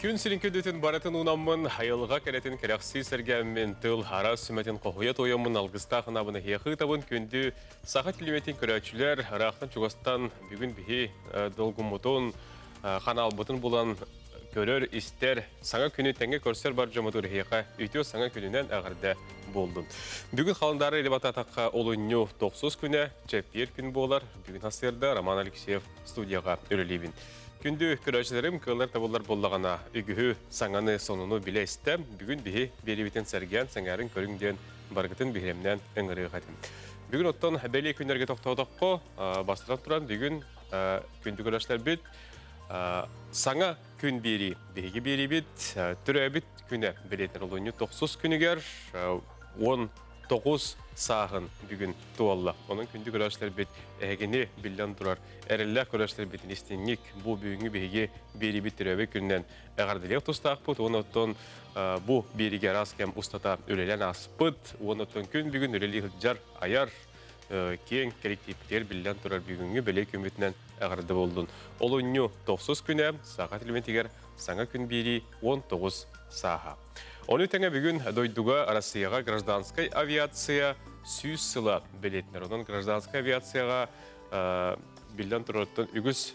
Күн сирин күндүтүн барытын уунаммын, айылҕа кэрэтин кэрэхсии сэргээммин, тыл араас сүмэтин хоһуйа туойаммын алгыстаах анаабын эһиэхэ ыытабын. Күндү саха телевидениетин көрөөччүлэр, ыраахтан-чугастан бүгүн биһи долгуммутун, ханаалбытын булан көрөр, истэр, саҥа күнү тэҥҥэ көрсөр бар дьоммутугар эһиэхэ үтүө саҥа күнүнэн эҕэрдэ буоллун. Бүгүн халандаары илэ батаатахха олунньу тохсус күнэ, чэппиэр күн буолар. Бүгүн сарсыарда Роман Алексеев студияҕа үлэлиибин. Күндү көрөөччүлэрим, кыаллар табыллар буоллаҕына, үгүһү, саҥаны, сонуну билэ-истэ, бүгүн биһи биэриибитин сэргээн, сэҥээрин көрүҥ диэн барыгытын биһирэмнээн ыҥырыах этим. Бүгүн оттон бэлиэ күннэргэ тохтоотоххо, бастатан туран бүгүн күндү көрөөччүлэрбит саҥа күн биэрии, биһиги биэриибит төрөөбүт күнэ бэлиэтэнэр олунньу тохсус күнүгэр 19 сааһын бүгүн туолла. Онон күндү көрөөччүлэрбит эһигини биллэн турар эрэллээх көрөөччүлэрбитин истиҥник бу бүгүҥҥү биһиги биэриибит төрөөбүт күнүнэн эҕэрдэлиэх тустаахпыт уонна оттон бу биэриигэ араас кэм устата үлэлээн ааспыт уонна оттон күн бүгүн үлэлии сылдьар айар киэҥ кэлэктииппитигэр биллэн турар бүгүҥҥү бэлиэ күммүтүнэн эҕэрдэ буоллун. Олунньу тохсус күнэ Саха телевидениетигэр саҥа күн биэрии 19 сааһа. Ону тэҥэ бүгүн дойдуга Россияҕа гражданскай авиация 100 сыла бэлиэтэнэр. Онон гражданскай авиацияҕа биллэн турарыттан үгүс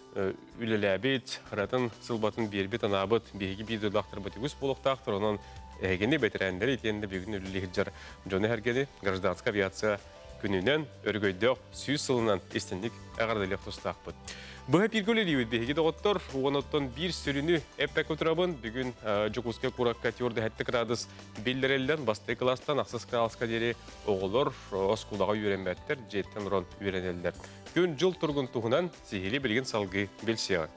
үлэлээбит, ыратын сылбатын биэрбит, анаабыт биһиги биир дойдулаахтарбыт үгүс буолуохтаахтар. Онон эһигини бэтэрээннэри итиэннэ бүгүн үлэлии сылдьар дьону эһэргэни гражданскай авиация күнүнэн өрөгөйдөөх 100 сылынан истинник эҕэрдэлиэх тустаахпыт. Быһа бииргэ үлэлиибит биһиги доҕоттор, уонуттан биир сүрүнү эппэккэ турабын. Бүгүн Дьокуускай куоракка 47 градус биллэриллэн, бастакы кылаастан ахсыс кылааска диэри оҕолор оскуолаҕа үөрэммэттэр, дьиэттэн олорон үөрэнэллэр. Күн-дьыл туругун туһунан сиһилии билигин салгыы билсиэҕиҥ.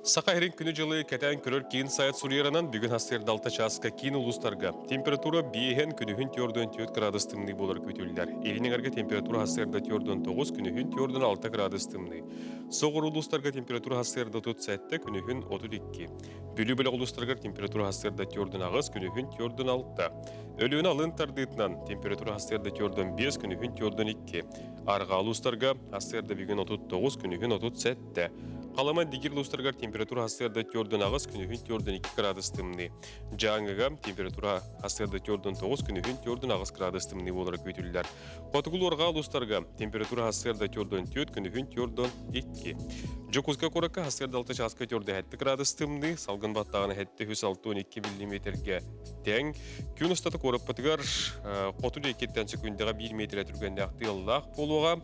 Саха сирин күнү-дьылы кэтээн көрөр киин сайт суруйарынан бүгүн сарсыарда 6 чааска киин улуустарга температура биэһэн күнүһүн 44 градус тымныы буолар күүтүллэр. Илин эҥэргэ температура сарсыарда 49, күнүһүн 46 градус тымныы. Соҕуруу улуустарга температура сарсыарда 37, күнүһүн 32. Бүлүү бөлөх улуустарыгар температура сарсыарда 48, күнүһүн 46. Өлүөнэ алын тардыытынан температура сарсыарда 45, күнүһүн 42. Арҕаа улуустарга сарсыарда бүгүн 39, күнүһүн 37. Халыма Дигир улуустарыгар температура сарсыарда 48, күнүһүн 42 градус тымныы. Дьааҥыга температура сарсыарда 49, күнүһүн 48 градус тымныы буолара күүтүллэр. Хотугулуу-арҕаа улуустарга температура сарсыарда 44, күнүһүн 42. Дьокуускай куоракка сарсыарда 6 чааска 47 градус тымныы, салгын баттаҕына 762 миллиметргэ тэҥ. Күн устата куораппытыгар хоту диэкиттэн секундаҕа 1 метрэ түргэннээх тыаллаах буолуоҕа.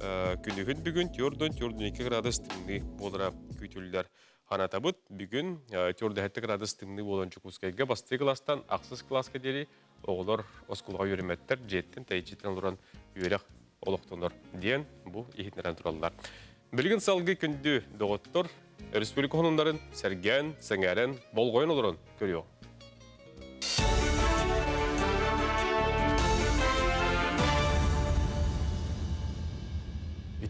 Күнүһүн бүгүн 4-4-2 градус тымныы буолара күүтүллэр. Ханатабыт бүгүн 4-7 градус тымныы буолан Дьокуускайга бастакы кылаастан ахсыс кылааска диэри оҕолор оскуолаҕа үөрэммэттэр, дьиэттэн тэйиччиттэн олорон үөрэх олохтонор диэн бу иһитиннэрэн тураллар. Билигин салгыы күндү доҕоттор, республика хонуннарын сэргээн, сэҥээрэн, болҕойон олорон көрүөҕүҥ.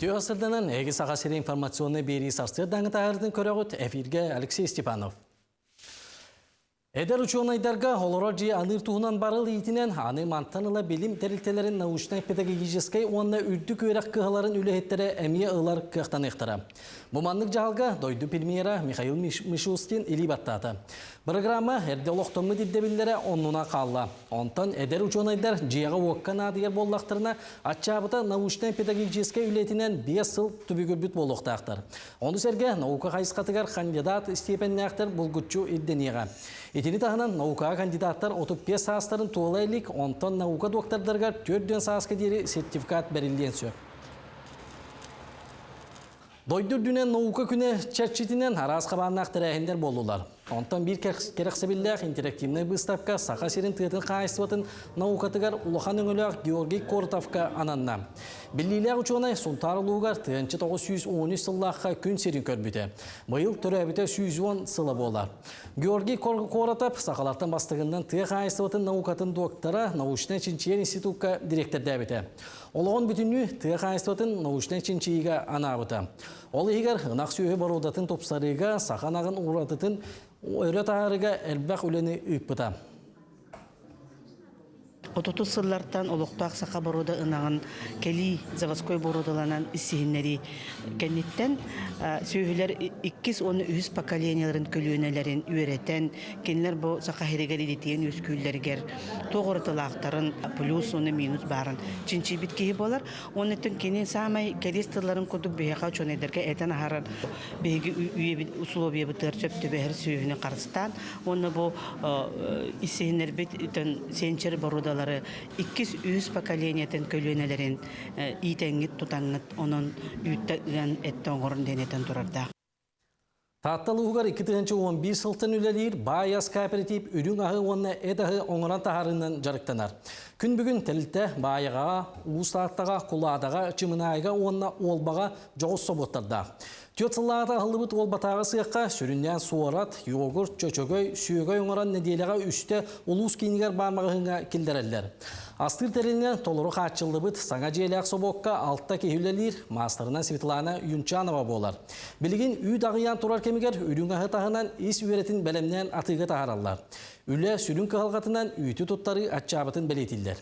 Үтүө сырданан, эһиги Саха сири информационнай биэрии сарсыардааҥы таһаарытын көрөҕүт. Эфиргэ Алексей Степанов. Эдэр учуонайдарга олорор дьиэ аныыр туһунан барыл иитинэн, аны мантан ыла билим тэрилтэлэрин научнай-педагогическай уонна үрдүк үөрэх кыһаларын үлэһиттэрэ эмиэ ылар кыахтаныахтара. Бу маннык дьаһалга дойду премьера Михаил Мишустин илии баттаата. Программа эрдэ олохтоммут ирдэбиллэрэ оннуна хаалла. Онтон эдэр учуонайдар дьиэҕэ-уокка наадыйар буоллахтарына, аччаабыта научнай-педагогическай үлэтинэн 5 сыл түбүгүрбүт буолуохтаахтар. Ону сэргэ наука хайысхатыгар кандидат степеннээхтэр булгуччу ирдэниэҕэ. Итини таһынан наукаҕа кандидаттар 35 саастарын туола илик, онтон наука доктордарыгар 4 сааска диэри сертификат бэриллиэн сөп. Дойду үрдүнэн наука күнэ чэрчитинэн араас хабааннаах тэрээһиннэр буоллулар. Онтон биир кэрэхсэбиллээх интерактивнай быыстапка Саха сирин тыатын хаһаайыстыбатын наукатыгар улахан өҥөлөөх Георгий Коротовка ананна. Биллиилээх учуонай Сунтаар улуугар 1913 сыллаахха күн сирин көрбүтэ. Быйыл төрөөбүтэ 110 сыла буолар. Георгий Коротов сахалартан бастыгынан тыа хаһаайыстыбатын наукатын доктора, научнай чинчийэр институкка дириэктэрдээбитэ. Олоҕун бүтүннүү тыа хаһаайыстыбатын научнай чинчийиигэ анаабыта. Ол иһигэр ынах сүөһү боруодатын тупсарыыга, саха ынаҕын уратытын өрө таһаарыыга элбэх үлэни ыыппыта. Отутус сыллартан олохтоох саха боруода ынаҕын кэлии заводской боруодаланан иссиһиннэрии кэнниттэн сүөһүлэр иккис уонна үһүс поколениеларын көлүөнэлэрин үөрэтэн, кинилэр бу саха сиригэр идэтийэн үөскүүллэригэр туох уратылаахтарын плюс уонна минус баарын чинчийбит киһи буолар. Уонна кини саамай кэриэс тылларын курдук биһиэхэ учуонайдарга этэн аһарар биһиги үйэбит условиябытыгар сөп түбэһэр сүөһүнү харыстаан уонна бу иссиһиннэрбит сенчер боруодалары иккис үһүс поколениетын көлүөнэлэрин иитэҥҥит тутаҥҥыт онон үүттэ ыан эттэ оҥорун диэн этэн турардаах. Таатта улууһугар 2011 сылтан үлэлиир Баай ас кооператив үрүҥ аһы уонна эт аһы оҥорон таһаарыынан дьарыктанар. Күн бүгүн тэрилтэ Баайаҕаҕа, Уус Тааттаҕа, Кулаадаҕа, Чымынаайга уонна Уолбаҕа дьоҕус собуоттардаах. Түөрт сыллааҕыта аһыллыбыт Уолбатааҕы сыахха сүрүннээн суорат, йогурт, чөчөгөй, сүөгэй оҥорон нэдиэлэҕэ үстэ улуус киинигэр баар маҕаһыыҥҥа киллэрэллэр. Астыыр тэрилинэн толору хааччыллыбыт саҥа дьиэлээх собуокка алта киһи үлэлиир, маастарынан Светлана Юнчанова буолар. Билигин үүт аҕыйаан турар кэмигэр үрүҥ аһы таһынан ис үөрэтин бэлэмнээн атыыга таһаараллар. Үлэ сүрүн кыһалҕатынан үүтү туттарыы аччаабытын бэлиэтииллэр.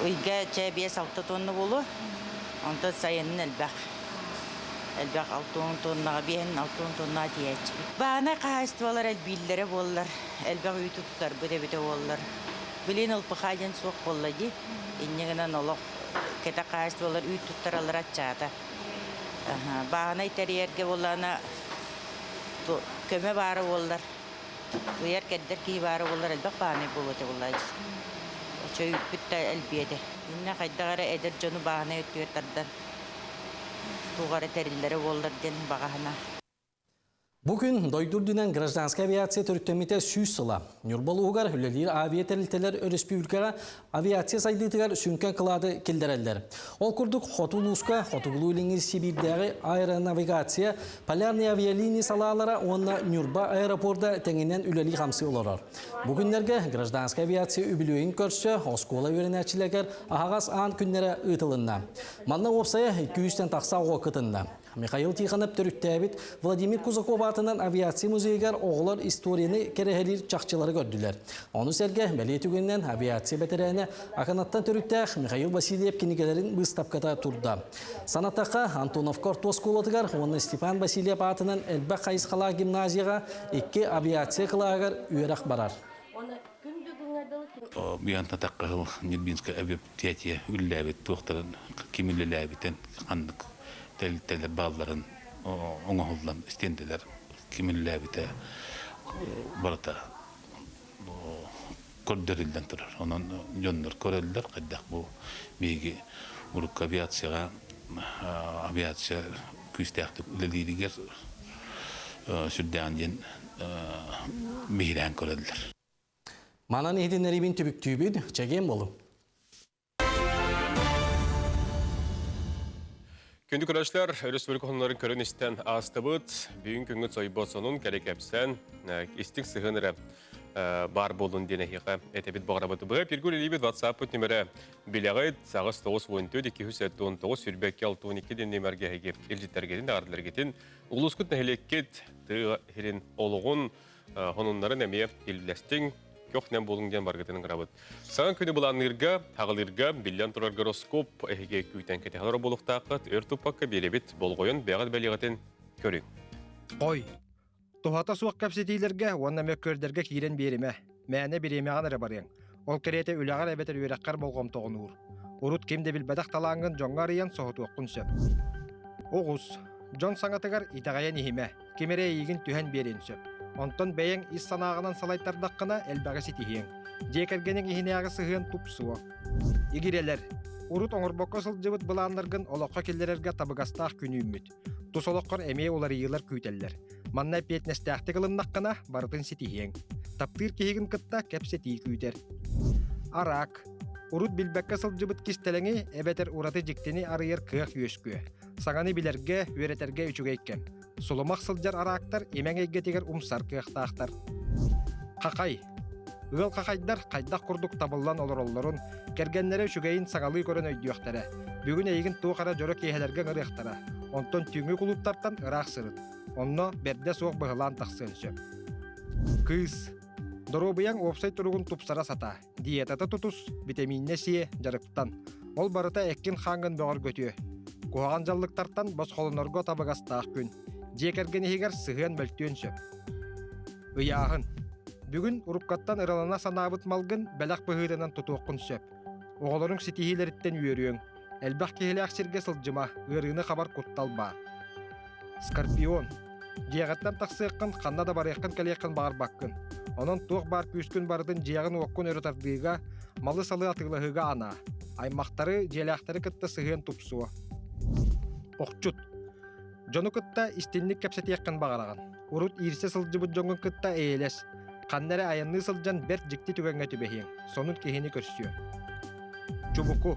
Ыйга чэ 5-6 тонна буолуо. Онтон сайынын элбэх. Элбэх 60 тоннаҕа, 5-60 тоннаҕа тиийээччибит. Баанай хаһаайыстыбалар элбииллэрэ буоллар, элбэх үүтү тутарбыт эбитэ буоллар. Билигин ЛПХ диэн суох буолла дии. Инньэ гынан олох кэтэх хаһаайыстыбалар үүт туттараллара аччаата. Бааһынай тэрийэргэ буоллаҕына көмө баара буоллар, ыйар-кэрдэр киһи баара буоллар элбэх бааһынай буолуо этэ буоллаҕа Оччо үүппүт да элбиэ этэ. Иннэ хайдах эрэ эдэр дьону бааһынай өттүгэр тардан туох эрэ тэриллэрэ буоллар диэн баҕа санаа. Бу күн дойду үрдүнэн гражданскай авиация төрүттэммитэ 100 сыла. Ньурба улууһугар үлэлиир авиа-тэрилтэлэр өрөспүүбүлүкэҕэ авиация сайдыытыгар сүҥкэн кылааты киллэрэллэр. Ол курдук Хоту улууска Хотугулуу-Илиҥҥи Сибиирдээҕи аэронавигация, полярные авиалинии салаалара уонна Ньурба аэропорда тэҥинэн үлэлии-хамсыы олорор. Бу күннэргэ гражданскай авиация үбүлүөйүн көрсө оскуола үөрэнээччилэригэр аһаҕас аан күннэрэ ыытылынна. Манна уопсайа 200-тэн тахса оҕо кытынна. Михаил Тихонов төрүттээбит Владимир Кузаков аатынан авиация музейыгар оҕолор историяны кэрэһэлиир чахчылары көрдүлэр. Ону сэргэ бэлиэ түгэнинэн авиация бэтэрээнэ Аканаттан төрүттээх Михаил Васильев кинигэлэрин быыстапката турда. Санатахха, Антоновка орто оскуолатыгар уонна Степан Васильев аатынан элбэх хайысхалаах гимназияҕа икки авиация кылааһыгар үөрэх барар. Быйантатахха Нюрбинская авиатия үллээбит туохтарын ким үлэлээбитин ханнык тэрилтэлэр баалларын оҥоһуллан стендэлэр ким үлэлээбитэ барыта көрдөрүллэн турар. Онон дьоннор көрөллөр хайдах бу биһиги урукку авиацияҕа авиация күүстээхтик үлэлииригэр сүрдээҕин диэн биһирээн көрөллөр. Манан иһитиннэриибин түбүктүүбүт, чэгиэн болу. Күндү көрөөччүлэр, өрөспүүбүлүкэ сонуннарын көрөн истэн аастыбыт. Бүгүн күҥҥүт сойбот сонун, кэрэ кэпсэн, истиҥ сыһыан эрэ баар буолун диэн эһиэхэ этэбит баҕарабыт. Быһа пиргүл илиибит WhatsApp-пыт нүмерэ билэҕит, саҕыс 914 279 22 62 диэн нүмергэ эһиги илдьиттэргитин, даҕардыларгытын, улуускут нэһилиэккит тыа сирин олоҕун Хонуннарын эмиэ иллэстиҥ, көх-нэм буолуҥ диэн баргытын ыҥырабыт. Саҥа күнү былаанныырга, аҕылыырга, биллэн турар гороскоп эһиги күүтэн кэтэһэр буолуохтааххыт, өр туппакка биэрэбит, болҕойон бэйэҕит бэлиэҕитин көрүҥ. Ой, туһата суох кэпсэтиилэргэ уонна мөккүөрдэргэ киирэн биэримэ. Мээнэ бириэмэҕин эрэ барыаҥ. Ол кэриэтэ үлэҕэр эбэтэр үөрэххэр болҕомтоҕун уур. Урут ким да билбэтэх талааҥҥын дьоҥҥо арыйан соһутуоххун сөп. Оҕус, дьон саҥатыгар итэҕэйэн иһимэ. Ким эрэ эйигин түһэн биэриэн сөп. Онтон бэйэҥ ис санааҕынан салайтардаххына элбэҕи ситиһиэҥ. Дьиэ кэргэниҥ иһинээҕи сыһыан тупсуо. Игирэлэр. Урут оҥорбокко сылдьыбыт былааннаргын олоххо киллэрэргэ табыгастаах күн үүммүт. Тус олоххор эмиэ уларыйыылар күүтэллэр. Манна эппиэтинэстээхтик ылыннаххына, барытын ситиһиэҥ. Таптыыр киһигин кытта кэпсэтии күүтэр. Араак. Урут билбэккэ сылдьыбыт кистэлэҥи эбэтэр ураты дьиктини арыйар кыах үөскүө. Саҥаны билэргэ, үөрэтэргэ үчүгэй кэм. Сулумах сылдьар араактар имэҥ эйгэтигэр умсар кыахтаахтар. Хахай. Ыал хахайдар хайдах курдук табыллан олороллорун, кэргэннэрэ үчүгэйин саҥалыы көрөн өйдүөхтэрэ. Бүгүн эйигин туох эрэ дьоро киэһэлэргэ ыҥырыахтара. Онтон түүҥҥү кулууптартан ыраах сырыт. Онно бэрдэ суох быһылаан тахсыан сөп. Кыыс. Доруобуйаҥ уопсай туругун тупсара сатаа, диетата тутус, битэмииннэ сиэ, дьарыктан. Ол барыта эккин-хааҥҥын бөҕөргөтүө. Куһаҕан дьаллыктартан босхолонорго табыгастаах күн. Дьиэ кэргэн иһигэр сыһыан мөлтүөн сөп. Ыйааһын. Бүгүн уруккаттан ыралана санаабыт малгын бэлэх быһыытынан тутуоххун сөп. Оҕолоруҥ ситиһиилэриттэн үөрүөҥ. Элбэх киһилээх сиргэ сылдьыма, ыарыыны хабар куттал баар. Скорпион. Дьиэҕиттэн тахсыаххын, ханна да барыаххын-кэлиэххин баҕарбаккын. Онон туох баар күүскүн барытын дьиэҕин-уоккун өрө тардыыга, малы-салы атыылаһыыга анаа. Аймахтары, дьиэлээхтэри кытта сыһыан тупсуо. Охчут. Дьону кытта истинник кэпсэтиэххин баҕараҕын. Урут иирсэ сылдьыбыт дьоҥҥун кытта эйэлэс. Ханна эрэ айанныы сылдьан бэрт дьикти түгэҥҥэ түбэһиэҥ, сонун киһини көрсүөҥ. Чубуку.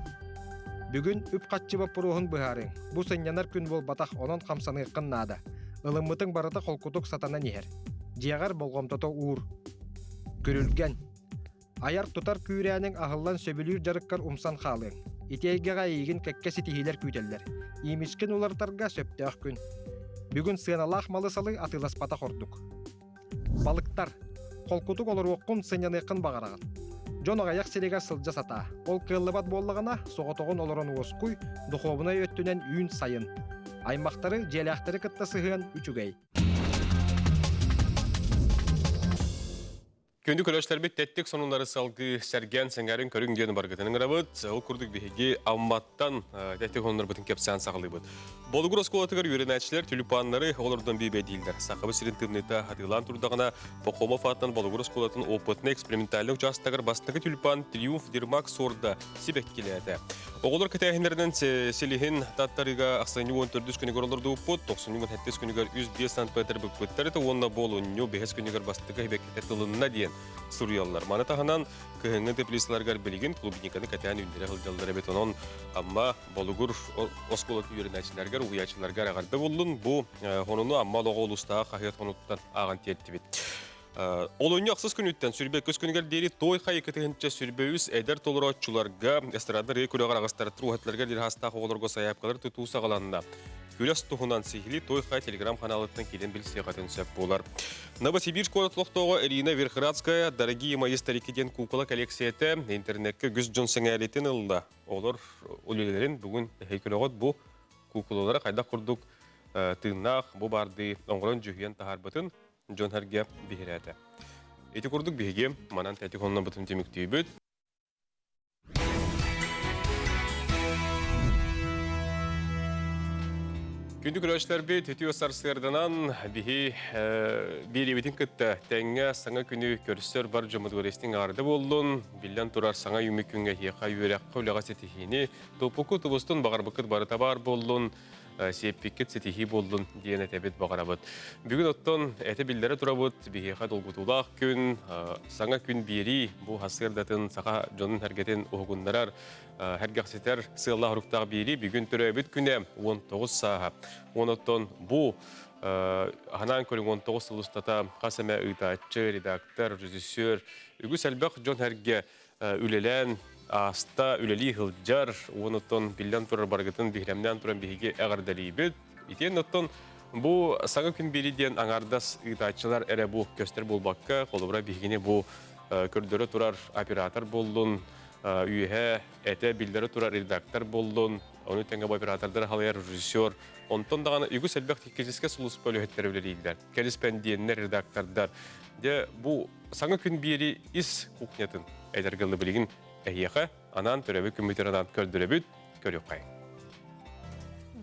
Бүгүн үп-харчы боппуруоһун быһаарыҥ. Бу сынньанар күн буолбатах, онон хамсаныаххын наада. Ылыммытыҥ барыта холкутук сатанан иһэр. Дьиэҕэр болҕомтото уур. Күрүлгэн. Айар-тутар күүрээниҥ аһыллан сөбүлүүр дьарыккар умсан хаалыаҥ. Ити эйгэҕэ эйигин кэккэ ситиһиилэр күүтэллэр. Иимискин уларытарга сөптөөх күн. Бүгүн сыаналаах малы-салы атыыласпатах ордук. Балыктар. Холкутук олоруоххун, сынньаныаххын баҕараҕын. Дьон аҕыйах сиригэр сылдьа сатаа. Ол кыаллыбат буоллаҕына, соҕотоҕун олорон уоскуй, духуобунай өттүнэн үүн-сайын. Аймахтары, дьиэлээхтэри кытта сыһыан үчүгэй. Күндү көрөөччүлэрбит тэттик сонуннары салгыы сэргээн сэҥээрин көрүҥ диэн баргытын ыҥырабыт. Ол курдук биһиги Амматтан тэттик сонуннарбытын кэпсээн саҕалыыбыт. Болугур оскуолатыгар үөрэнээччилэр тюльпаннары олордон бүүбэйдииллэр. Сахабыт сирин тымныыта хатыылаан турдаҕына, Пахомов аатынан Болугур оскуолатын опытнай экспериментальнай учаастагар бастакы тюльпан Триумф Дермак суорда сибэккилээтэ. Оҕолор кэтээһиннэринэн силиһин таттарыыга ахсынньы 14 күнүгэр олордубуппут, 97 күнүгэр 105 сантиметр быкпыттар этэ уонна болунньу 5 күнүгэр бастакы сибэккитэ тылынна диэн суруйаллар. Маны таһынан кыһыҥҥы теплицаларыгар билигин клубниканы кэтээн үүннэрэ сылдьаллар эбит. Онон Амма Болугур оскуолатын үөрэнээччилэригэр, уһуйааччыларыгар эҕэрдэ буоллун. Бу хонуну Амма олоҕо улуустааҕы хаһыат хонуттан ааҕан тиэртибит. Олунньу ахсыс күнүттэн сүрбэ көс күнүгэр диэри той хайы кытыһынча сүрбэ үс эдэр толорооччуларга эстрада ырыа күрэҕэр аҕыстараттыр уһатыларга дириһаастаах оҕолорго сайаапкалар тутуу саҕаланна. Күрэс туһунан сиһилии Той Хай телеграм-ханаалыттан киирэн билсиэххитин сөп буолар. Новосибирск куорат олохтооҕо Ирина Верхрадская «Дорогие мои старики» диэн куукула коллекцията интернеккэ үгүс дьон сэҥээриитин ылла. Олор үлэлэрин бүгүн эһиги көрөҕүт бу куукулалара хайдах курдук тыыннаах бу баардыы оҥорон дьүһүйэн таһаарбытын дьон-сэргэ биһирээтэ. Ити курдук биһиги манан тэтик оннобутун түмүктүүбүт. Күндү көрөөччүлэрбит, үтүө сарсыарданан биһи биэриэбитин кытта тэҥҥэ саҥа күнү көрсөр бар дьоммутугар истиҥ аҕарда буоллун. Биллэн турар саҥа үүммүт күҥҥэ эһиэхэ үөрэххэ, үлэҕэ ситиһиини, туппуккут тубустун, баҕарбыккыт барыта баар буоллун. Сиэппиккит ситиһии буоллун диэн этэбит баҕарабыт. Бүгүн оттон этэ биллэрэ турабыт, биһиэхэ долгутуулаах күн, саҥа күн биэрии бу сарсыардатын саха дьонун сэргэтин уһугуннарар, сэргэхситэр сыаллаах-соруктаах биэрии бүгүн төрөөбүт күнэ 19 сааһа. Онон бу ханаан көрүҥ 19 сыл устата хас эмэ ыытааччы, редактор, режиссер, үгүс элбэх дьон сэргэ үлэлээн ааста, үлэлии сылдьар, уонуттан биллэн турар барыгытын биһирэмнээн туран биһиги эҕэрдэлиибит. Итиэн оттон бу саҥа күн биэри диэн аҥаардас ыытааччылар эрэ бу көстөр буолбакка, холобура биһигини бу көрдөрө турар оператор буоллун, үөһэ этэ биллэрэ турар редактор буоллун, ону тэҥэ бу оператордары халайар режиссер, онтон даҕаны үгүс элбэх техническэй сулууспа үлэһиттэрэ үлэлииллэр, кэриспэндиэннэр, редактордар. Дьэ, бу Саҥа күн биэри ис кухнятын эдэргэ ылы билигин эһиэхэ анаан төрөбүт күммүтүн анаан көрдөрөбүт, көрүөххэйиҥ.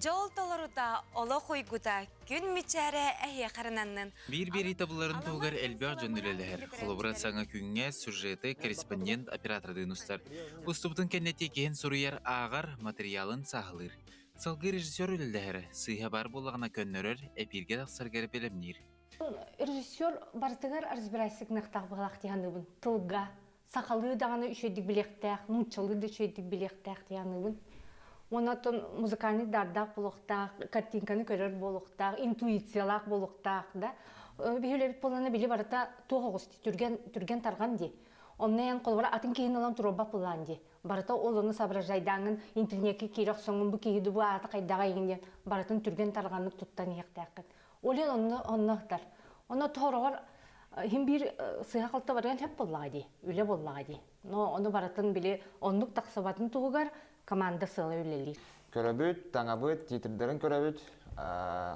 Дьол толорута, олох уйгута, күн мичээрэ эһиэхэ эрэнэннин. Биир биэрии табылларын туһугар элбэх дьон үлэлэһэр. Холобура, саҥа күҥҥэ сюжеты корреспондент оператордыын устар. Устубутун кэннэ тиэкиһин суруйар, ааҕар, матырыйаалын сааһылыыр. Салгыы режиссер үлэлэһэр, сыыһа баар буоллаҕына көннөрөр, эпииргэ тахсарыгар бэлэмниир. Режиссер барытыгар разбирайся гыныахтаах быһалаах дии саныыбын. Тылга, сахалыы даҕаны үчүгэйдик билиэхтээх, нууччалыы да үчүгэйдик билиэхтээх дии саныыбын. Уонна оттон музыкальный дардаах буолуохтаах, картинканы көрөр буолуохтаах, интуициялаах буолуохтаах да. Биһи үлэбит буоллаҕына били барыта туох оҕус дии, түргэн, түргэн тарҕан дии. Онно эн холобура атын киһини ылан туруорбат буоллаан дии. Барыта ол ону соображайдааҥҥын интернеккэ киирэ охсоҥҥун бу киһи бу аата хайдаҕа игин диэн барытын түргэн тарҕаннык туттан иһиэхтээххин. Ол иһин онно онно ыһтар. Онно тоһороҕор Хим биир сыһа-халта барыан сөп буоллаҕа дии, үлэ буоллаҕа дии. Но ону барытын били оннук тахсыбатын туһугар команда сыала үлэлиир. Көрөбүт, таҥабыт, титрдэрин көрөбүт,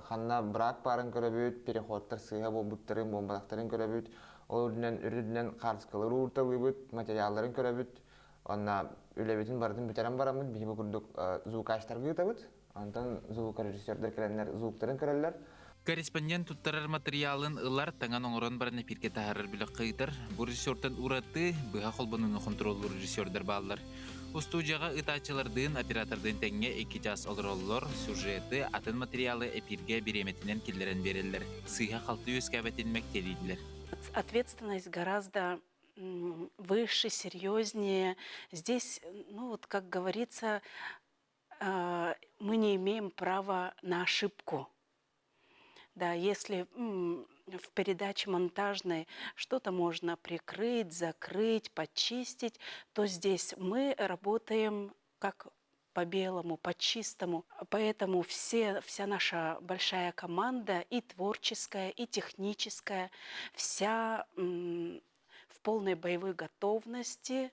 ханна брак баарын көрөбүт, переходтар сыыһа буолбуттарын, буолбатахтарын көрөбүт, ол үрдүнэн үрдүнэн хаарыскалары уурталыыбыт, материалларын көрөбүт, Онно үлэбитин барытын бүтэрэн бараммыт биһиги курдук звукачтарга ыытабыт. Онтон звукорежиссердар кэлэннэр звуктарын көрөллөр. Корреспондент туттарар матырыйаалын ылар, таҥан оҥорон баран эпииргэ таһаарар бөлөххө ыытар. Бу режиссертан ураты быһа холбонууну хонтуруоллуур режиссердар бааллар. Устуудьуйаҕа ыытааччылардыын, оператордыын тэҥҥэ икки чаас олороллор, сюжеты, атын материалы эпииргэ бириэмэтинэн киллэрэн биэрэллэр. Сыыһа-халты үөскээбэтин мэктиэлииллэр. Ответственность гораздо выше, серьезнее. Здесь, ну вот, как говорится, мы не имеем права на ошибку. Да, если в передаче монтажной что-то можно прикрыть, закрыть, почистить, то здесь мы работаем как по белому, по чистому. Поэтому все, вся наша большая команда, и творческая, и техническая, вся в полной боевой готовности.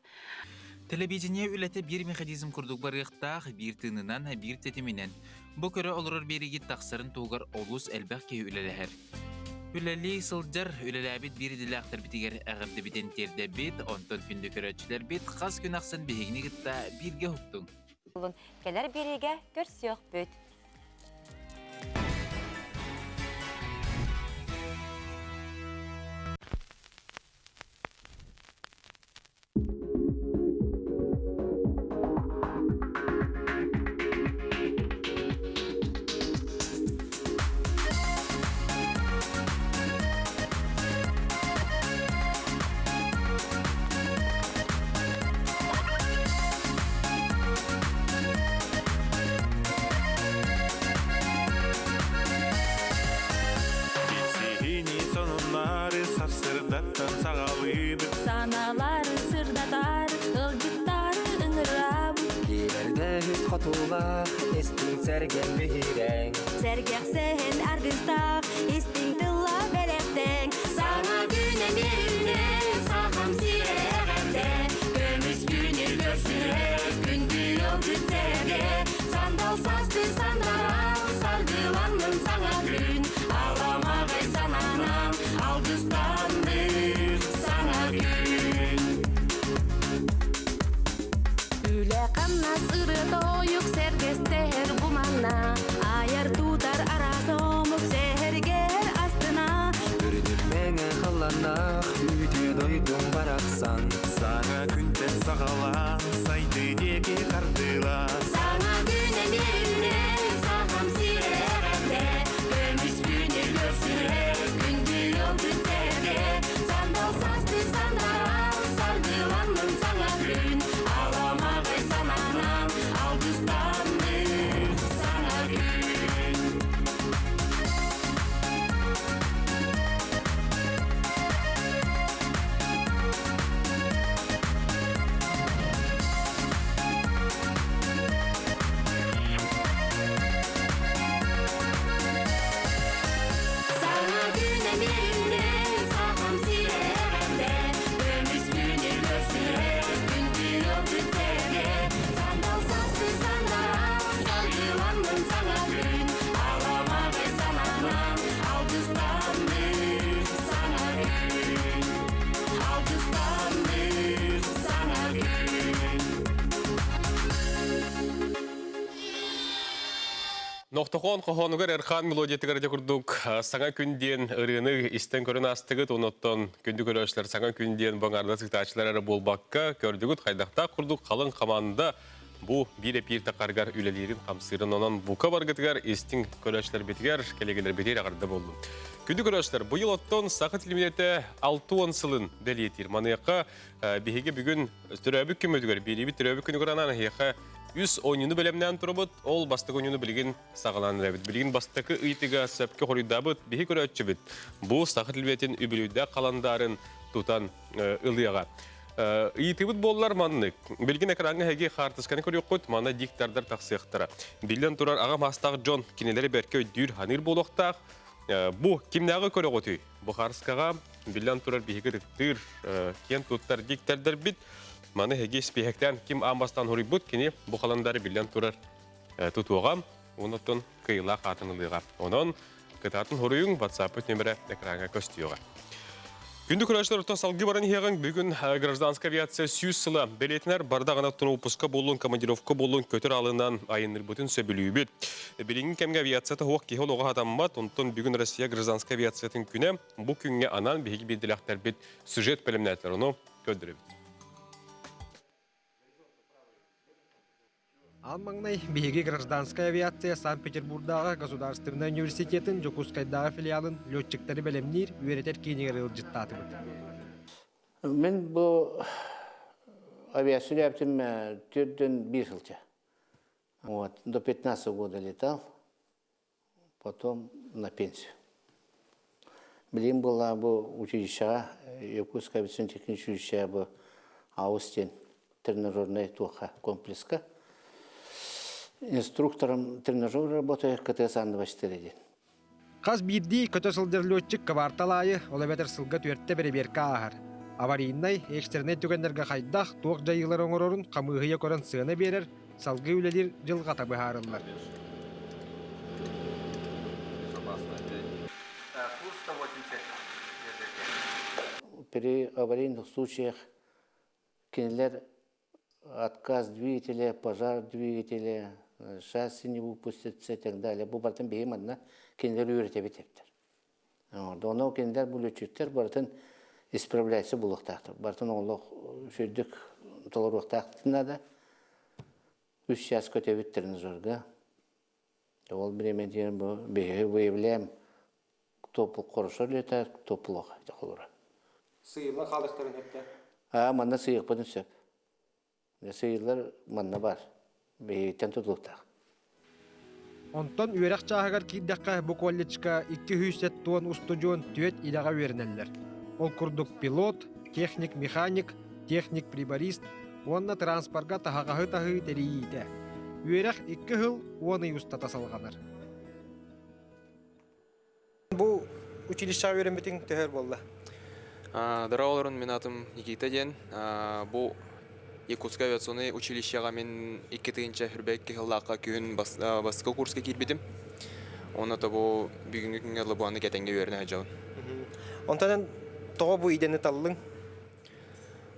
Телевидение үлэтэ биир механизм курдук барыахтаах, биир тыынынан, биир тэтиминэн. Бу көрө олорор биэриги тахсарын туһугар олус элбэх киһи үлэлэһэр. Үлэлии сылдьар, үлэлээбит биир идэлээхтэрбитигэр эҕэрдэбитин тиэрдэбит, онтон күндү көрөөччүлэрбит хас күн ахсын биһигини кытта бииргэ уһуктуҥ. Кэлэр биэриигэ көрсүөхпүт. Билсиһини сонуннары сарсырдаттан саҕалыыбыт. Санаалары сырдатар, ыалдьыттары ыҥырабыт. Киирэрдэһит хотуулаах, истиҥ сэргэн биһирэҥ. Сэргэх сэһэн аргыстаах, истиҥ тылла бэлэхтэҥ. Саҥа күн эмиэ үүнэр, сахам сирэ эҕэрдэ. Көмүс күнү көрсүһэ, күндү ыалдьыт сэргэ. Сандал састыы сандаран, саргыланнын саҥа күн. Аламаҕай санаанан, алгыстаннын саҥа күн. Үлэ-хамнас ырыа-тойук сэргэстэһэр бу манна, айар-тутар араас омук сэһэргэр астына. Көрүнүр мэҥэ халланнаах үүтү дойдум барахсан. Саҥа күнтэн саҕалаан, сайдыы диэки хардыылаан. Саҥа күн эмиэ үүнэр, сахам сирэ эҕэрдэ, көмүс күнү көрсүһэ, күндү ыалдьыт сэргэ, сандал састыы сандаран, саргыланнын саҥа күн, аламаҕай санаанан алгыстаннын саҥа күн. Саҥа күн эмиэ үүнэр, сахам сирэ эҕэрдэ, көмүс күнү көрсүһэ, күндү ыалдьыт сэргэ, сандал састыы сандаран, саргыланнын саҥа күн, аламаҕай санаанан алгыстаннын саҥа күн, алгыстаннын саҥа күн. Нохтохон хоһоонугар Эрхан мелодиятыгар дьэ курдук саҥа күн диэн ырыаны истэн көрөн аастыгыт, онуттан күндү көрөөччүлэр саҥа күн диэн баҥаарда сытааччылар эрэ буолбакка көрдүгүт хайдахтаах курдук халыҥ хамаанда бу биир эпиир тахарыгар үлэлиирин хамсыырын онон бука баргытыгар истиҥ көрөөччүлэрбитигэр кэлэгилэрбитигэр эҕэрдэ буоллун. Күндү көрөөччүлэр, быйыл оттон Саха телевидениетэ 60 сылын бэлиэтиир. Маныаха биһиги бүгүн төрөөбүт күммүтүгэр, биэриибит төрөөбүт күнүгэр анаан эһиэхэ үс оонньууну бэлэмнээн турабыт. Ол бастакы оонньууну билигин саҕалаан эрэбит. Билигин бастакы ыйытыга сөпкө хоруйдаабыт биһи көрөөччүбүт. Бу Саха телевидениетин үбүлүөйдээх халандаарын тутан ылыаҕа. Ыйытыыбыт буоллар маннык. Билигин экраҥҥа эһиги хаартысканы көрүөххүт, манна диктордар тахсыахтара. Биллэн турар, аҕа маастаах дьон кинилэри бэркэ өйдүүр, ханыыр буолуохтаах. Бу кимнээҕи көрөҕүтүй? Бу хаарыскаҕа Биллэн турар биһиги ытыктыыр, киэн туттар диктордарбит. Маны эһиги испииһэктээн ким аан бастаан хоруйбут, кини бу халандары биллэн турар тутуоҕа, онон кыайыылаах аатын ылыаҕа. Онон кытаатын хоруйуҥ WhatsApp нөмірі экраҥҥа көстүөҕэ. Күндү көрөөччүлэр оттон салгыы баран иһиэҕиҥ. Бүгүн гражданскай авиация 100 сыла бэлиэтинэр бардаҕына оттон буоллун, командировка буоллун көтөр алынан айаннырбытын сөбүлүүбүт. Билиҥҥи кэмҥэ авиацията суох киһи олоҕо хатаммат. Онтон бүгүн Россия гражданскай авиациятын күнэ бу күҥҥэ анаан биһиги биирдилээхтэрбит сюжет бэлэмнээтилэр. Ону көрдөрөбүт. Аан маҥнай биһиги гражданскай авиация Санкт-Петербурдааҕы государственнай университетын Дьокуускайдааҕы филиалын летчиктары бэлэмниир үөрэтэр киинигэр ыалдьыттаатыбыт. Мин бу авиация үлээбитим төрдүн биир сылча. Вот, до 15 года летал, потом на пенсию. Билим была бу училищеҕа, Якутское авиационно техническое училище бу Аустин тренажерный туоха комплекска. Инструктором тренажер работаю КТС Ан-24 диэн. Хас биирдии көтө сылдьар летчик кыбаартал аайы, ол эбэтэр сылга түөртэ бэрэбиэркэ ааһар. Аварийнай, экстреннэй түгэннэргэ хайдах, туох дьайыылары оҥорорун хамыыһыйа көрөн сыана биэрэр, салгыы үлэлиир дьылҕата быһаарыллар. При аварийных случаях кинилэр отказ двигателя, пожар двигателя, шасси не выпустится и так далее. Бу барытын биһи манна кинилэр үөрэтэбит эптэр. Онно кинилэр бу летчиктэр барытын исправляйся булуохтаахтар. Барытын олох үчүгдүк толоруохтаах надо. Үс час көтөбүт тренажерга. Ол бириэмэтигэр бу биһиги выявляем, кто хорошо летает, кто плохо холура. Сыйыллар хаалыктарын өттө? А, манна сыйыхпытын сөп. Сыйыллар манна бар. Биһиттэн тутулуктаах. Онтон үөрэх чааһыгар киирдэххэ, бу колледжка 270 устудьуон түөрт идэҕэ үөрэнэллэр. Ол курдук пилот, техник-механик, техник-приборист уонна транспорга таһаҕаһы таһыы тэрийиитэ. Үөрэх 2 сыл 10 ый устата салҕанар. Бу училищеҕа үөрэммитиҥ төһөр буолла? Дороолорун мин атым Никита диэн. Бу Якутскай авиационный училищеҕа мин 2022 сыллаахха күһүн бастакы курска киирбитим. Онно бу бүгүҥҥү күҥҥэ Лабуаны кэтэҥҥэ үөрэнэ сылдьабын. Онтон тоҕо бу идэни таллыҥ?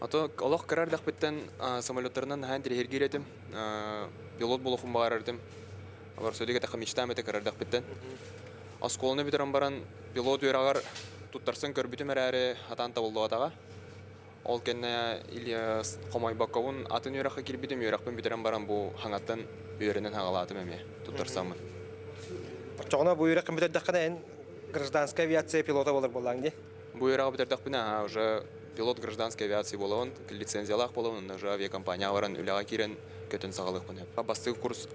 Ото олох кыра эрдэхпиттэн самолеттарынан наһаа интэриэһиргиир этим. Пилот буолуохпун баҕарар этим. Барсуйдук этэ мечтам этэ кыра эрдэхпиттэн. Оскуоланы бүтэрэн баран пилот үөрэҕэр туттарсан көрбүтүм эрээри хатаан табыллыбатаҕа. Ол кэннэ хомойбоккобун атын үөрэххэ киирбитим, үөрэхпин бүтэрэн баран бу хаҥаттан үөрэнэн хаҕалаатым эмиэ туттарсаммын. Оччоҕуна бу үөрэххин бүтэрдэххинэ эн гражданскай авиация пилота буолар буоллаҥ дии? Бу үөрэҕи бүтэрдэхпинэ уже пилот гражданской авиации буолабын, лицензиялаах буолабын, онно уже авиакомпанияҕа баран үлэҕэ киирэн көтөн саҕалыахпын сөп. Бастакы курс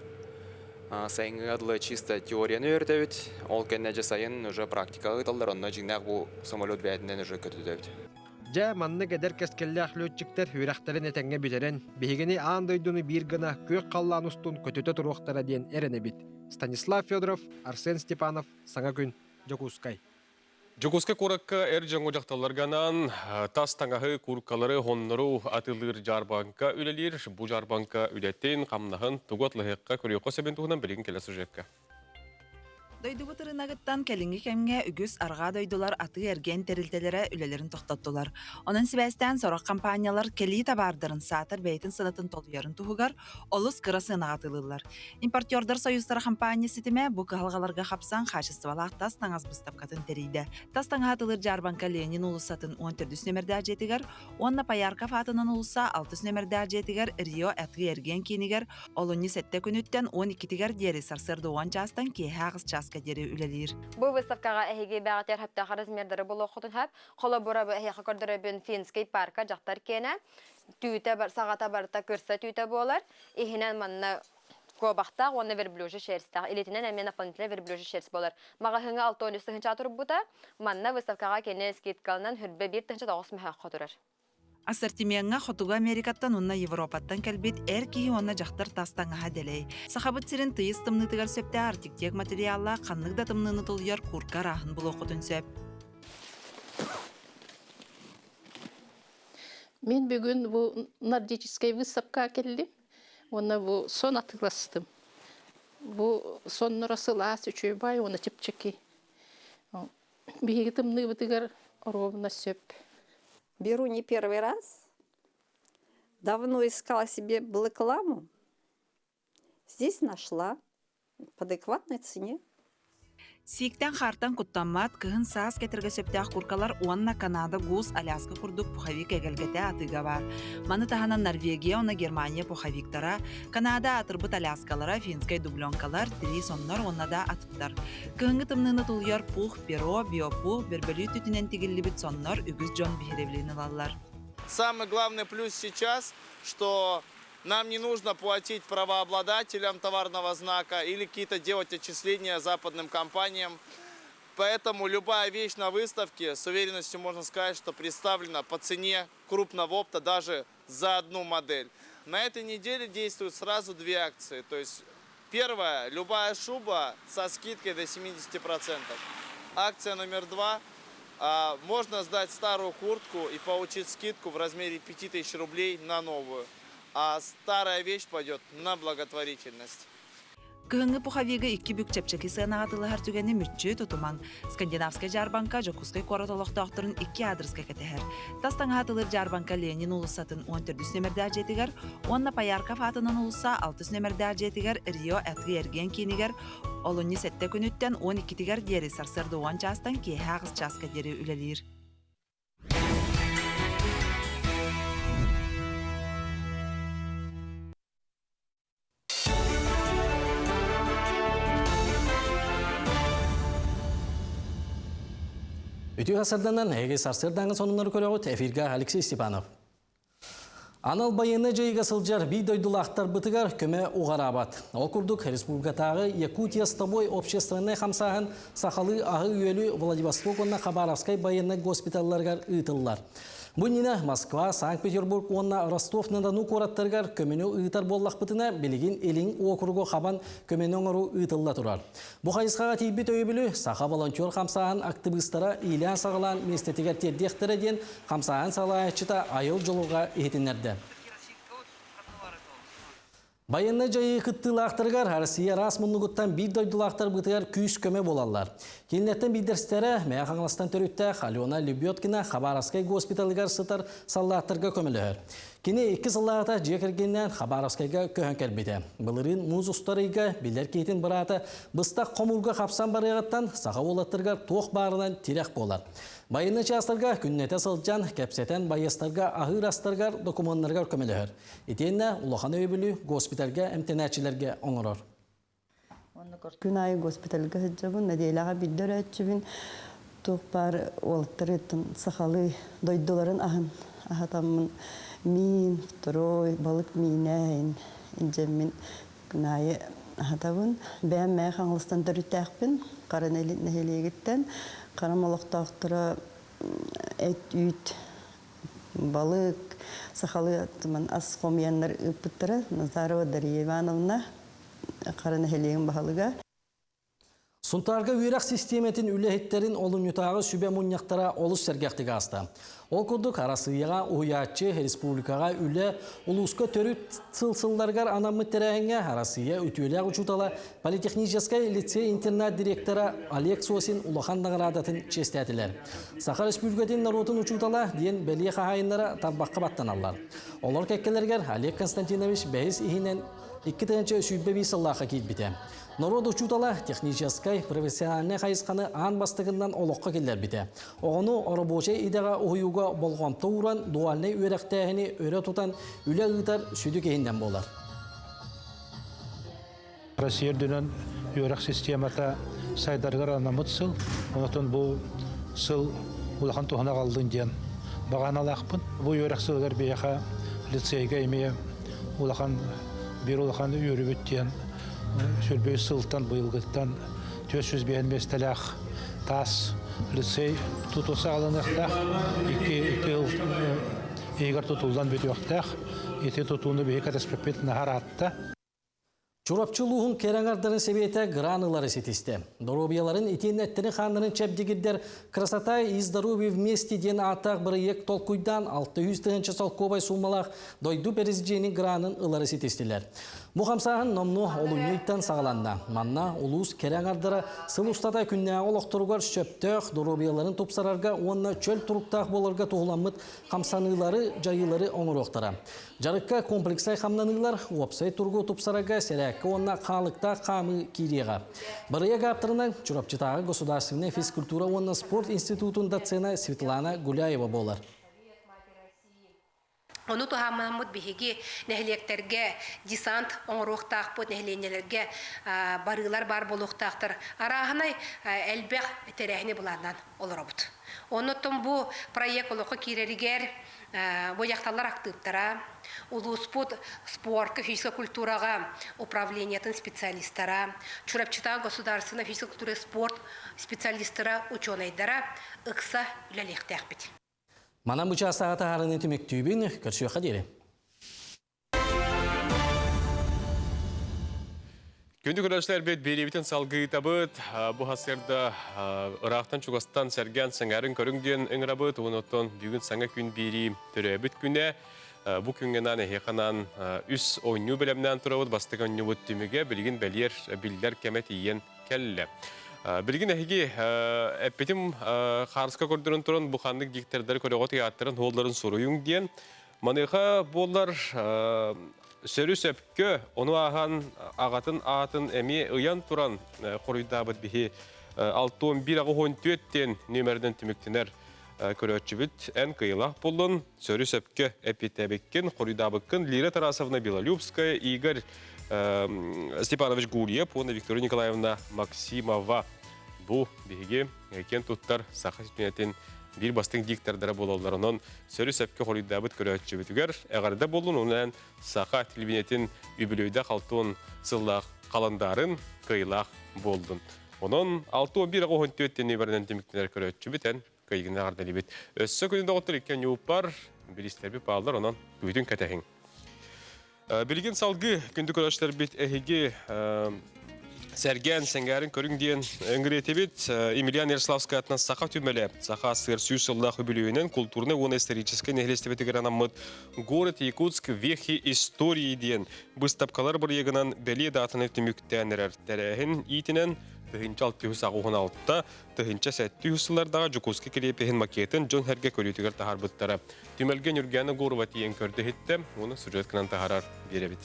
сайыҥҥыга дылы чисто теорияны үөрэтэбит, ол кэннэ дьэ сайын уже практикаҕа ыыталлар, онно дьиҥнээх бу самолет бэйэтинэн уже көтүтэбит. Дьэ, маннык эдэр кэскиллээх летчиктэр үөрэхтэрин этэҥҥэ бүтэрэн, биһигини аан дойдуну биир гына күөх халлаан устун көтүтэ туруохтара диэн эрэнэбит. Станислав Федоров, Арсен Степанов, Саҥа күн, Дьокуускай. Дьокуускай куоракка эр дьоҥҥо дьахталларга анаан тас таҥаһы, кууркалары, хоннору атыылыыр дьаарбаҥка үлэлиир. Бу дьаарбаҥка үлэтин, хамнаһын тугу атлаһыахха, көрүөххэ сөбүн туһунан билигин кэлэ сюжекка. Дойдубут ырыынагыттан кэлиҥҥи кэмҥэ үгүс арҕаа дойдулар атыы-эргиэн тэрилтэлэрэ үлэлэрин тохтоттулар. Онон сибээстээн сорох компаниялар кэлии табаардарын саатар бэйэтин сыанатын толуйарын туһугар олус кыра сыанаҕа атыылыыллар. Импортердар союзтара хампаанньа ситимэ бу кыһалҕаларга хапсан хаачыстыбалаах тас таҥас быыстапкатын тэрийдэ. Тас таҥаһы атылыыр дьаарбаҥка Ленин уулуссатын 14 нөмэрдээх дьиэтигэр уонна Поярков аатынан уулусса 6 нөмэрдээх дьиэтигэр Рио атыы-эргиэн киинигэр олунньу 7 күнүттэн 12-тигэр диэри сарсыарда 10 чаастан киэһэ 8 чааска диэри үлэлиир. Бу выставкаҕа эһиги бэҕэтэр сөптөөх размердары булуоххутун сөп. Холобура, бу эһиэхэ көрдөрөбүн финский парка дьахтар киэнэ. Түүтэ саҕата барыта кырса түүтэ буолар. Иһинэн манна куобахтаах уонна верблюжий шерстаах. Илитинэн эмиэ дополнительно верблюжий шерсть буолар. Маҕаһыыҥа 63 тыһыынча турбута. Манна выставкаҕа кини скидкалынан хүрбэ 1 900 мөһөөххө турар. Ассортимеҥҥа Хотугу Америкаттан уонна Европаттан кэлбит эр киһи уонна дьахтар тас таҥаһа дэлэй. Сахабыт сирин тыйыс тымныытыгар сөптөөх артиктек материаллаах ханнык да тымныыны тулуйар куурка арааһын булуоххутун сөп. Мин бүгүн бу нордическай выставка келлим. Уонна бу сон атыыластым. Бу сонноро сылаас үчүгэй уонна чэпчэки. Биһиги тымныыбытыгар оруобуна сөп. Беру не первый раз. Давно искала себе блэкламу. Здесь нашла по адекватной цене. Сииктэн хаартан куттаммат, кыһын саас кэтэргэ сөптөөх куркалар уонна Канада Гус, Аляска курдук пуховик эгэлгэтэ атыыга баар. Маны таһынан Норвегия уонна Германия пуховиктара, Канада аатырбыт Аляскалара, финскэй дубленкалар, тирии соннор уонна да атыттар. Кыһыҥҥы тымныыны тулуйар пух, перо, биопух, бөрбөлүү түтүнэн тигиллибит соннор үгүс дьон биһирэбилин ылаллар. Самый главный плюс сейчас, что нам не нужно платить правообладателям товарного знака или какие-то делать отчисления западным компаниям. Поэтому любая вещь на выставке, с уверенностью можно сказать, что представлена по цене крупного опта даже за одну модель. На этой неделе действуют сразу две акции. То есть первая, любая шуба со скидкой до 70%. Акция номер два, можно сдать старую куртку и получить скидку в размере 5000 рублей на новую. А старая вещь пойдет на благотворительность. Кыһыҥҥы пуховига икки бүк чэпчэки сыанаҕа атыылаһар түгэни мүччү тутумаҥ. Скандинавскай дьаарбаҥка Дьокуускай куорат олохтоохторун икки аадырыска кэтэһэр. Тас таҥаһа атылыыр дьаарбаҥка Ленин уулуссатын 14 нөмэрдээх дьиэтигэр уонна Поярков аатынан уулусса 6 нөмэрдээх дьиэтигэр Рио атыы-эргиэн киинигэр олунньу сэттэ күнүттэн 12-тигэр диэри сарсыарда 10 чаастан киэһэ аҕыс чааска диэри үлэлиир. Үтүө сарсыарданан, эһиги сарсыардааҥы сонуннары көрөҕүт. Эфиргэ Алексей Степанов. Анал байыаннай дьайыыга сылдьар биир дойдулаахтарбытыгар көмө уҕараабат. Ол курдук, республикатааҕы Якутия с тобой общественнай хамсааһын сахалыы аһы-үөлү Владивосток уонна Хабаровскай байыаннай госпиталларыгар ыытыллар. Бу иннинэ Москва, Санкт-Петербург уонна Ростов-на-Дону куораттарыгар көмөнү ыытар буоллахпытына, билигин Илин уокуругу хабан көмөнү оҥоруу ыытылла турар. Бу хайысхаҕа тиийбит өйөбүлү Саха волонтер хамсааһын актыбыыстара иилээн-саҕалаан миэстэтигэр тиэрдиэхтэрэ диэн хамсааһын салайааччыта Айыл Дьулурҕа иһитиннэрдэ. Байыаннай дьайыы кыттыылаахтарыгар Россия араас муннугуттан биир дойдулаахтарбытыгар күүс-көмө буолаллар. Кинилэртэн биирдэстэрэ Мэйэ Хаҥаластан төрүттээх Алена Лебедкина Хабаровскай госпиталыгар сытар саллааттарга көмөлөһөр. Кини икки сыллааҕыта дьиэ кэргэнинээн Хабаровскайга көһөн кэлбитэ. Былырыын муус устар ыйга билэр киһитин быраата быстах хомуурга хапсан барыаҕыттан саха уолаттарыгар туох баарынан тирэх буолар. Байыаннай чаастарга күннэтэ сылдьан, кэпсэтэн байыастарга аһыыр астарыгар, докумуоннарыгар көмөлөһөр. Итиэннэ улахан өйөбүлү госпитальга эмтэнээччилэргэ оҥорор. Күн аайы госпитальга сылдьабын, нэдиэлэҕэ биирдэ өрөөччүбүн. Туох баар уолаттары сахалыы дойдуларын аһын аһатаммын миин, второй, балык миинэ илдьэммин күн аайы аһатабын. Бэйэм Мэйэ Хаҥаластан төрүттээхпин, Хара нэһилиэгиттэн. Харам олохтоохторо эт-үүт, балык, сахалыы ас хомуйаннар ыыппыттара. Назарова Дария Ивановна Хара нэһилиэгин баһылыга. Сунтаарга үөрэх систиэмэтин үлэһиттэрин олунньутааҕы сүбэ мунньахтара олус сэргэхтик ааста. Ол курдук Арассыыйаҕа уһуйааччы, республикаҕа үлэ, улууска төрүт сыл-сылларыгар анаммыт тэрээһиҥҥэ Арассыыйа үтүөлээх учуутала, политехническай лицей-интернат директора Олег Сосин улахан наҕараадатын чиэстээтилэр. Саха Республикатын норуотун учуутала диэн бэлиэ хаһаайыннара тарбахха баттаналлар. Олор кэккэлэригэр Олег Константинович бэһис иһинэн 2021 сыллаахха киирбитэ. Норуот учуутала техническай, профессиональнай хайысханы аан бастакыннан олоххо киллэрбитэ. Оҕону оробуочай идэҕэ уһуйууга болҕомто ууран, дуальнай үөрэхтээһини өрө тутан үлэ ыытар сүдү киһиннэн буолар. Россия үрдүнэн үөрэх системата сайдарыгар анаммыт сыл. Онтон бу сыл улахан туһаны аҕаллын диэн баҕаналаахпын. Бу үөрэх сылыгар биһиэхэ лицейгэ эмиэ улахан биир улахан үөрүүбүт диэн сүрбүс сылтан быйылгыттан 405 миэстэлээх таас лицей тутуу саҕаланыахтаах. Икки икки иһигэр тутуллан бүтүөхтээх. Ити тутууну биһи кэтэспиппит наһаа ыраатта. Чурапчы улууһун кэрэҥардарын сэбиэтэ гран ылары ситистэ. Доруобуйаларын итиэннэ эттэрин-хааннарын чэбдигирдэр «Красота и здоровье вместе» диэн ааттаах бырайыак толкуйдаан 600 тыһыынча солкуобай суумалаах дойду бэрэсидьиэнин гранын ылары ситистилэр. Бу хамсааһын номнуо олунньу ыйтан саҕаланна. Манна улуус кэрэ аҥардара сыл устата күннээҕи олохторугар сөптөөх доруобуйаларын тупсарарга уонна чөл туруктаах буоларга туһуламмыт хамсаныылары, дьайыылары оҥоруохтара. Дьарыкка комплекснай хамнаныылар, уопсай туругу тупсарарга сэрээккэ уонна хаалыктаах хаамыы киириэҕэ. Бырайыак ааптарынан Чурапчытааҕы государственнай физкультура уонна спорт институтун доцена Светлана Гуляева буолар. Ону туһаммыт биһиги нэһилиэктэргэ десант оҥоруохтаахпыт, нэһилиэнньэлэргэ барыылар баар буолуохтаахтар. Арааһынай элбэх тэрээһини былааннаан олоробут. Оннуттан бу проект олоххо киирэригэр бу дьахталлар актыыптара, улууспут спорка, физическэй культураҕа управлениетын специалистара, Чурапчытааҕы государственнай физическэй культура спорт специалистара, учуонайдара ыкса үлэлиэхтээхпит. Манан бу чаастааҕы таһаарыыны түмүктүүбүн, көрсүөххэ диэри. Күндү көрөөччүлэрбит биэриибитин салгыытабыт. Бу хасырда ыраахтан чугастан сэргээн сэҥээрин көрүҥ диэн ыҥырабыт. Онон бүгүн саҥа күн биэрии төрөөбүт күнэ. Бу күҥҥэ анаан эһиэхэ анаан үс оонньуу бэлэмнээн турабыт. Бастакы оонньуубут түмүгэ билигин бэлиэр биллэр кэмэ тиийэн кэллэ. Билигин эһиги эппитим хаарыска көрдөрөн туран бу ханнык диктордары көрөҕүт ааттарын хуолларын суруйуҥ диэн. Маныаха буоллар сөрү-сөпкө ону ааһан аҕатын аатын эмиэ ыйан туран хоруйдаабыт биһи 61 84 диэн нүөмэринэн түмүктэнэр көрөөччүбүт эн кыйылаах буллун сөрү-сөпкө эппиттээбиккин хоруйдаабыккын Лира Тарасовна Белолюбская, Игорь Степанович Гурьев уонна Виктория Николаевна Максимова бу биһиги киэн туттар саха сүтүнэтин биир бастыҥ диктордара буолаллар. Онон сөрү-сөпкө хоруйдаабыт көрөөччүбүтүгэр эҕэрдэ буоллун. Онон саха телевидениетин үбүлүөйдээх 60 сыллаах халандаарын кыайыылаах буоллун. Онон 61 14 теннибэринэн түмүктэнэр көрөөччүбүт эн кыайыгын эҕэрдэлибит. Өссө күнү доҕоттор икки ньууппар биристэрби пааллар онон күүтүн кэтэһиҥ. Билигин салгыы күндү көрөөччүлэрбит эһиги сэргээн, сэҥээрин көрүҥ диэн ыҥырыэтибит. Емельян Ярославскай атынан Саха түмэлэ Саха АССР сүүс сыллаах үбүлүөйүнэн култуурнай уонна историческай нэһилиэстибэтигэр анаммыт «Город Якутск вехи истории» диэн быыстапкалар бырайыагынан бэлиэ даатаны түмүктээн эрэр тэрээһин иитинэн 1686 1700 сыллардаҕа Дьокуускай кириэпиһин макетын дьон-сэргэ көрүүтүгэр таһаарбыттара. Түмэлгэ Ньургиана Гурова тиийэн көрдө-иһиттэ, уонна сюжет гынан таһаарар биэрэбит.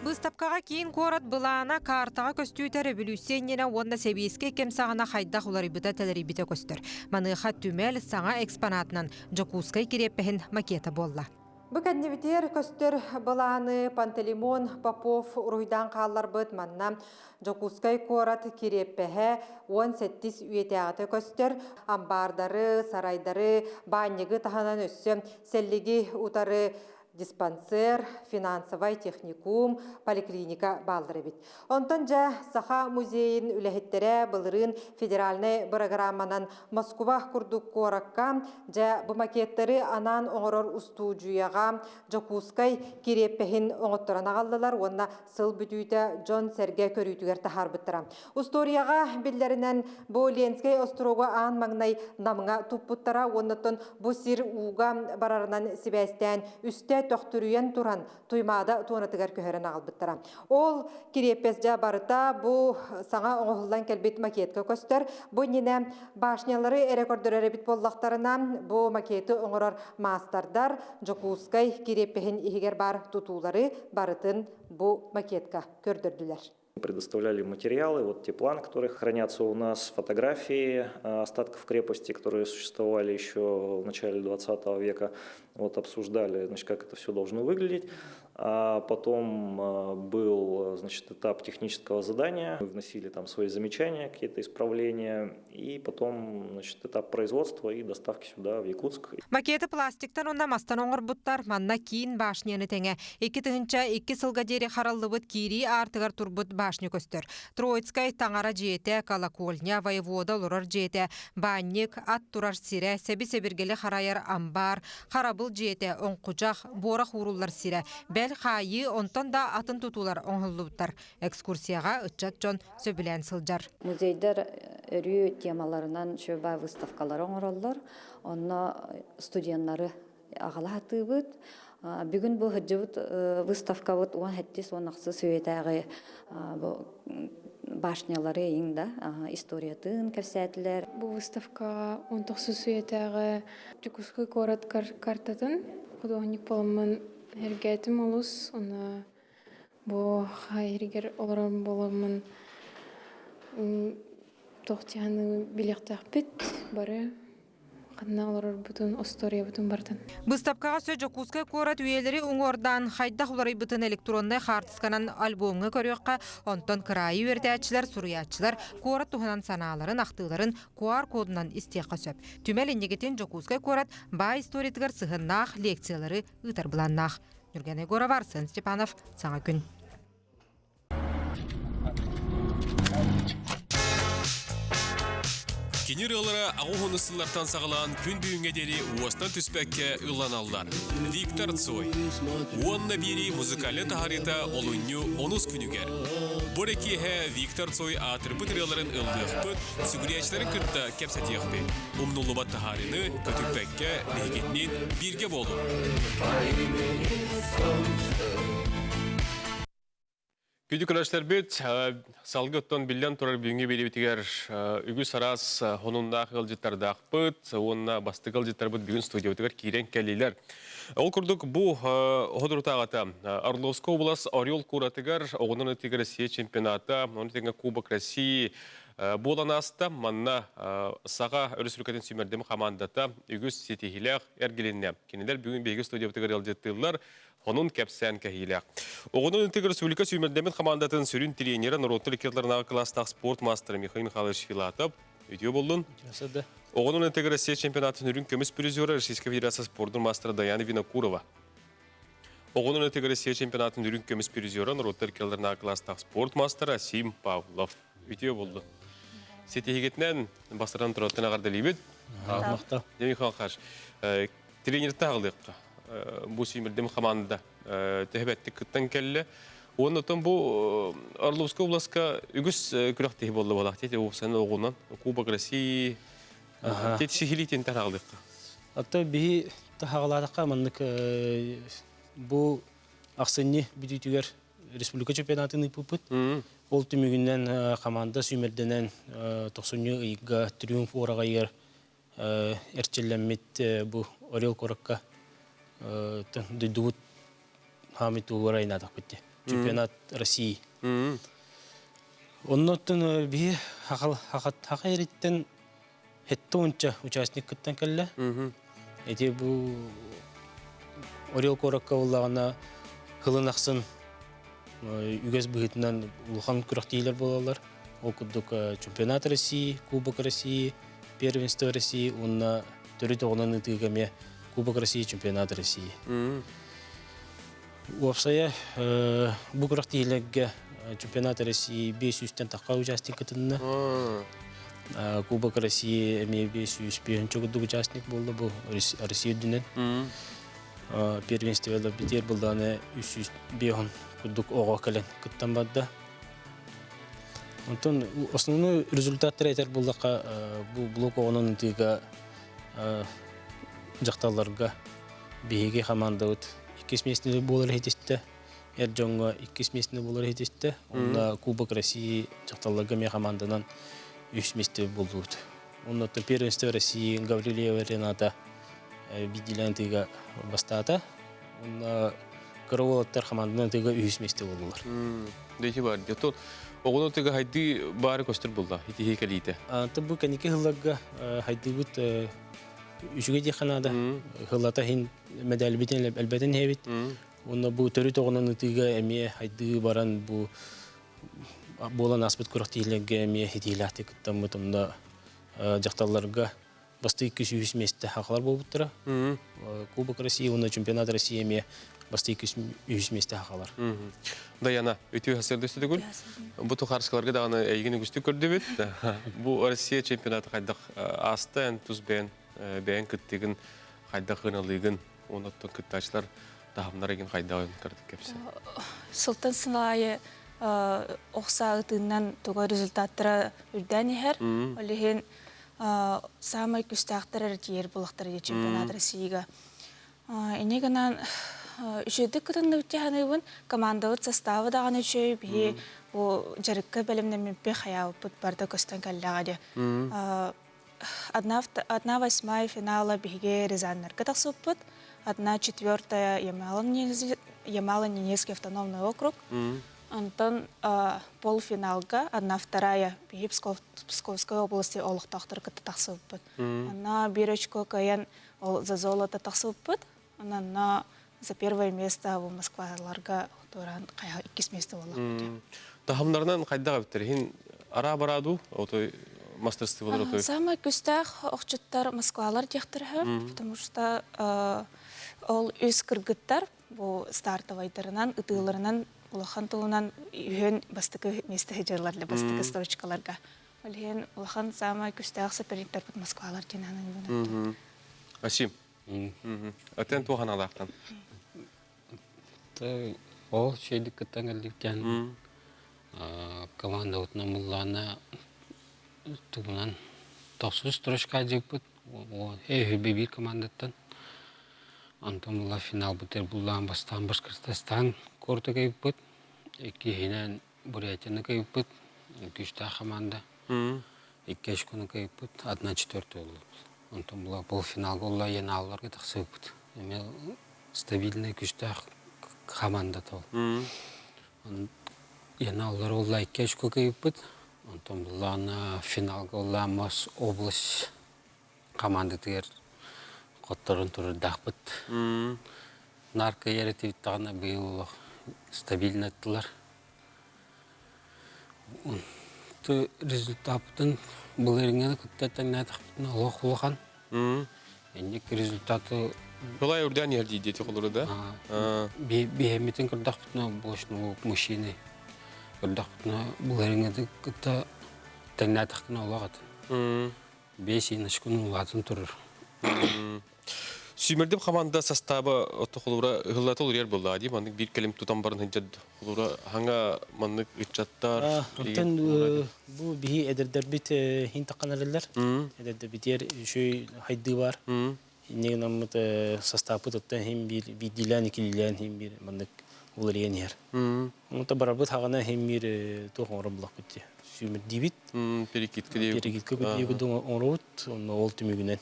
Быыстапкаҕа киин куорат былаана каартаҕа көстүүтэ революция иннинэ уонна сэбиэскэй кэм саҕана хайдах уларыйбыта-тэлэрийбитэ көстөр. Маныаха түмэл саҥа экспонатынан Дьокуускай кириэппэһин макета буолла. Бу кэннибитигэр көстөр былааны Пантелеймон Попов уруһуйдаан хаалларбыт манна Дьокуускай куорат кириэппэһэ 17 үйэтээҕитэ көстөр амбаардары, сарайдары, баанньыгы таһынан өссө сэллиги утары диспансер, финансовай техникум, поликлиника бааллар эбит. Онтон дьэ Саха музейын үлэһиттэрэ былырыын федеральнай бырагырааманан Москва курдук куоракка дьэ бу макеттары анаан оҥорор устуудьуйаҕа Дьокуускай кириэппэһин оҥотторон аҕаллылар уонна сыл бүтүүтэ дьон-сэргэ көрүүтүгэр таһаарбыттара. Устуоруйаҕа биллэринэн бу Ленскэй остуруогу аан маҥнай Намҥа туппуттара уоннаттан бу сир ууга барарынан сибээстээн үстэ төхтүрүйэн туран Туймаада туонатыгар көһөрөн аҕалбыттара. Ол кириэппэс дьэ барыта бу саҥа оҥоһуллан кэлбит макетка көстөр. Бу иннинэ башнялары эрэ көрдөрөр эбит буоллахтарына, бу макеты оҥорор маастардар Дьокуускай кириэппэһин иһигэр баар тутуулары барытын бу макетка көрдөрдүлэр. Предоставляли материалы, вот те планы, которые хранятся у нас, фотографии остатков крепости, которые существовали еще в начале 20 века. Вот обсуждали, значит, как это все должно выглядеть. А потом был, значит, этап технического задания. Мы вносили там свои замечания, какие-то исправления. И потом, значит, этап производства и доставки сюда, в Якутск. Макеты пластиктан уонна мастан оҥорбуттар. Манна киин башняны тэҥэ 2002 сылга диэри хараллыбыт киирии аартыгар турбут башня көстөр. Троицкай таҥара дьиэтэ, колокольня, воевода олорор дьиэтэ, баанньык, ат турар сирэ, сэби-сэбиргэли харайар амбар, харабыл дьиэтэ, оҥкучах, буорах ууруллар сирэ, бэл Түмэл, хаайыы, онтон да атын тутуулар оҥоһуллубуттар. Экскурсияҕа ыччат дьон сөбүлээн сылдьар. Музейдар өрүү темаларынан шөба выставкалары оҥороллор. Онно студеннары аҕалаатыыбыт. Бүгүн бу сылдьыбыт выставкабыт 17-16 үйэтээҕи бу башнялары иҥ да историятын кэпсээтилэр. Бу выставкаҕа 19 үйэтээҕи Дьокуускай куорат картатын худуоһунньук буоламмын эргээтим олус. Уонна бу иһигэр олорор буоламмын туох дьаһаны билиэхтээхпит бары ханна олорорбутун, остуоруйабытын барытын. Быыстапкаҕа сө Дьокуускай куорат үйэлэри уҥуордаан хайдах уларыйбытын электроннай хаартысканан альбомҥа көрүөххэ, онтон кыраайы үөрэтээччилэр, суруйааччылар куорат туһунан санааларын, ахтыыларын QR-кодунан истиэххэ сөп. Түмэл иннигитин Дьокуускай куорат баай историятыгар сыһыаннаах лекциялары ыытар былааннаах. Нюргена Егорова, Арсен Степанов, Саҥа күн. Кини ырыалара аҕыс сыллартан саҕалаан күн бүгүҥҥэ диэри уостан түспэккэ ылланаллар. Виктор Цой. Уонна биэрии музыкальнай таһаарыыта олунньу онус күнүгэр. Бу эрэ киэһэ Виктор Цой аатырбыт ырыаларын ыллыахпыт, сүгүрүйээччилэрин кытта кэпсэтиэхпит. Умнуллубат таһаарыыны көтүппэккэ биһигитинин бииргэ буолуҥ. Күндү көрөөччүлэрбит, салгы оттон биллэн турар бүгүҥҥү биэриибитигэр үгүс араас хонуннаах ыалдьыттардаахпыт уонна бастакы ыалдьыттарбыт бүгүн студиябытыгар киирэн кэллилэр. Ол курдук бу соторутааҕыта Орловскай область Орел куоратыгар оҕонон ытыыга Россия чемпионата, ону тэҥэ Кубок России буолан ааста. Манна Саха Өрөспүүбүлүкэтин сүүмэрдэммит хамаандата үгүс ситиһиилээх эргилиннэ. Кинилэр бүгүн биһиги студиябытыгар ыалдьыттыыллар. Онун кэпсээн кэһиилээх. Оҕону ытыгар республика сүүмэрдэммит хамаандатын сүрүн тренерэ, норуоттар иккиларынааҕы кылаастаах спорт маастара Михаил Михайлович Филатов үтүө боллун. Оҕону ытыгар Россия чемпионатын үрүҥ көмүс призера Российская Федерация спордун маастара Даяна Винокурова. Оҕону ытыгар Россия чемпионатын үрүҥ көмүс призера, норуоттар иккиларынааҕы кылаастаах спорт маастара Сим Павлов. Үтүө болду. Ситиһигитинэн бастаран тураттан аҕардалыыбыт. Махтал. Михаил Хаш, тренерте аҕалыахха. Бу сүүмэрдим хамаанда төһөбэттик кыттан кэллэ. Уонна оттон бу Орловскай областка үгүс күрэхтэһии буолла буолаах тете уопсан оҕунан Кубок России тет сихилитин таһаҕалыахха. Атта биһи таһаҕалаатахха маннык бу ахсынньы бүтүүтүгэр республика чемпионатын ыыппыппыт. Ол түмүгүнэн команда сүүмэрдэнэн тохсунньу ыйга Триумф уораҕайыгар эрчиллэммит бу Орел куоракка дойдубут хаамый туһугар айнаатахпыт дии. Чемпионат России. Оннуттан биһи хаха эриттен хетте онча участник кыттан кэллэ. Эти бу Орел куоракка буллаҕына хылын ахсын үгэс быһыытынан улахан күрэхтиилэр буолаллар. Ол курдук Чемпионат России, Кубок России, Первенство России уонна төрүт оҕунан ытыыга эмиэ Кубок России, Чемпионат России. Уопсайа бу күрэхтиилэргэ Чемпионат России 500-тэн тахха участник кытынна. Кубок России эмиэ 500 курдук участник буолла бу Россия үрдүнэн. Первенстволар битиэр булдааны 305 курдук оҕо кэлэн кыттан барда. Онтон основной результаттары этэр буоллахха бу блок оҕонон ытыыга дьахталларга биһиги хамаандабыт иккис миэстэни буолар иһитистэ. Эр дьоҥҥо иккис миэстэни буолар иһитистэ. Онно Кубок России дьахталларга эмиэ хамаанданан үс миэстэ буллубут. Онно первенство России Гаврильева Рената биирдиилээн ытыыга бастаата. Онно кыра уолаттар хамаанданан ытыыга үһүс миэстэ буоллулар. Дии бар. Дето оҕону ытыга хайды баары көстөр булла. Итиһи кэлиитэ. Антон бу кэнники сылларга хайдыбыт үчүгэй диэххэ наада. Сыллата иһин мэдээлбитин элбэтин иһэбит. Уонна бу төрүт оҕонон ытыыга эмиэ хайдыы баран бу буолан ааспыт күрэхтиилэргэ эмиэ ситиилээхтик кыттаммыт онно дьахталларга бастакы 203 миэстэ хахалар буолбуттара. Кубок России уонна чемпионат России эмиэ бастакы 203 миэстэ хахалар. Даяна, үтүө сырды түгүл. Бу тухарскаларга даҕаны эйигин үгүстүк көрдүбүт. Бу Россия чемпионаты хайдах ааста эн тус бэйэн бэйэн кыттыгын хайдах ыналыыгын, оннуттан кыттаачылар Таһымнар эгин хайдах кырдык кэпсэ. Сылтан сыл аайы ох саа ытыынан туга результаттара үрдээн иһэр. Ол иһин саамай күүстээхтэр эрэ тиийэр буоллахтара дии чемпионат Россияга. Инньэ гынан үчүгэйдик кытынныбыт дии саныыбын. Командабыт состава даҕаны үчүгэй. Биһи бу дьарыкка бэлэмнэммиппит хайаабыппыт барыта көстөн кэллэҕэ дии. Одна восьмая финала биһиги Рязаннарга тахсыбыппыт. Одна четвертая Ямало-Ненецкий автономный округ. Онтон полуфиналга одна вторая биһи Псковской области олохтоохтор кытта тахсыбыппыт. Онно биир очко кыайан ол за золото тахсыбыппыт. Онно за первое место бу Москваларга туораан хайа иккис место буоллахпыт. Таһымнарынан хайдах эбиттэр иһин араа бараа дуу отой мастерстволар отой Самый күстээх охчуттар Москвалар диэхтэрэ, потому что ол үс кыргыттар бу стартовайдарынан, ытыыларынан улахан тылынан үһүөн бастакы место сылдьаллар бастакы строчкаларга. Ол иһин улахан самай күстээх соперниктарбыт Москвалар диэн анаан. Асим. Атен туох аналаахтан? Ол шейдик кыттан кэлдиктен командабытынан муллаана тугунан тохсус строчка дьыппыт эһүбэ биир командаттан онтон була финалбытыр буллаан бастаан Башкортостан куорта кыйыппыт иккиһинэн Бурятияны кыйыппыт күүстээх команда икки очкону кыйыппыт одна четвертая боллубут онтон була полуфиналга олла янаалларга тахсыбыппыт эмиэ стабильный күүстээх команда ол янааллар олла икки очко кыйыппыт онтон буллаана финалга олла Мос область командатыгар хотторон турардаахпыт наар кыайар этибит даҕаны быйыл олох стабильно ыттылар результаппытын былырыыҥҥаны кытта тэҥнээтэхпитинэ олох улахан инник результаты Былай үрдээн иһэр дии диэти холору да биһэммитин көрдөхпүтүнэ больше мужчины көрдөхпүтүнэ былырыыҥҥаны кытта тэҥнээтэхпинэ олох атын бес иночкун улаатын турар. Сүүмэрдим команда состава отто холура ыһыллата уларыйар буоллаҕа дии маннык биир кэлим тутан баран сылдьар холура хаҥа маннык ыччаттар Оттон бу биһи эдэрдэрбит хин таххан эрэллэр. Эдэрдэрбитигэр үчүгэй хайдыы бар. Инньэ гынаммыт састааппыт оттон иһин биир биирдиилээн иккилиилээн иһин биир маннык уларыйан иһэр. Онто барарбыт хаҕана иһин биир туох оҥорор булахпыт дии. Сүүмэрдиибит. Перекидка диэбит. Перекидка диэбит оҥоробут. Онно ол түмүгүнэн.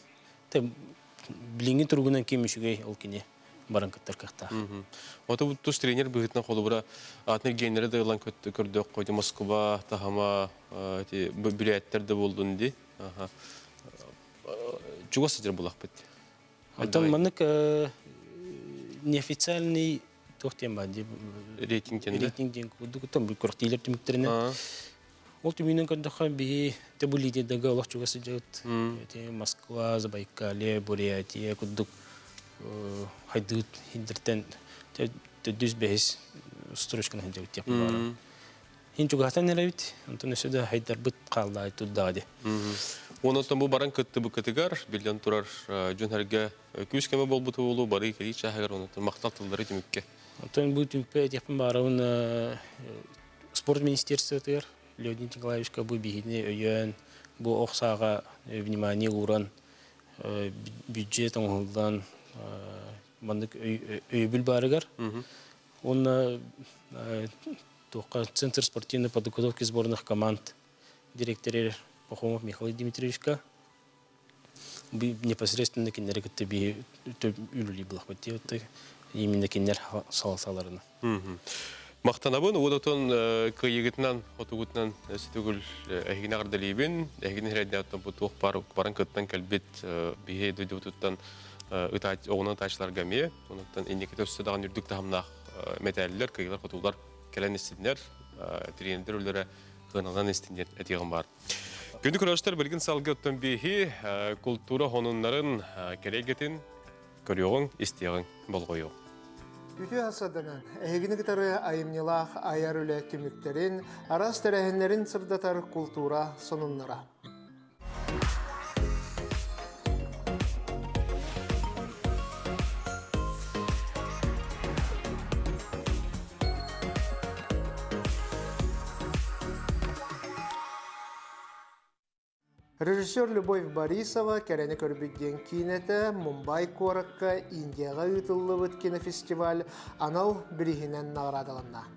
Билиҥҥи туругунан ким үчүгэй ол кини баран кыттар кыахтаах. Ото тус тренер быһыытынан холобура атын регионнары да ылан көрдөххө Москва таһыма эти бүрээттэр да буоллун ди. Чугас сылдьар булахпыт. Оттон маннык неофициальный туох диэн баар дии рейтинг диэн рейтинг диэн курдук күрэхтиилэр түмүктэринэн ол түмүгүнэн көрдөххө биһи те бу лидердэргэ олох чугас сылдьабыт Москва, Забайкалье, Бурятия курдук хайдыыт хиндертен төрдүс бэһис строчканы сылдьабыт диэхпин баҕарабын. Хин чугаһатан эрэбит, онтон өссө да хайдарбыт хааллаай турдаҕа дии. Онон бу баран кыттыбыккытыгар, биллэн турар, дьон-сэргэ күүс көмө буолбута буолуо, барыы кэлии чааһыгар онон махтал тыллары түмүккэ. Онтон бу түмүккэ этиэхпин баҕарабын спорт министерствотыгар Леонид Николаевичка бу биһини өйөөн, бу ох сааҕа внимание ууран, бюджет оҥоһуллан, маннык өйөбүл баарыгар. Уонна туохха Центр спортивной подготовки сборных команд директоры Пахомов Михаил Дмитриевичка непосредственно кинилэри кытта биһи үлэлии булахпыт диэбит именно кинилэр салалсаларына. Махтанабын уототон кыайыгытынан, хотугутунан сүтүгүл эһигини аҕардалиибин, эһигини хэрайдааттан бу туох бар баран кыттан кэлбит биһи дойдубутуттан оҕунан ытааччыларга эмиэ, онуттан инникити өссө даҕаны үрдүк таһымнаах мэтээллэр, кыайыылар, хотуулар кэлэн истиннэр, тренердэр үлэлэрэ кыаналан истиннэр этиэҕим баар. Күндү көрөөччүлэр, билигин салгыы оттон биһи култуура хонуннарын кэлэйгэтин көрүөҕүҥ, истиэҕиҥ, болҕойуоҕ. Үтүө асаданан, эһигини кытары айымньылаах айар үлэ түмүктэрин, араас тэрээһиннэрин сырдатар култуура сонуннара. Режиссер Любовь Борисова кэрэни көрбүт диэн киинэтэ Мумбай куоракка Индияҕа ыытыллыбыт кинофестиваль анал бирииһинэн наҕараадаланна.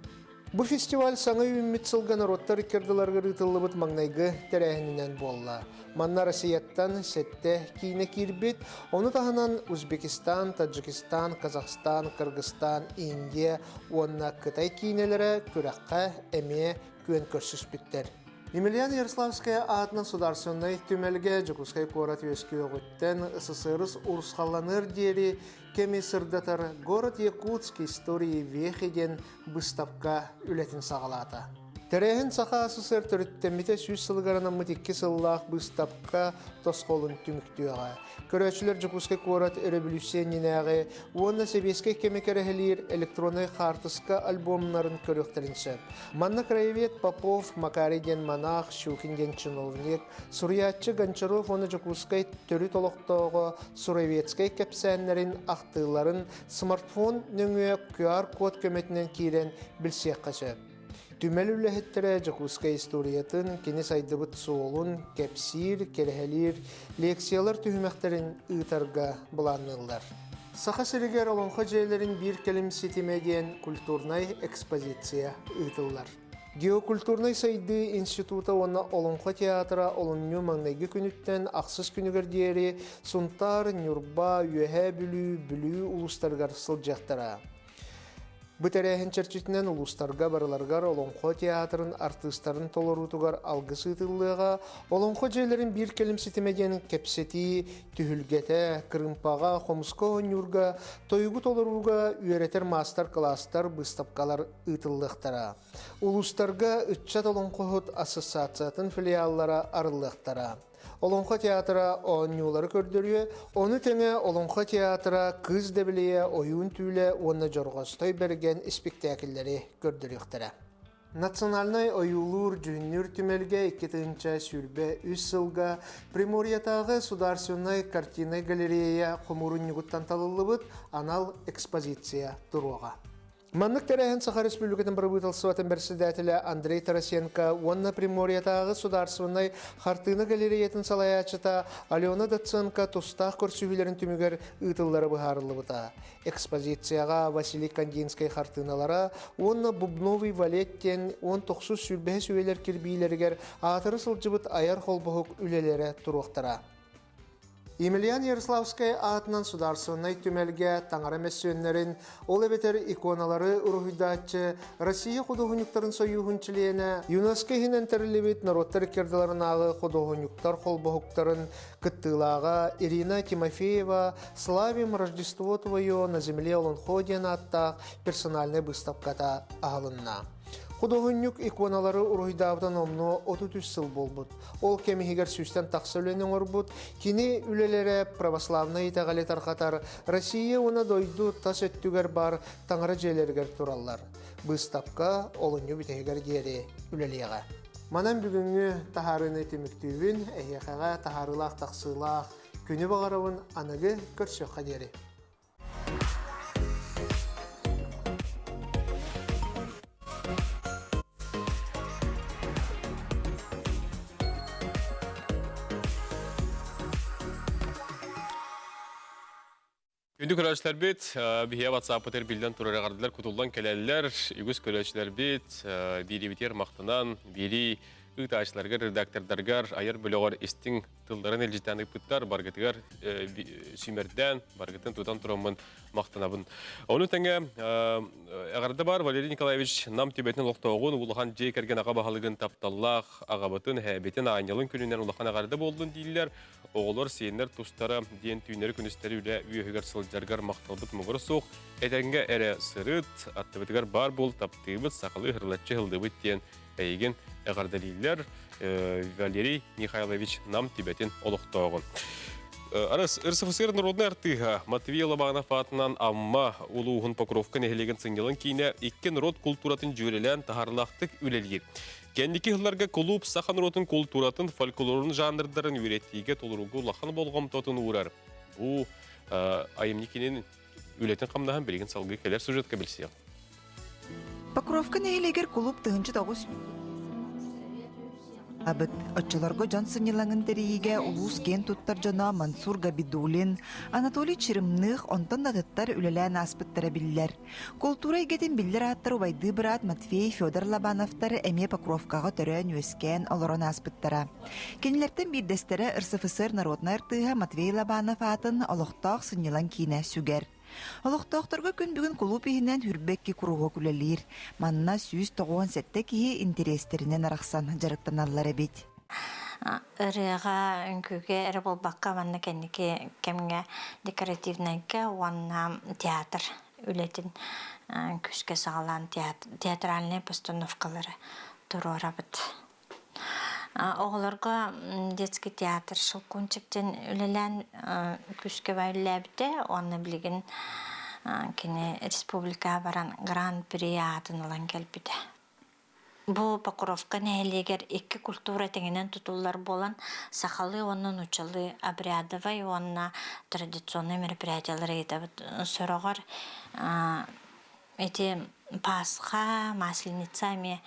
Бу фестиваль саҥа үүммүт сылга норуоттар иккардыларыгар ыытыллыбыт маҥнайгы тэрээһининэн буолла. Манна Россияттан сэттэ киинэ киирбит, ону таһынан Узбекистан, Таджикистан, Казахстан, Кыргызстан, Индия уонна Кытай киинэлэрэ күрэххэ эмиэ күөн көрсүспүттэр. Емельян Ярославская аатынан Сударственнай түмэлгэ Дьокуускай куорат үөскүөҕүттэн СССР урусхалланыар диэри кэми сырдатар «Город Якутск. Истории вехи» диэн быыстапка үлэтин саҕалаата. Тэрээһин Саха СССР төрүттэммитэ сүүс сылыгар анаммыт икки сыллаах быыстапка тосхолун түмүктүөҕэ. Көрөөччүлэр Дьокуускай куорат өрөбүлүүссүйэ иннинээҕи уонна сэбиэскэй кэми кэрэһэлиир электроннай хаартыска альбомнарын көрүөхтэрин сөп. Манна краевед Попов, Макарий диэн монах, Щукин диэн чиновник, суруйааччы Гончаров уонна Дьокуускай төрүт олохтооҕо Суровецкай кэпсээннэрин, ахтыыларын смартфон нөҥүө QR-код көмөтүнэн киирэн билсиэххэ сөп. Түмэл үлэһиттэрэ Дьокуускай историятын, кини сайдыбыт суолун кэпсиир, кэрэһэлиир лекциялар түһүмэхтэрин ыытарга былаанныыллар. Саха сиригэр Олоҥхо дьиэлэрин биир кэлим ситимэ диэн культурнай экспозиция ыытыллар. Геокультурнай сайдыы института уонна Олоҥхо театра олунньу маҥнайгы күнүттэн ахсыс күнүгэр диэри Сунтаар, Ньурба, Үөһээ Бүлүү, Бүлүү улуустарыгар сылдьыахтара. Бу тэрээһин чэрчитинэн улуустарга барыларыгар Олоҥхо театрын артыыстарын толоруутугар алгыс ыытыллыаҕа, Олоҥхо дьиэлэрин биир кэлим ситимэ диэн кэпсэтии түһүлгэтэ, кырыымпаҕа, хомуска оонньуурга, тойугу толорууга үөрэтэр маастар-кылаастар, быыстапкалар ыытыллыахтара. Улуустарга Ыччат олоҥхоһут ассоциациятын филиаллара арыллыахтара. Олоҥхо театра оонньуулары көрдөрүө, ону тэҥэ Олоҥхо театра Кыыс Дэбилийэ, Ойуун түүлэ уонна Дьорҕостой Бэргэн испиктээкиллэри көрдөрүөхтэрэ. Национальнай ойуулуур-дьүһүннүүр түмэлгэ 2023 сылга Приморьетааҕы Сударственнай картиннай галерея хомуурунньугуттан талыллыбыт анал экспозиция туруоҕа. Маннык тэрээһин Саха Республикатын бырабыыталыстыбатын бэрэссэдээтэлэ Андрей Тарасенко уонна Приморьетааҕы судаарыстыбаннай хартыына галереятын салайааччыта Алена Доценко тустаах көрсүһүүлэрин түмүгэр ыытыллара быһаарыллыбыта. Экспозицияҕа Василий Кандинскай хартыыналара уонна Бубновый валет диэн 19 сүүрбэһис үйэлэр кирбиилэригэр аатыра сылдьыбыт айар холбоһук үлэлэрэ туруохтара. Емельян Ярославскай аатынан Судаарыстыбаннай түмэлгэ таҥара мөссүөннэрин, ол эбэтэр иконалары уруһуйдааччы Россия худуоһунньуктарын сойууһун чилиэнэ, ЮНЕСКО иһинэн тэриллибит норуоттар иккардыларынааҕы худуоһунньуктар холбоһуктарын кыттыылааҕа Ирина Тимофеева «Славим Рождество твое на земле Олонхо» диэн ааттаах персональнай быыстапката аһылынна. Худуоһунньук иконалары уруһуйдаабыта номнуо 33 сыл буолбут. Ол кэм иһигэр сүүстэн тахса үлэни оҥорбут. Кини үлэлэрэ православнай итэҕэли тарҕатар Россия уонна дойду тас өттүгэр баар таҥара дьиэлэригэр тураллар. Быыстапка олунньу бүтэһигэр диэри үлэлиэҕэ. Манан бүгүҥҥү таһаарыыны түмүктүүбүн. Эһиэхэҕэ таһаарыылаах тахсыылаах күнү баҕарабын аныгы көрсүөххэ диэри. Күндү көрөөччүлэрбит, биһиэ WhatsApp-ытыр биллэн турар эҕэрдэлэр кутуллан кэлэллэр. Үгүс көрөөччүлэрбит бииривитигэр махтанан, биирии ыытааччыларгар, редактордаргар, айар бөлөҕөр истиҥ тылларын илдьиттээн ыыппыттар, баргытыгар сүүмэрдээн, баргытын тутан тураммын махтанабын. Ону тэҥэ эҕэрдэ бар Валерий Николаевич Нам түбэтин олохтооҕун, улахан дьиэ кэргэн аҕа баһылыгын тапталлаах аҕабытын, эһээбитин аанньалын күнүнэн улахан эҕэрдэ буоллун дииллэр. Оҕолор, сиэннэр тустара диэн түүннэри-күнүстэри үлэ үөһүгэр сылдьаргар махталбыт муҥура суох. Этэҥҥэ эрэ сырыт, аттыбытыгар баар буол, таптыыбыт, сахалыы хырылаччы ыһыллыбыт диэн эйигин эҕэрдэлииллэр Валерий Михайлович Нам түбэтин олохтооҕун. РСФСР народнай артыыһа Матвей Лобанов аатынан Амма улууһун Покровка нэһилиэгин сынньалаҥ киинэ икки норуот култууратын дьүөрэлээн таһаарылаахтык үлэлиир. Кэнники сылларга кулууп саха норуотун култууратын, фольклорун жанрдарын үөрэтиигэ толоруга улахан болҕомтотун уурар. Бу айымньы кинин үлэтин хамнаһын билигин салгыы кэлэр сюжетка билсиэх. Покровка нэһилиэгэр кулууп 1009. Абыт оччолорго дьон сынньалаҥын тэрийиигэ улуус киэн туттар дьоно Мансур Габидулин, Анатолий Черемных, онтон да атыттар үлэлээн ааспыттара биллэр. Култуура эйгэтин биллэр ааттар убайдыы быраат Матвей, Федор Лобановтар эмиэ Покровкаҕа төрөөн-үөскээн олорон ааспыттара. Кинилэртэн биирдэстэрэ РСФСР народнай артыыһа Матвей Лобанов аатын олохтоох сынньалаҥ киинэ сүгэр. Олохтоохторго күн бүгүн кулууп иһинэн Хүрбэкки куруһуок үлэлиир. Манна 197 киһи интэриэстэринэн арахсан дьарыктаналлар эбит. Ырыаҕа, үҥкүүгэ эрэ буолбакка, манна кэнники кэмҥэ декоративнайга уонна театр үлэтин күүскэ саҕалаан театральнай постановкалары туруорабыт. Оҕолорго детский театр Щелкунчик диэн үлэлээн күүскэ үлэлээбитэ уонна билигин кини республикаҕа баран гран-при аатын ылан кэлбитэ. Бу Покровка нэһилиэгэр икки культура тэҥинэн тутуллар буолан, сахалыы уонна нууччалыы обрядовай уонна традиционнай мероприятиелары ыытабыт. Сороҕор Ити Пасха, Масленица эмиэ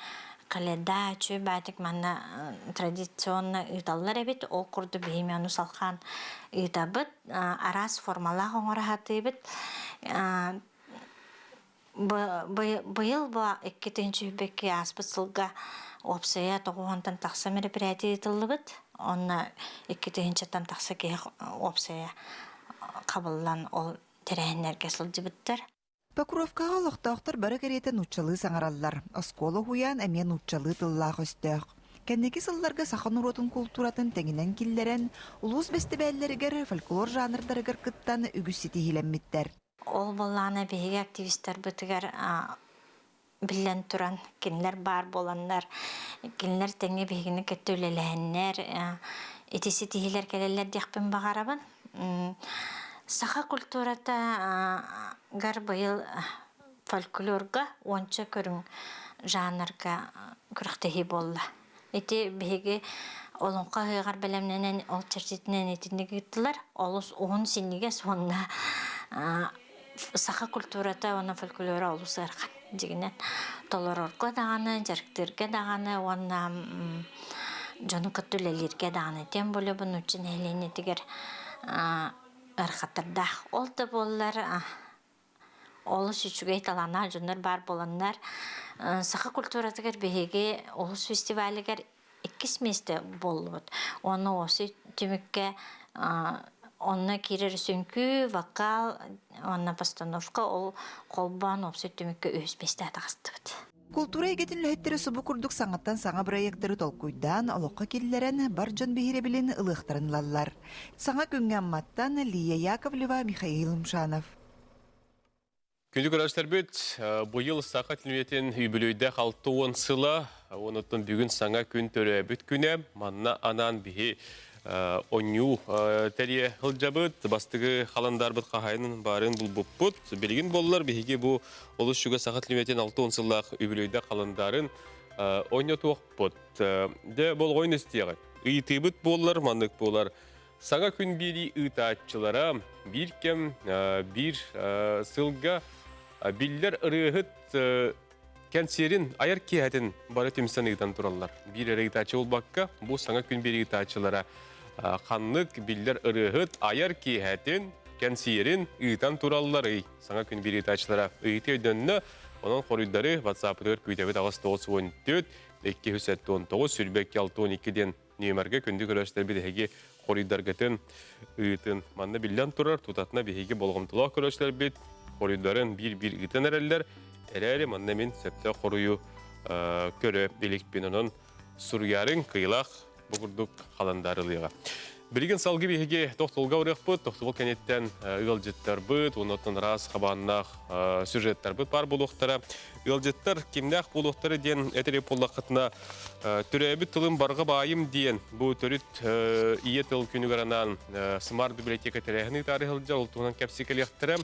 Каледа, үчүгэй баатык манна традиционно ыыталлар эбит. Ол курдук биһиги ону салхаан ыытабыт. Араас формалаах оҥоро сатыыбыт. Быйыл бу 2022 ааспыт сылга уопсайа 90-тан тахса мероприятие ыытыллыбыт. Онно 2000-тан тахса киһи уопсайа хабыллан ол тэрээһиннэргэ сылдьыбыттар. Покровкаҕа олохтоохтор бары кэриэтэ нууччалыы саҥараллар. Оскуола уһуйаан эмиэ нууччалыы тыллаах өстөөх. Кэнники сылларга саха норуотун култууратын тэҥинэн киллэрэн, улуус бэстибээллэригэр, фольклор жанрдарыгар кыттан үгүс ситиһиилэммиттэр. Ол буоллаҕына биһиги активистарбытыгар биллэн туран кинилэр баар буоланнар, кинилэр тэҥҥэ биһигини кытта үлэлэһэннэр ити ситиһиилэр кэлэллэр диэхпин баҕарабын. Саха культурата гар быйыл фольклорга уонча көрүҥ жанрга күрэхтэһии буолла. Ити биһиги олоҥхо ыһыаҕар бэлэмнэнэн ол чэрчитинэн итинник ыыттылар. Олус уһун синньигэс уонна саха культурата уонна фольклора олус ыарахан дьигинэн толорорго даҕаны, дьарыктыырга даҕаны уонна дьону кытта үлэлииргэ даҕаны. Тем более бу нуучча нэһилиэнньэтигэр ыарахаттардаах. Ол да буоллар олус үчүгэй талааннаах дьоннор баар буоланнар саха культуратыгар биһиги олус фестивалыгар иккис миэстэ буоллубут. Уонна осы түмүккэ онно киирэр үҥкүү, вокал уонна постановка ол холбоон уопсай түмүккэ үһүс миэстэҕэ таҕыстыбыт. Култуура эйгэтин үлэһиттэрэ субу курдук саҥаттан саҥа бырайыактары толкуйдаан, олоххо киллэрэн, бар дьон биһирэбилин ылыахтарын ылаллар. Саҥа күҥҥэ Амматтан Лия Яковлева, Михаил Умшанов. Күндү көрөөччүлэрбит, быйыл Саха телевидениетин үбүлүөйдээх 60 сыла, онуттан бүгүн саҥа күн төрөөбүт күнэ. Манна анаан биһи онньуу тэрийэ сылдьабыт. Бастыгы халандарбыт хаһайынын баарын булбуппут. Билигин буоллар биһиги бу олус чугас Саха телевидениетин 60 сыллаах үбүлүөйдээх халандарын ойнотуохпут. Дьэ, болҕойун истиэҕин. Ыйытыыбыт буоллар, маннык буолар. Саҥа күн биэрии ыытааччылара биир кэм биир сылга биллэр ырыаһыт кэнсиэрин айар киэһэтин бары түмсэн ыытан тураллар. Биир эрэ ыытааччы буолбакка, бу саҥа күн биэрии ыытааччылара ханнык биллэр ырыаһыт айар киэһэтин, кэнсиэрин ыытан туралларый? Саҥа күн биэрии ыытааччылара ыйытыы өйдөннө, онон хоруйдары WhatsApp-ытыгар күүтэбит 894 279 22 62 диэн Нүөмэргэ күндү көрөөччүлэрбит эһиги хоруйдаргытын ыытын. Манна биллэн турар, тутатына биһиги болҕомтолоох көрөөччүлэрбит хоруйдарын биир-биир ыытан эрэллэр. Эрээри манна мин сөптөөх хоруйу көрө иликпин. Онон суруйарыҥ кыйылаах бу курдук халандаарылыаҕа. Билигин салгыы биһиги тохтолго барыахпыт. Тохтобул кэнниттэн ыалдьыттарбыт, уонна араас хабааннаах сюжеттарбыт баар буолуохтара. Ыалдьыттар кимнээх буолуохтара диэн этэр буоллаххытына, төрөөбүт тылым барҕа баайым диэн бу төрүт ийэ тыл күнүгэр анаан Смарт библиотека тэрээһин ыытаары сылдьар, ол туһунан кэпсии кэлиэхтэрэ.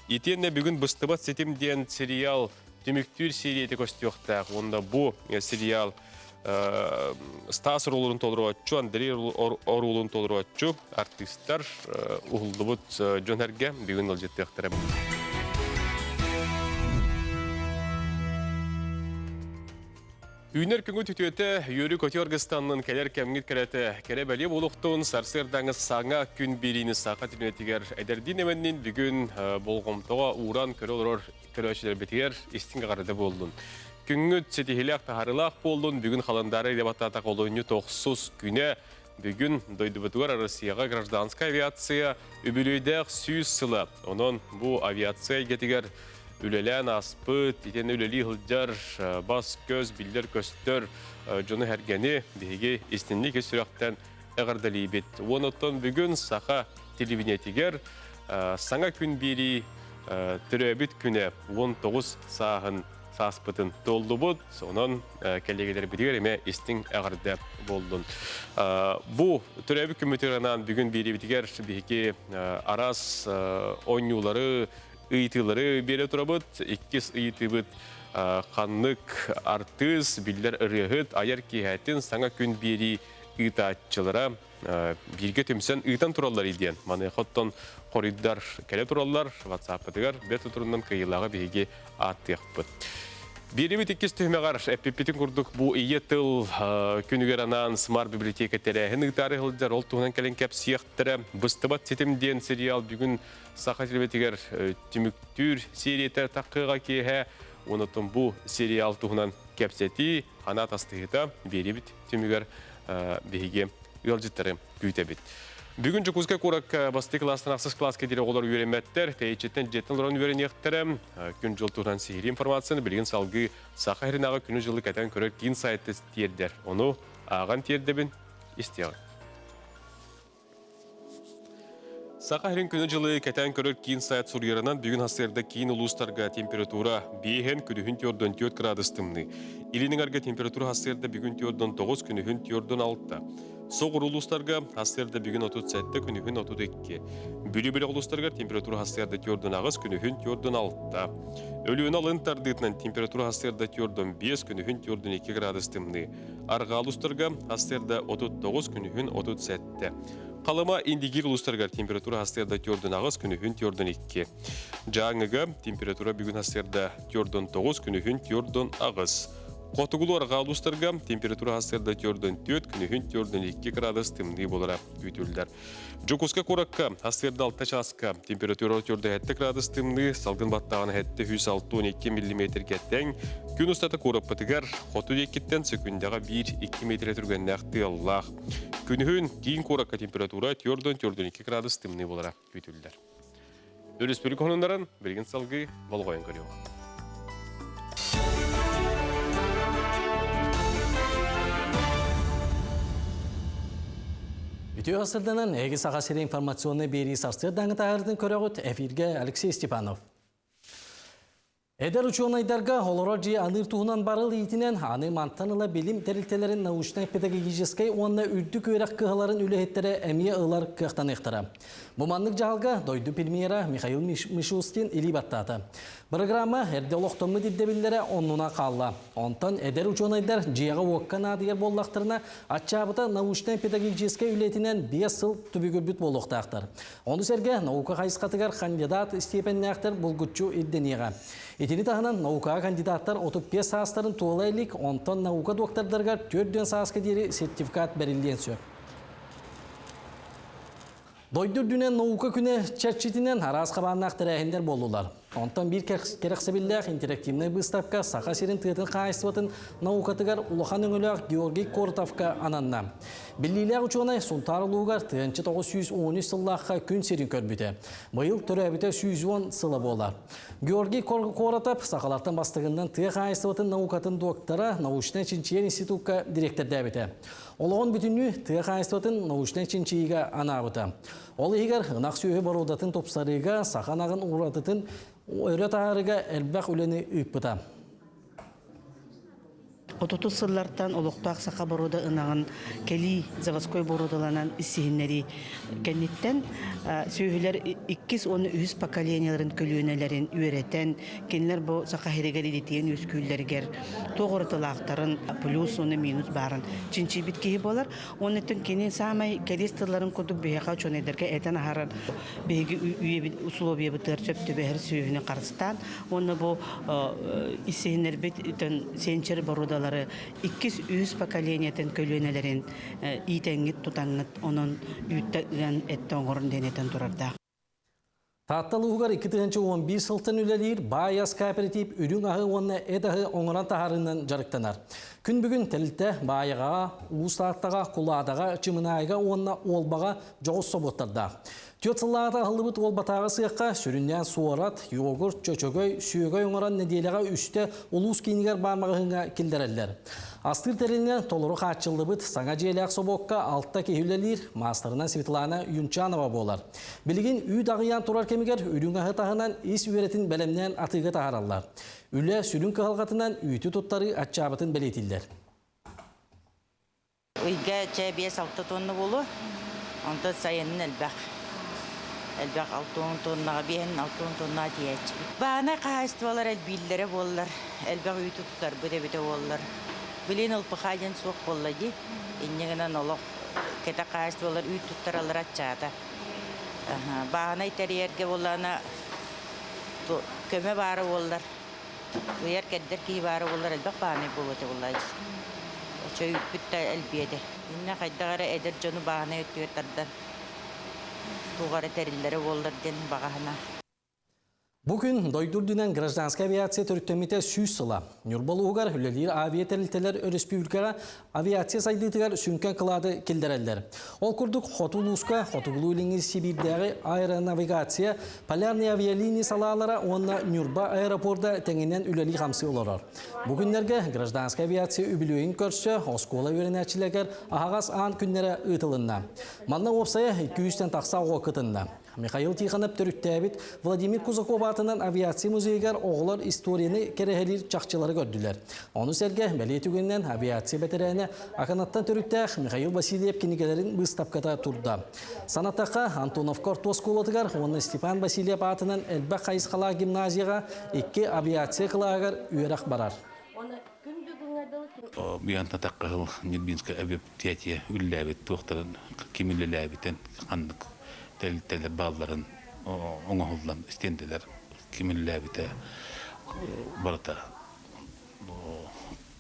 Итиэннэ бүгүн Быстыбат ситим диэн сериал түмүктүүр серияты көстүөхтээх. Уонна бу сериал Стас оруолун толорооччу, Андрей оруолун толорооччу артыыстар уһуллубут дьон эргэ бүгүн ыалдьыттыахтара. Үүнэр күҥүт үтүөтэ, үөрүү-көтүү аргыстаннын кэлэр кэмҥит кэрэтэ, кэрэ бэлиэ буолуохтун, сарсыардааҥы саҥа күн биэриини саха телевидениетигэр эдэрдиин эмэннин бүгүн болҕомтоҕо ууран көрө олорор көрөөччүлэрбитигэр истиҥ эҕэрдэ буоллун. Күҥҥүт ситиһиилээх таһаарыылаах буоллун, бүгүн халандаары илэ баттаатах олунньу тохсус күнэ, бүгүн дойдубутугар Россияҕа гражданскай авиация үбүлүөйдээх 100 сыла. Онон бу авиация эйгэтигэр үлэлээн ааспыт, итиэннэ үлэлии сылдьар бас-көс, биллэр-көстөр дьону-сэргэни биһиги истинник ис сүрэхтэн эҕэрдэлиибит. Уонна бүгүн саха телевидениетигэр саҥа күн биэрии төрөөбүт күнэ 19 сааһын сааспытын туоллубут. Онон кэллиэгэлэрбитигэр эмэ истиҥ эҕэрдэ буоллун. Бу төрөөбүт күммүтүгэр анаан бүгүн биэриибитигэр биһиги араас оонньуулары, ыйытыылары биэрэ турабыт. Иккис ыйытыыбыт ханнык артыыс, биллэр ырыаһыт, айар киэһэтин саҥа күн биэрии ыытааччылара бииргэ түмсэн ыытан тураллар диэн. Маныаха оттон хоруйдар кэлэ тураллар. WhatsApp-ытыгар бэрт утурунан кыайыылааҕы биһиги ааттыахпыт. Биэрибит иккис түһүмэҕэр эппиппитин курдук бу ийэ тыл күнүгэр анаан Смарт библиотека тэрээһин ыытаары сылдьар. Ол туһунан кэлин кэпсиэхтэрэ. Быстыбат ситим диэн сериал бүгүн Саха телевидениетигэр түмүктүүр серията таххыаҕа киэһэ. Онотон бу сериал туһунан кэпсэтии, хана тастыһыта биэрибит түмүгэр биһиги ыалдьыттары күүтэбит. Бүгүн Дьокуускай куоракка бастакы кылаастан ахсыс кылааска диэри оҕолор үөрэммэттэр, тэйиччиттэн дьиэттэн олорон үөрэниэхтэрэ. Күн-дьыл туһунан сиһилии информацияны билигин салгыы Саха сиринээҕи күнү-дьылы кэтэн көрөр киин сайты тиэрдэр. Ону ааҕан тиэрдэбин, истиэҕиҥ. Саха сирин күнү-дьылы кэтээн көрөр киин сайт суруйарынан бүгүн сарсыарда киин улуустарга температура биэһэн күнүһүн түөрдөн түөрт градус тымныы. Илин эҥэргэ температура сарсыарда бүгүн түөрдөн тоҕус, күнүһүн түөрдөн алта. Соҕуруу улуустарга сарсыарда бүгүн 37, күнүһүн 32. Бүлүү бөлөх улуустарыгар температура сарсыарда түөрдөн аҕыс, күнүһүн түөрдөн алта. Өлүөнэ алын тардыытынан температура сарсыарда түөрдөн биэс, күнүһүн түөрдөн икки градус тымныы. Арҕаа улуустарга сарсыарда 39, күнүһүн 37. Халыма Индигир улуустарыгар температура сарсыарда төрдүн аҕыс, күнүһүн төрдүн икки. Дьааҥыга температура бүгүн сарсыарда төрдүн тоҕус, күнүһүн төрдүн аҕыс. Хотугулуу арҕаа улуустарга температура сарсыарда төрдүн түөрт, күнүһүн төрдүн икки градус тымныы буолара күүтүллэр. Дьокуускай куоракка сарсыарда алта чааска температура 47 градус тымныы, салгын баттааҕына 762 миллиметргэ тэҥ. Күн устата куораппытыгар хоту диэкиттэн сөкүндэҕэ 1-2 метрэ түргэннээх тыаллаах. Күнүһүн киин куоракка температура 4-4,2 градус тымныы буолара күүтүллэр. Өрөспүүбүлүкэ хонуннарын билигин салгыы болҕойон көрүөҕүҥ. Үтүө сырданан, эһиги Саха сири информационнай биэрии сарсыардааҥы таһаарытын көрөҕүт. Эфиргэ Алексей Степанов. Эдэр учуонайдарга олорор дьиэ аныыр туһунан барыл иитинэн, аны мантан ыла билим тэрилтэлэрин научнай-педагогическай уонна үрдүк үөрэх кыһаларын үлэһиттэрэ эмиэ ылар кыахтаныахтара. Бу маннык дьаһалга дойду премьера Михаил Мишустин илии баттаата. Программа эрдэ олохтоммут ирдэбиллэрэ оннуна хаалла. Онтон эдэр учуонайдар дьиэҕэ-уокка наадыйар буоллахтарына, аччаабыта научнай-педагогическай үлэтинэн 5 сыл түбүгүрбүт буолуохтаахтар. Ону сэргэ наука хайысхатыгар кандидат степеннээхтэр булгуччу ирдэниэҕэ. Итини таһынан наукаҕа кандидаттар 35 саастарын туола илик, онтон наука доктордарыгар 4 сааска диэри сертификат бэриллиэн сөп. Дойду үрдүнэн наука күнэ чэрчитинэн араас хабааннаах тэрээһиннэр буоллулар. Онтон биир кэрэхсэбиллээх интерактивнай быыстапка Саха сирин тыатын хаһаайыстыбатын наукатыгар улахан өҥөлөөх Георгий Коротовка ананна. Биллиилээх учуонай Сунтаар улуугар 1913 сыллаахха күн сирин көрбүтэ. Быйыл төрөөбүтэ 110 сыла буолар. Георгий Коротов сахалартан бастыгынан тыа хаһаайыстыбатын наукатын доктора, научнай чинчийэр институкка дириэктэрдээбитэ. Олоҕун бүтүннүү тыа хаһаайыстыбатын научнай чинчийиигэ анаабыта. Ол иһигэр ынах сүөһү боруодатын тупсарыыга, саха ынаҕын уратытын өрө таһаарыыга элбэх үлэни ыыппыта. Отутус сыллартан олохтоох саха боруода ынаҕын кэлии заводской боруодаланан иссиһиннэрии кэнниттэн сүөһүлэр иккис уонна үһүс поколениеларын көлүөнэлэрин үөрэтэн, кинилэр бу саха сиригэр идэтийэн үөскүүллэригэр туох уратылаахтарын плюс уонна минус баарын чинчийбит киһи буолар. Уонна кини саамай кэриэс тылларын курдук биһиэхэ учуонайдарга этэн аһарар биһиги үйэбит условиябытыгар сөп түбэһэр сүөһүнү харыстаан уонна бу иссиһиннэрбит сенчер боруодаларын. сылгылары иккис үһүс поколениетын көлүөнэлэрин иитэҥҥит тутаҥҥыт онон үүттэ ыан эттэ оҥорун диэн этэн турардаах. Таатта улууһугар 2011 сылтан үлэлиир Баай ас кооператив үрүҥ аһы уонна эт аһы оҥорон таһаарыынан дьарыктанар. Күн бүгүн тэрилтэ Баайаҕаҕа, Уус Тааттаҕа, Кулаадаҕа, Чымынаайга уонна Уолбаҕа дьоҕус собуоттардаах. Түөрт сыллааҕыта аһыллыбыт Уолбатааҕы сыахха сүрүннээн суорат, йогурт, чөчөгөй, сүөгэй оҥорон нэдиэлэҕэ үстэ улуус киинигэр баар маҕаһыыҥҥа киллэрэллэр. Астыыр тэрилинэн толору хааччыллыбыт саҥа дьиэлээх собуокка алта киһи үлэлиир, маастарынан Светлана Юнчанова буолар. Билигин үүт аҕыйаан турар кэмигэр үрүҥ аһы таһынан ис үөрэтин бэлэмнээн атыыга таһаараллар. Үлэ сүрүн кыһалҕатынан үүтү туттарыы аччаабытын бэлиэтииллэр. Ыйга чэ 5-6 тонна буолуо. Онтон сайынын элбэх. Элбэх 60 тоннаҕа, 5-60 тоннаҕа тиийээччибит. Баанай хаһаайыстыбалар элбииллэрэ буоллар, элбэх үүтү тутарбыт эбитэ буоллар. Билигин ЛПХ диэн суох буолла дии. Инньэ гынан олох кэтэх хаһаайыстыбалар үүт туттараллара аччаата. Бааһынай тэрийэргэ буоллаҕына көмө баара буоллар, ыйар-кэрдэр киһи баара буоллар элбэх бааһынай буолуо этэ буоллаҕа Оччо үүппүт да элбиэ этэ. Иннэ хайдах эрэ эдэр дьону бааһынай өттүгэр тардан туох эрэ тэриллэрэ буоллар диэн баҕа санаа. Бу күн дойду үрдүнэн гражданскай авиация төрүттэммитэ 100 сыла. Ньурба улууһугар үлэлиир авиа-тэрилтэлэр өрөспүүбүлүкэҕэ авиация сайдыытыгар сүҥкэн кылааты киллэрэллэр. Ол курдук Хоту улууска Хотугулуу-Илиҥҥи Сибиирдээҕи аэронавигация, полярные авиалинии салаалара уонна Ньурба аэропорда тэҥинэн үлэлии-хамсыы олорор. Бу күннэргэ гражданскай авиация үбүлүөйүн көрсө оскуола үөрэнээччилэригэр аһаҕас аан күннэрэ ыытылынна. Манна уопсайа 200-тэн тахса оҕо кытынна. Михаил Тихонов төрүттээбит Владимир Кузаков аатынан авиация музейыгар оҕолор историяны кэрэһэлиир чахчылары көрдүлэр. Ону сэргэ бэлиэ түгэнинэн авиация бэтэрээнэ Аканаттан төрүттээх Михаил Васильев кинигэлэрин быыстапката турда. Санатахха, Антоновка орто оскуолатыгар уонна Степан Васильев аатынан элбэх хайысхалаах гимназияҕа икки авиация кылааһыгар үөрэх барар. Биянта таққаһыл Нюрбинская авиаприятие үллээбит туохтарын ким үлэлээбитин ханнык тэрилтэлэр баалларын оҥоһуллан стендэлэр ким үлэлээбитэ барыта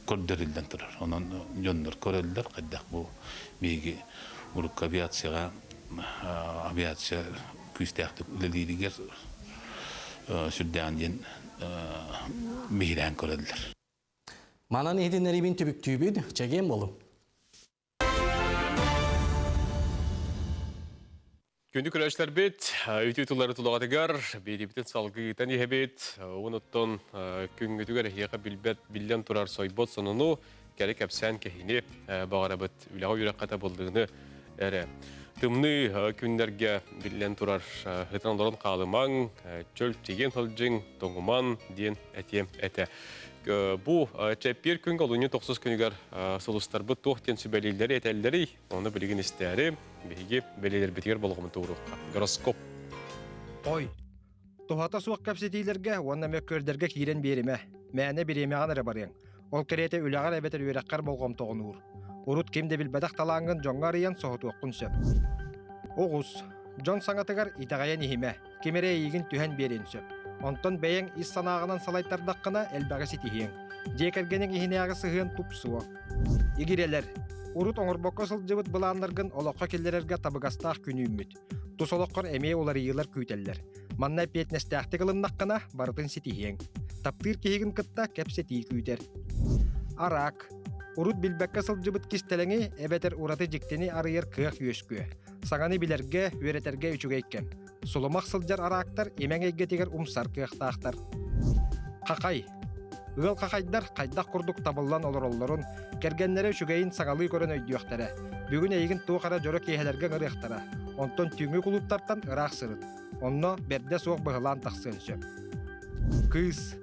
көрдөрүллэн турар. Онон дьоннор көрөллөр хайдах бу биһиги урукку авиацияҕа авиация күүстээхтик үлэлииригэр сүрдээҕин диэн биһирээн көрөллөр. Манан иһитиннэриибин түбүктүүбүт, чэгиэн болу. Күндү көрөөччүлэрбит, үтүө тыллары тулаҕатыгар биэриибитин салгыы ыытан иһэбит. Онуттан күҥҥүтүгэр эһиэхэ билбэт, биллэн турар сойбот сонуну, кэрэ кэпсээн кэһини баҕарабыт. Үлэҕэ үөрэххэ табыллыыны эрэ. Тымныы күннэргэ биллэн турар ытан олорон хаалымаҥ, чөл тиийэн сылдьыҥ, тоҥуман диэн этиэм этэ. Бу чэппиэр күн олунньу тохсус күнүгэр сулустарбыт туох диэн сүбэлииллэри этэллэрий, ону билигин истээри биһиги бэлиэлэрбитигэр болҕомто ууруохха. Гороскоп. Ой, туһата суох кэпсэтиилэргэ уонна мөккүөрдэргэ киирэн биэримэ. Мээнэ бириэмэҕин эрэ барыаҥ. Ол кэриэтэ үлэҕэр эбэтэр үөрэххэр болҕомтоҕун уур. Урут ким да билбэтэх талааҥҥын дьоҥҥо арыйан соһутуоххун сөп. Оҕус. Дьон саҥатыгар итэҕэйэн иһимэ. Ким эрэ эйигин түһэн биэриэн сөп. Онтон бэйэҥ ис санааҕынан салайтардаххына элбэҕи ситиһиэҥ. Дьиэ кэргэниҥ иһинээҕи сыһыан тупсуо. Игирэлэр. Урут оҥорбокко сылдьыбыт былааннаргын олоххо киллэрэргэ табыгастаах күн үүммүт. Тус олоххор эмиэ уларыйыылар күүтэллэр. Манна эппиэтинэстээхтик ылыннаххына, барытын ситиһиэҥ. Таптыыр киһигин кытта кэпсэтии күүтэр. Араак. Урут билбэккэ сылдьыбыт кистэлэҥи эбэтэр ураты дьиктини арыйар кыах үөскүө. Саҥаны билэргэ, үөрэтэргэ үчүгэй кэм. Сулумах сылдьар араактар имэҥ эйгэтигэр умсар кыахтаахтар. Хахай. Ыал хахайдар хайдах курдук табыллан олороллорун, кэргэннэрэ үчүгэйин саҥалыы көрөн өйдүөхтэрэ. Бүгүн эйигин туох эрэ дьоро киэһэлэргэ ыҥырыахтара. Онтон түүҥҥү кулууптартан ыраах сырыт. Онно бэрдэ суох быһылаан тахсыан сөп. Кыыс.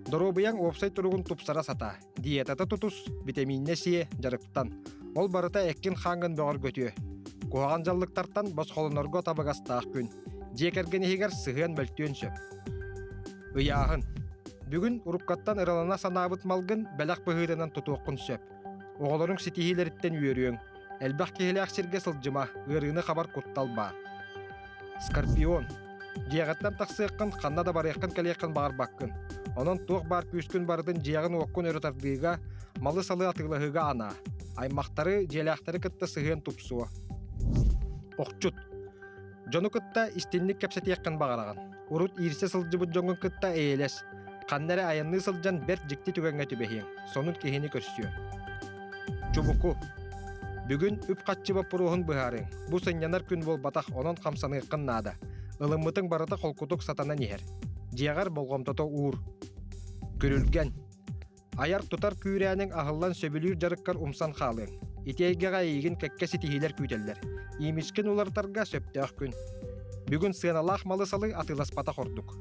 Доруобуйаҥ уопсай туругун тупсара сатаа. Диетата тутус, битэмииннэ сиэ, дьарыктан. Ол барыта эккин-хааҥҥын бөҕөргөтүө. Куһаҕан дьаллыктартан босхолонорго табыгастаах күн. Дьиэ кэргэн иһигэр сыһыан мөлтүөн сөп. Ыйааһын. Бүгүн уруккаттан ыралана санаабыт малгын бэлэх быһыытынан тутуоххун сөп. Оҕолоруҥ ситиһиилэриттэн үөрүөҥ. Элбэх киһилээх сиргэ сылдьыма, ыарыыны хабар куттал баар. Скорпион. Дьиэҕиттэн тахсыаххын, ханна да барыаххын-кэлиэххин баҕарбаккын. Онон туох баар күүскүн барытын дьиэҕин-уоккун өрө тардыыга, малы-салы атыылаһыыга анаа. Аймахтары, дьиэлээхтэри кытта сыһыан тупсуо. Охчут. Дьону кытта истинник кэпсэтиэххин баҕараҕын. Урут иирсэ сылдьыбыт дьоҥҥун кытта эйэлэс. Ханна эрэ айанныы сылдьан бэрт дьикти түгэҥҥэ түбэһиэҥ, сонун киһини көрсүөҥ. Чубуку. Бүгүн үп-харчы боппуруоһун быһаарыҥ. Бу сынньанар күн буолбатах, онон хамсаныаххын наада. Ылыммытыҥ барыта холкутук сатанан иһэр. Дьиэҕэр болҕомтото уур. Күрүлгэн. Айар-тутар күүрээниҥ аһыллан сөбүлүүр дьарыккар умсан хаалыаҥ. Ити эйгэҕэ эйигин кэккэ ситиһиилэр күүтэллэр. Иимискин уларытарга сөптөөх күн. Бүгүн сыаналаах малы-салы атыыласпатах ордук.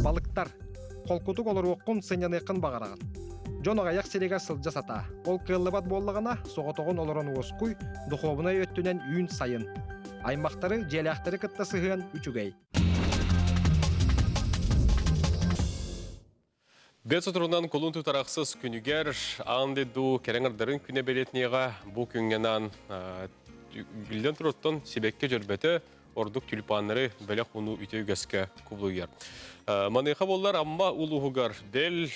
Балыктар. Холкутук олоруоххун, сынньаныаххын баҕараҕын. Дьон аҕыйах сиригэр сылдьа сатаа. Ол кыаллыбат буоллаҕына, соҕотоҕун олорон уоскуй, духуобунай өттүнэн үүн-сайын. Аймахтары, дьиэлээхтэри кытта сыһыан үчүгэй. Бэт соторунан кулун тутарахсыс күнүгэр аан дойду кэрэҥ ардарын күнэ бэлиэтиниэҕэ бу күҥҥэ биллэн туруттан сибэкки дьөрбөтө ордук тюльпаннары бэлэх уну үтө үгэскэ кубулуйар. Маныаха буоллар Амма улууһугар бэл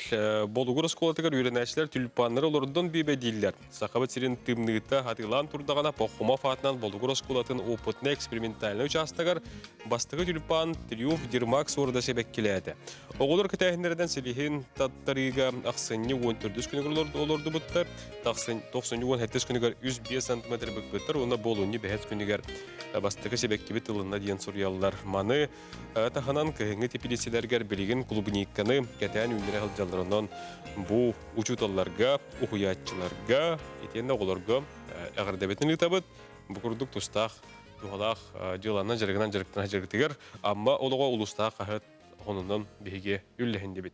Болугур оскуолатыгар үөрэнээччилэр тюльпаннары олордон биэбэдииллэр. Сахабыт сирин тымныыта атыылаан турдаҕына Похумов аатынан Болугур оскуолатын опытнай экспериментальнай учаастагар бастакы тюльпан Триумф Дирмак суорда сибэккилээтэ. Оҕолор кэтээһиннэринэн силиһин таттарыыга ахсынньы 14 күнүгэр олордубуттар, тохсунньу 17 күнүгэр 3-5 сантиметр быкпыттар уонна болунньу бэһис күнүгэр бастакы сибэккибит ылынна диэн суруйаллар. Маны таһынан кыһыҥҥы теплицэлэргэр билигин клубниканы кэтээн үүннэрэ сылдьаллар. Онон бу учууталларга, уһуйааччыларга, итиэннэ оҕолорго эҕэрдэбитин ыытабыт. Бу курдук тустаах туһалаах дьыаланан дьарыгынан дьарыктана дьарыктыгар Амма олоҕо улуустаах хаһыат онунан биһиги үллэһиннибит.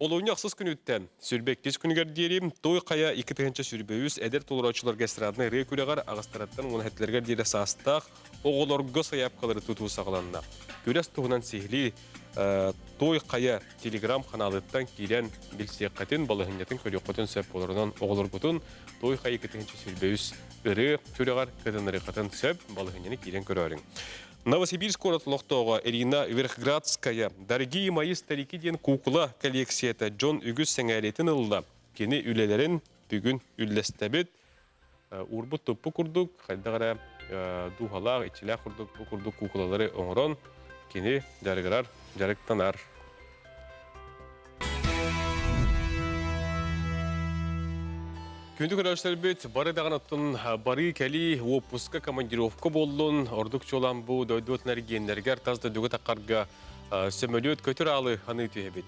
Олунньу ахсыс күнүттэн сүрбэккис күнүгэр диэри Той Хайа 2023 эдэр толорооччуларга эстраднай ырыа күрэҕэр аҕыстарыттан уон хэттилэригэр диэри саастаах оҕолорго сайаапкалары тутуу саҕаланна. Күрэс туһунан сиһилии Той Хайа телеграм-ханаалыттан киирэн билсиэххитин, балаһынньатын көрүөххүтүн сөп болорунан оҕолоргутун Той Хайа 2023 ырыа күрэҕэр кытыннарыаххытын сөп, балаһынньаны киирэн көрөөрүҥ. Новосибирск куорат олохтооҕо Ирина Верхградская «Дорогие мои старики» диэн куукула коллекцията дьон үгүс сэҥээриитин ылла. Кини үлэлэрин бүгүн үллэстэбит. Уурбут туппу курдук, хайдах эрэ дууһалаах, иччилээх курдук бу курдук куукулалары оҥорон кини дьарыгырар, дьарыктанар. Күндү көрөөччүлэрбит, бары даҕаны оттон барыы-кэлии, уоппуска, командировка буоллун, ордук чуолаан бу дойду эргиэннэригэр тас дойдуга таххарга сөмөлүөт көтөр аалы аныы түһэбит.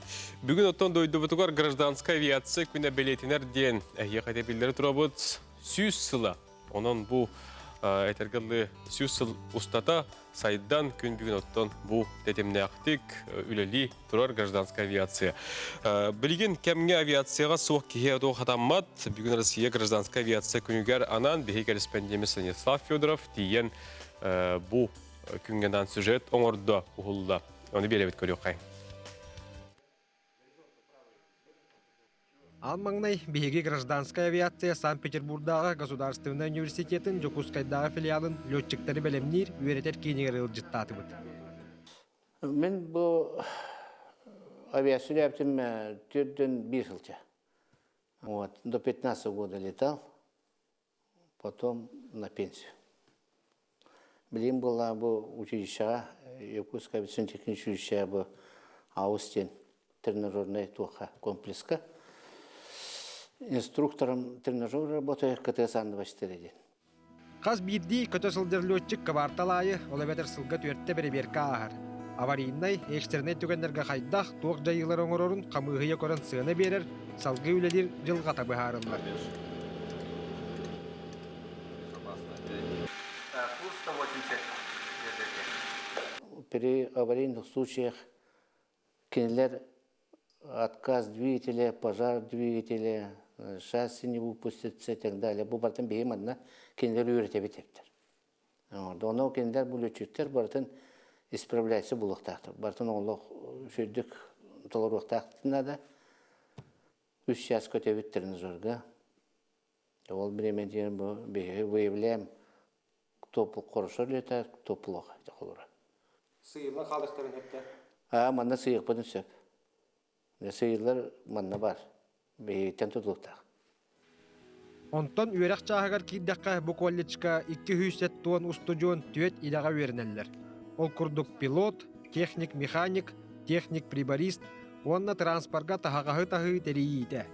Бүгүн оттон дойдубутугар гражданскай авиация күнэ бэлиэтинэр диэн эһиэхэ этэ турабыт 100 сыла. Онон бу этэргэ дылы 100 сыл устата сайдан күн бүгүн оттон бу тэтимнээхтик үлэлии турар гражданская авиация. Билигин кэмҥэ авиацияҕа суох киһи туох хатаммат. Бүгүн Россия гражданскай авиация күнүгэр анаан биһиги корреспондеммит Станислав Федоров тиийэн бу күҥҥэ анаан сюжет оҥордо, уһулла. Ону биэрэбит көрүөххэйиҥ. Аан маҥнай биһиги гражданскай авиация Санкт-Петербурдааҕы государственнай университетын Дьокуускайдааҕы филиалын летчиктары бэлэмниир үөрэтэр киинигэр ыалдьыттаатыбыт. Мин бу авиация үлээбитим төрдөн биир сылча. Вот, до 15 года летал, потом на пенсию. Билим была бу училищеҕа Якутское авиационно техническое училище бу аус диэн тренажернай туохха комплекска инструктором тренажер работаю КТС Анна диэн. Хас биирдии көтө сылдьар летчик кыбаартал аайы, ол эбэтэр сылга түөртэ бэрэбиэркэ ааһар. Аварийнай, экстреннэй түгэннэргэ хайдах, туох дьайыылары оҥорорун хамыыһыйа көрөн сыана биэрэр, салгыы үлэлиир дьылҕата быһаарыллар. При аварийных случаях кинилэр отказ двигателя, пожар двигателя, шасси не выпустится и так далее. Бу барытын биһи манна кинилэр үөрэтэбит эбиттэр. Онно кинилэр бу лүччүттэр барытын исправляйся булуохтаахтар. Барытын олох үчүгдүк толоруохтаах надо. Үс час көтөбүт тренажерга. Ол бириэмэтигэр бу биһиги выявляем кто хорошо летает, кто плохо холура. Сыйыллан хаалыахтарын сөптө. Аа, манна сыйыахпытын сөп. Сыйыллар манна бар. Биһигиттэн тутулуктаах. Онтон үөрэх чааһыгар киирдэххэ, бу колледжка 270 устудьуон түөрт идэҕэ үөрэнэллэр. Ол курдук пилот, техник-механик, техник-приборист уонна транспорга таһаҕаһы таһыы тэрийиитэ.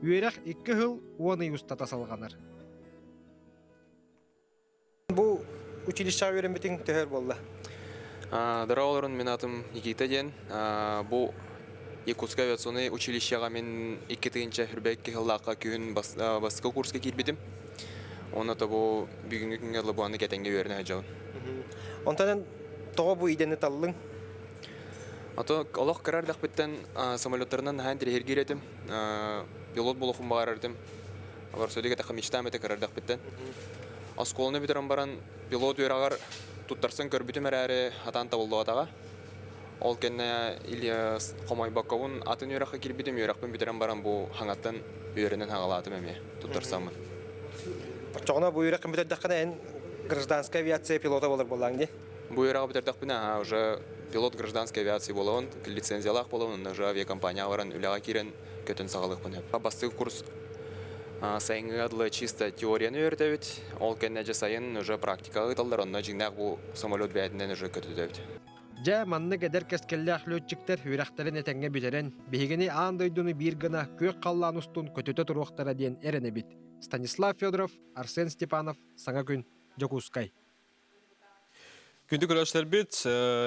Үөрэх икки сыл уон ый устата салҕанар. Бу училищеҕа үөрэммитиҥ төһө өр буолла? Дара олорон мин атым Никита диэн. Бу Якутскай авиационнай училищеҕа мин 2022 сыллаахха күһүн бастакы курска киирбитим. Онно бу бүгүҥҥү күҥҥэ Лабуаны кэтэҥҥэ үөрэнэ сылдьабын. Онтон эн тоҕо бу идэни таллыҥ? Ото олох кыра эрдэхпиттэн самолеттарынан наһаа интэриэһиргиир этим. Пилот буолуохпун баҕарар этим. Барсуйдук этэ мечтам этэ кыра эрдэхпиттэн. Оскуоланы бүтэрэн баран пилот үөрэҕэр туттарсан көрбүтүм эрээри хатаан табыллыбатаҕа. Ол кэннэ хомойбоккобун атын үөрэххэ киирбитим, үөрэхпин бүтэрэн баран бу хаҥаттан үөрэнэн хаҥалаатым эмиэ туттарсаммын. Оччоҕуна бу үөрэххин бүтэрдэххинэ эн гражданскай авиация пилота буолар буоллаҥ дии? Бу үөрэҕи бүтэрдэхпинэ уже пилот гражданской авиации буолабын, лицензиялаах буолабын, онно уже авиакомпанияҕа баран үлэҕэ киирэн көтөн саҕалыахпын сөп. Бастакы курс сайыҥҥыга дылы чисто теорияны үөрэтэбит, ол кэннэ дьэ сайын уже практикаҕа ыыталлар, онно дьиҥнээх бу самолет бэйэтинэн уже көтүтэбит. Дьэ, маннык эдэр кэскиллээх летчиктэр үөрэхтэрин этэҥҥэ бүтэрэн, биһигини аан дойдуну биир гына күөх халлаан устун көтүтэ туруохтара диэн эрэнэбит. Станислав Федоров, Арсен Степанов, Саҥа күн, Дьокуускай. Күндү көрөөччүлэрбит,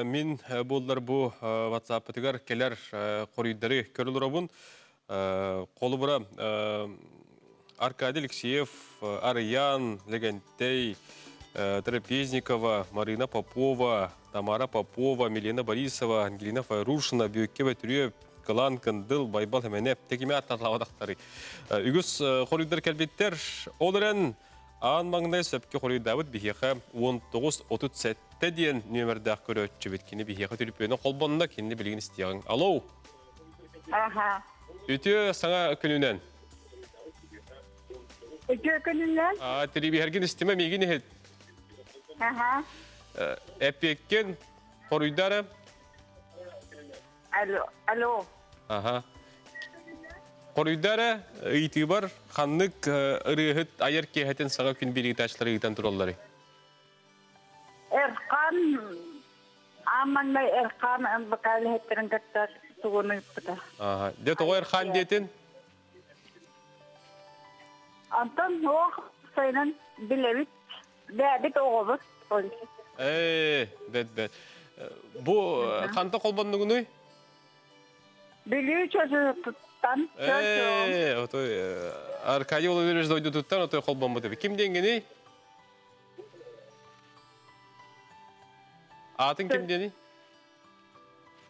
мин буоллар бу WhatsApp-ытыгар кэлэр хоруйдары көрөлөробун. Холобура, Аркадий Алексеев, Арыйаан Лэгэнтэй, Трапезникова, Марина Попова, Тамара Попова, Милена Борисова, Ангелина Файрушина, Бүөккэ Бөтүрүөп, Кылаан Кындыл, Байбал Хэмэнэп, текиме аттатлаабатахтары. Үгүс хоруйдар кэлбиттэр. Ол эрэн Аан маҥнай сөпкө хоруйдаабыт биһиэхэ 19.37 диэн нүөмэрдээх көрөөччүбүт. Кини биһиэхэ түлүпүөнэ холбонно, кинини билигин истиэҕиҥ. Алло! Аха. Үтүө саҥа күнүнэн. Үтүө күнүнэн. Аа, телевизоргин истимэ миигин иһит. Аха. Эппиэккин хоруйдара. Алло, алло. Аха. Хоруйда эрэ, ыйытыыбар ханнык ырыаһыт айар киэһэтин саҥа күн бириитааччылары ыытан туралларый? Эрхан, аан маҥнай Эрхан НБК үлэһиттэрин кытта тугун ыыппыта. Аха. Дьэ тоҕо Эрхан диэтин? Антон ох сайынан билэбит, бэйэбит оҕобут. Ээ, бэт бэт. Бу ханта холбоннугунуй? Бүлүү чочутуттан. Ээ, отой Аркадий Владимирович дойдутуттан отой холбоммут эбит. Ким диэҥҥиний? Аатын ким диэний?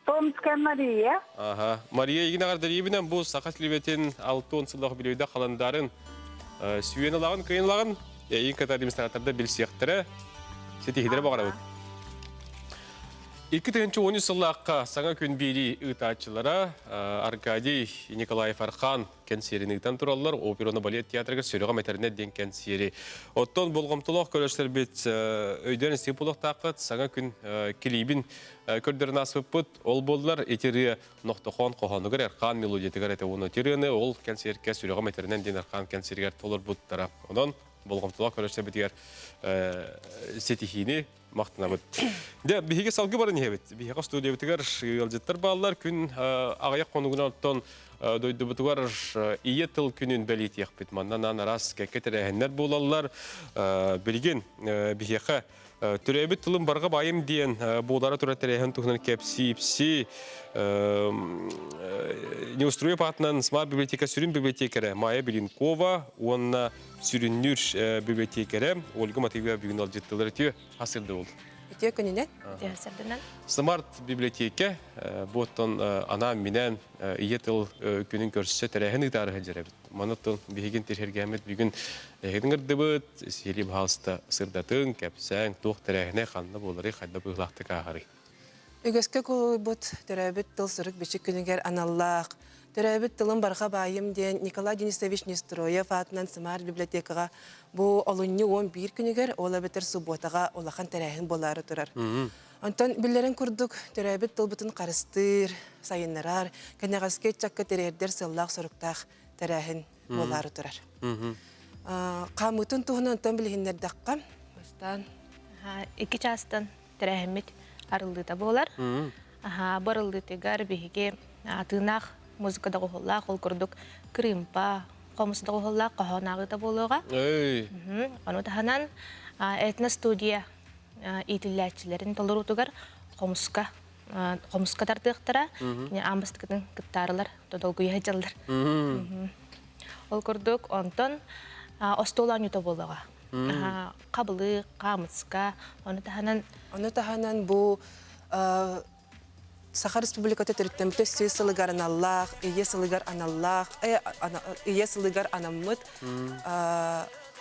Томская Мария. Ага. Мария игин аҕардариибинэн бу саха силибэтин 60 сыллаах бүлүйдэ халандаарын сүйэн ылаҕын, кыйын ылаҕын, эйин кытары администратордар билсиэхтэрэ, ситиһиилэрэ баҕарабыт. 2013 сыллаахха саҥа күн биэрии ыытааччылара Аркадий Николаев Архан кэнсиэрин ыытан тураллар. Операны балет театрыгар Сүрэҕим этэринэ диэн кэнсиэри. Оттон болҕомтолоох көрөөччүлэрбит өйдөөн истиҥ буолуохтааххыт. Саҥа күн килиибин көрдөрөн ааспыппыт. Ол буоллар ити ырыа Нохтохон хоһоонугар Эрхаан мелодиятыгар этэ уонна ити ырыаны ол кэнсиэркэ Сүрэҕим этэринэн диэн Эрхаан кэнсиэригэр толорбуттара. Онон болҕомтолоох көрөөччүлэрбитигэр ситиһиини махтанабыт. Дьэ, биһиги салгы баран иһэбит. Биһиэхэ студиябытыгар ыалдьыттар бааллар. Күн аҕыйах хонугунан оттон дойдубутугар ийэ тыл күнүн бэлиэтиэхпит. Манна наан араас кэккэ тэрээһиннэр буолаллар. Билигин биһиэхэ төрөөбүт тылым барҕа байым диэн буолара турар тэрээһин туһунан кэпсии-ипсии Неустроев аатынан Смарт библиотека сүрүн библиотекарэ Майя Беленкова уонна сүрүннүүр библиотекэрэ Ольга Матвеева бүгүн алдьыттылар үтүө хасырды бол. Үтүө күнүнэн. Үтүө хасырдынан. Смарт библиотека бу оттон анаан минээн ийэ тыл күнүн көрсө тэрээһин ыытаары сылдьар эбит. Маны оттон биһигин тирһэргээммит бүгүн эһигин ырдыбыт, сиһилии баһаалыста сырдатыҥ, кэпсээҥ, туох тэрээһинэ ханна буоларый, хайда быһыылаахтык ааһарый? Үгэскэ кулуйбут төрөөбүт тыл сурук-бичик күнүгэр аналлаах Төрөөбүт тылым барҕа баайым диэн Николай Денисович Нестроев аатынан Сымаар библиотекаҕа бу олунньу 11 күнүгэр, ол эбэтэр субуотаҕа улахан тэрээһин буолаары турар. Онтон биллэрин курдук, төрөөбүт тылбытын харыстыыр, сайыннарар, кэнэҕэски ыччакка тириэрдэр сыаллаах-соруктаах тэрээһин буолаары турар. Хаамыытын туһунан онтон билиһиннэрдэххэ, бастаан Икки чаастан тэрээһиммит арыллыыта буолар. Бу арыллыытыгар биһиги тыынаах музыка доҕуһуоллаах, ол курдук кырыымпа, хомус доҕуһуоллаах хоһоон ааҕыыта буолуоҕа. Ону таһынан этно-студия иитиллээччилэрин толоруутугар хомуска хомуска тардыахтара, кини аан бастакытын кыттаарылар, долгуйа сылдьаллар. Ол курдук, онтон остуол оонньуута буолуоҕа. Хабылык, хаамыска, ону таһынан Ону таһынан бу Саха Республиката төрүттэммитэ сүүс сылыгар аналлаах, ийэ сылыгар аналлаах, ийэ сылыгар анаммыт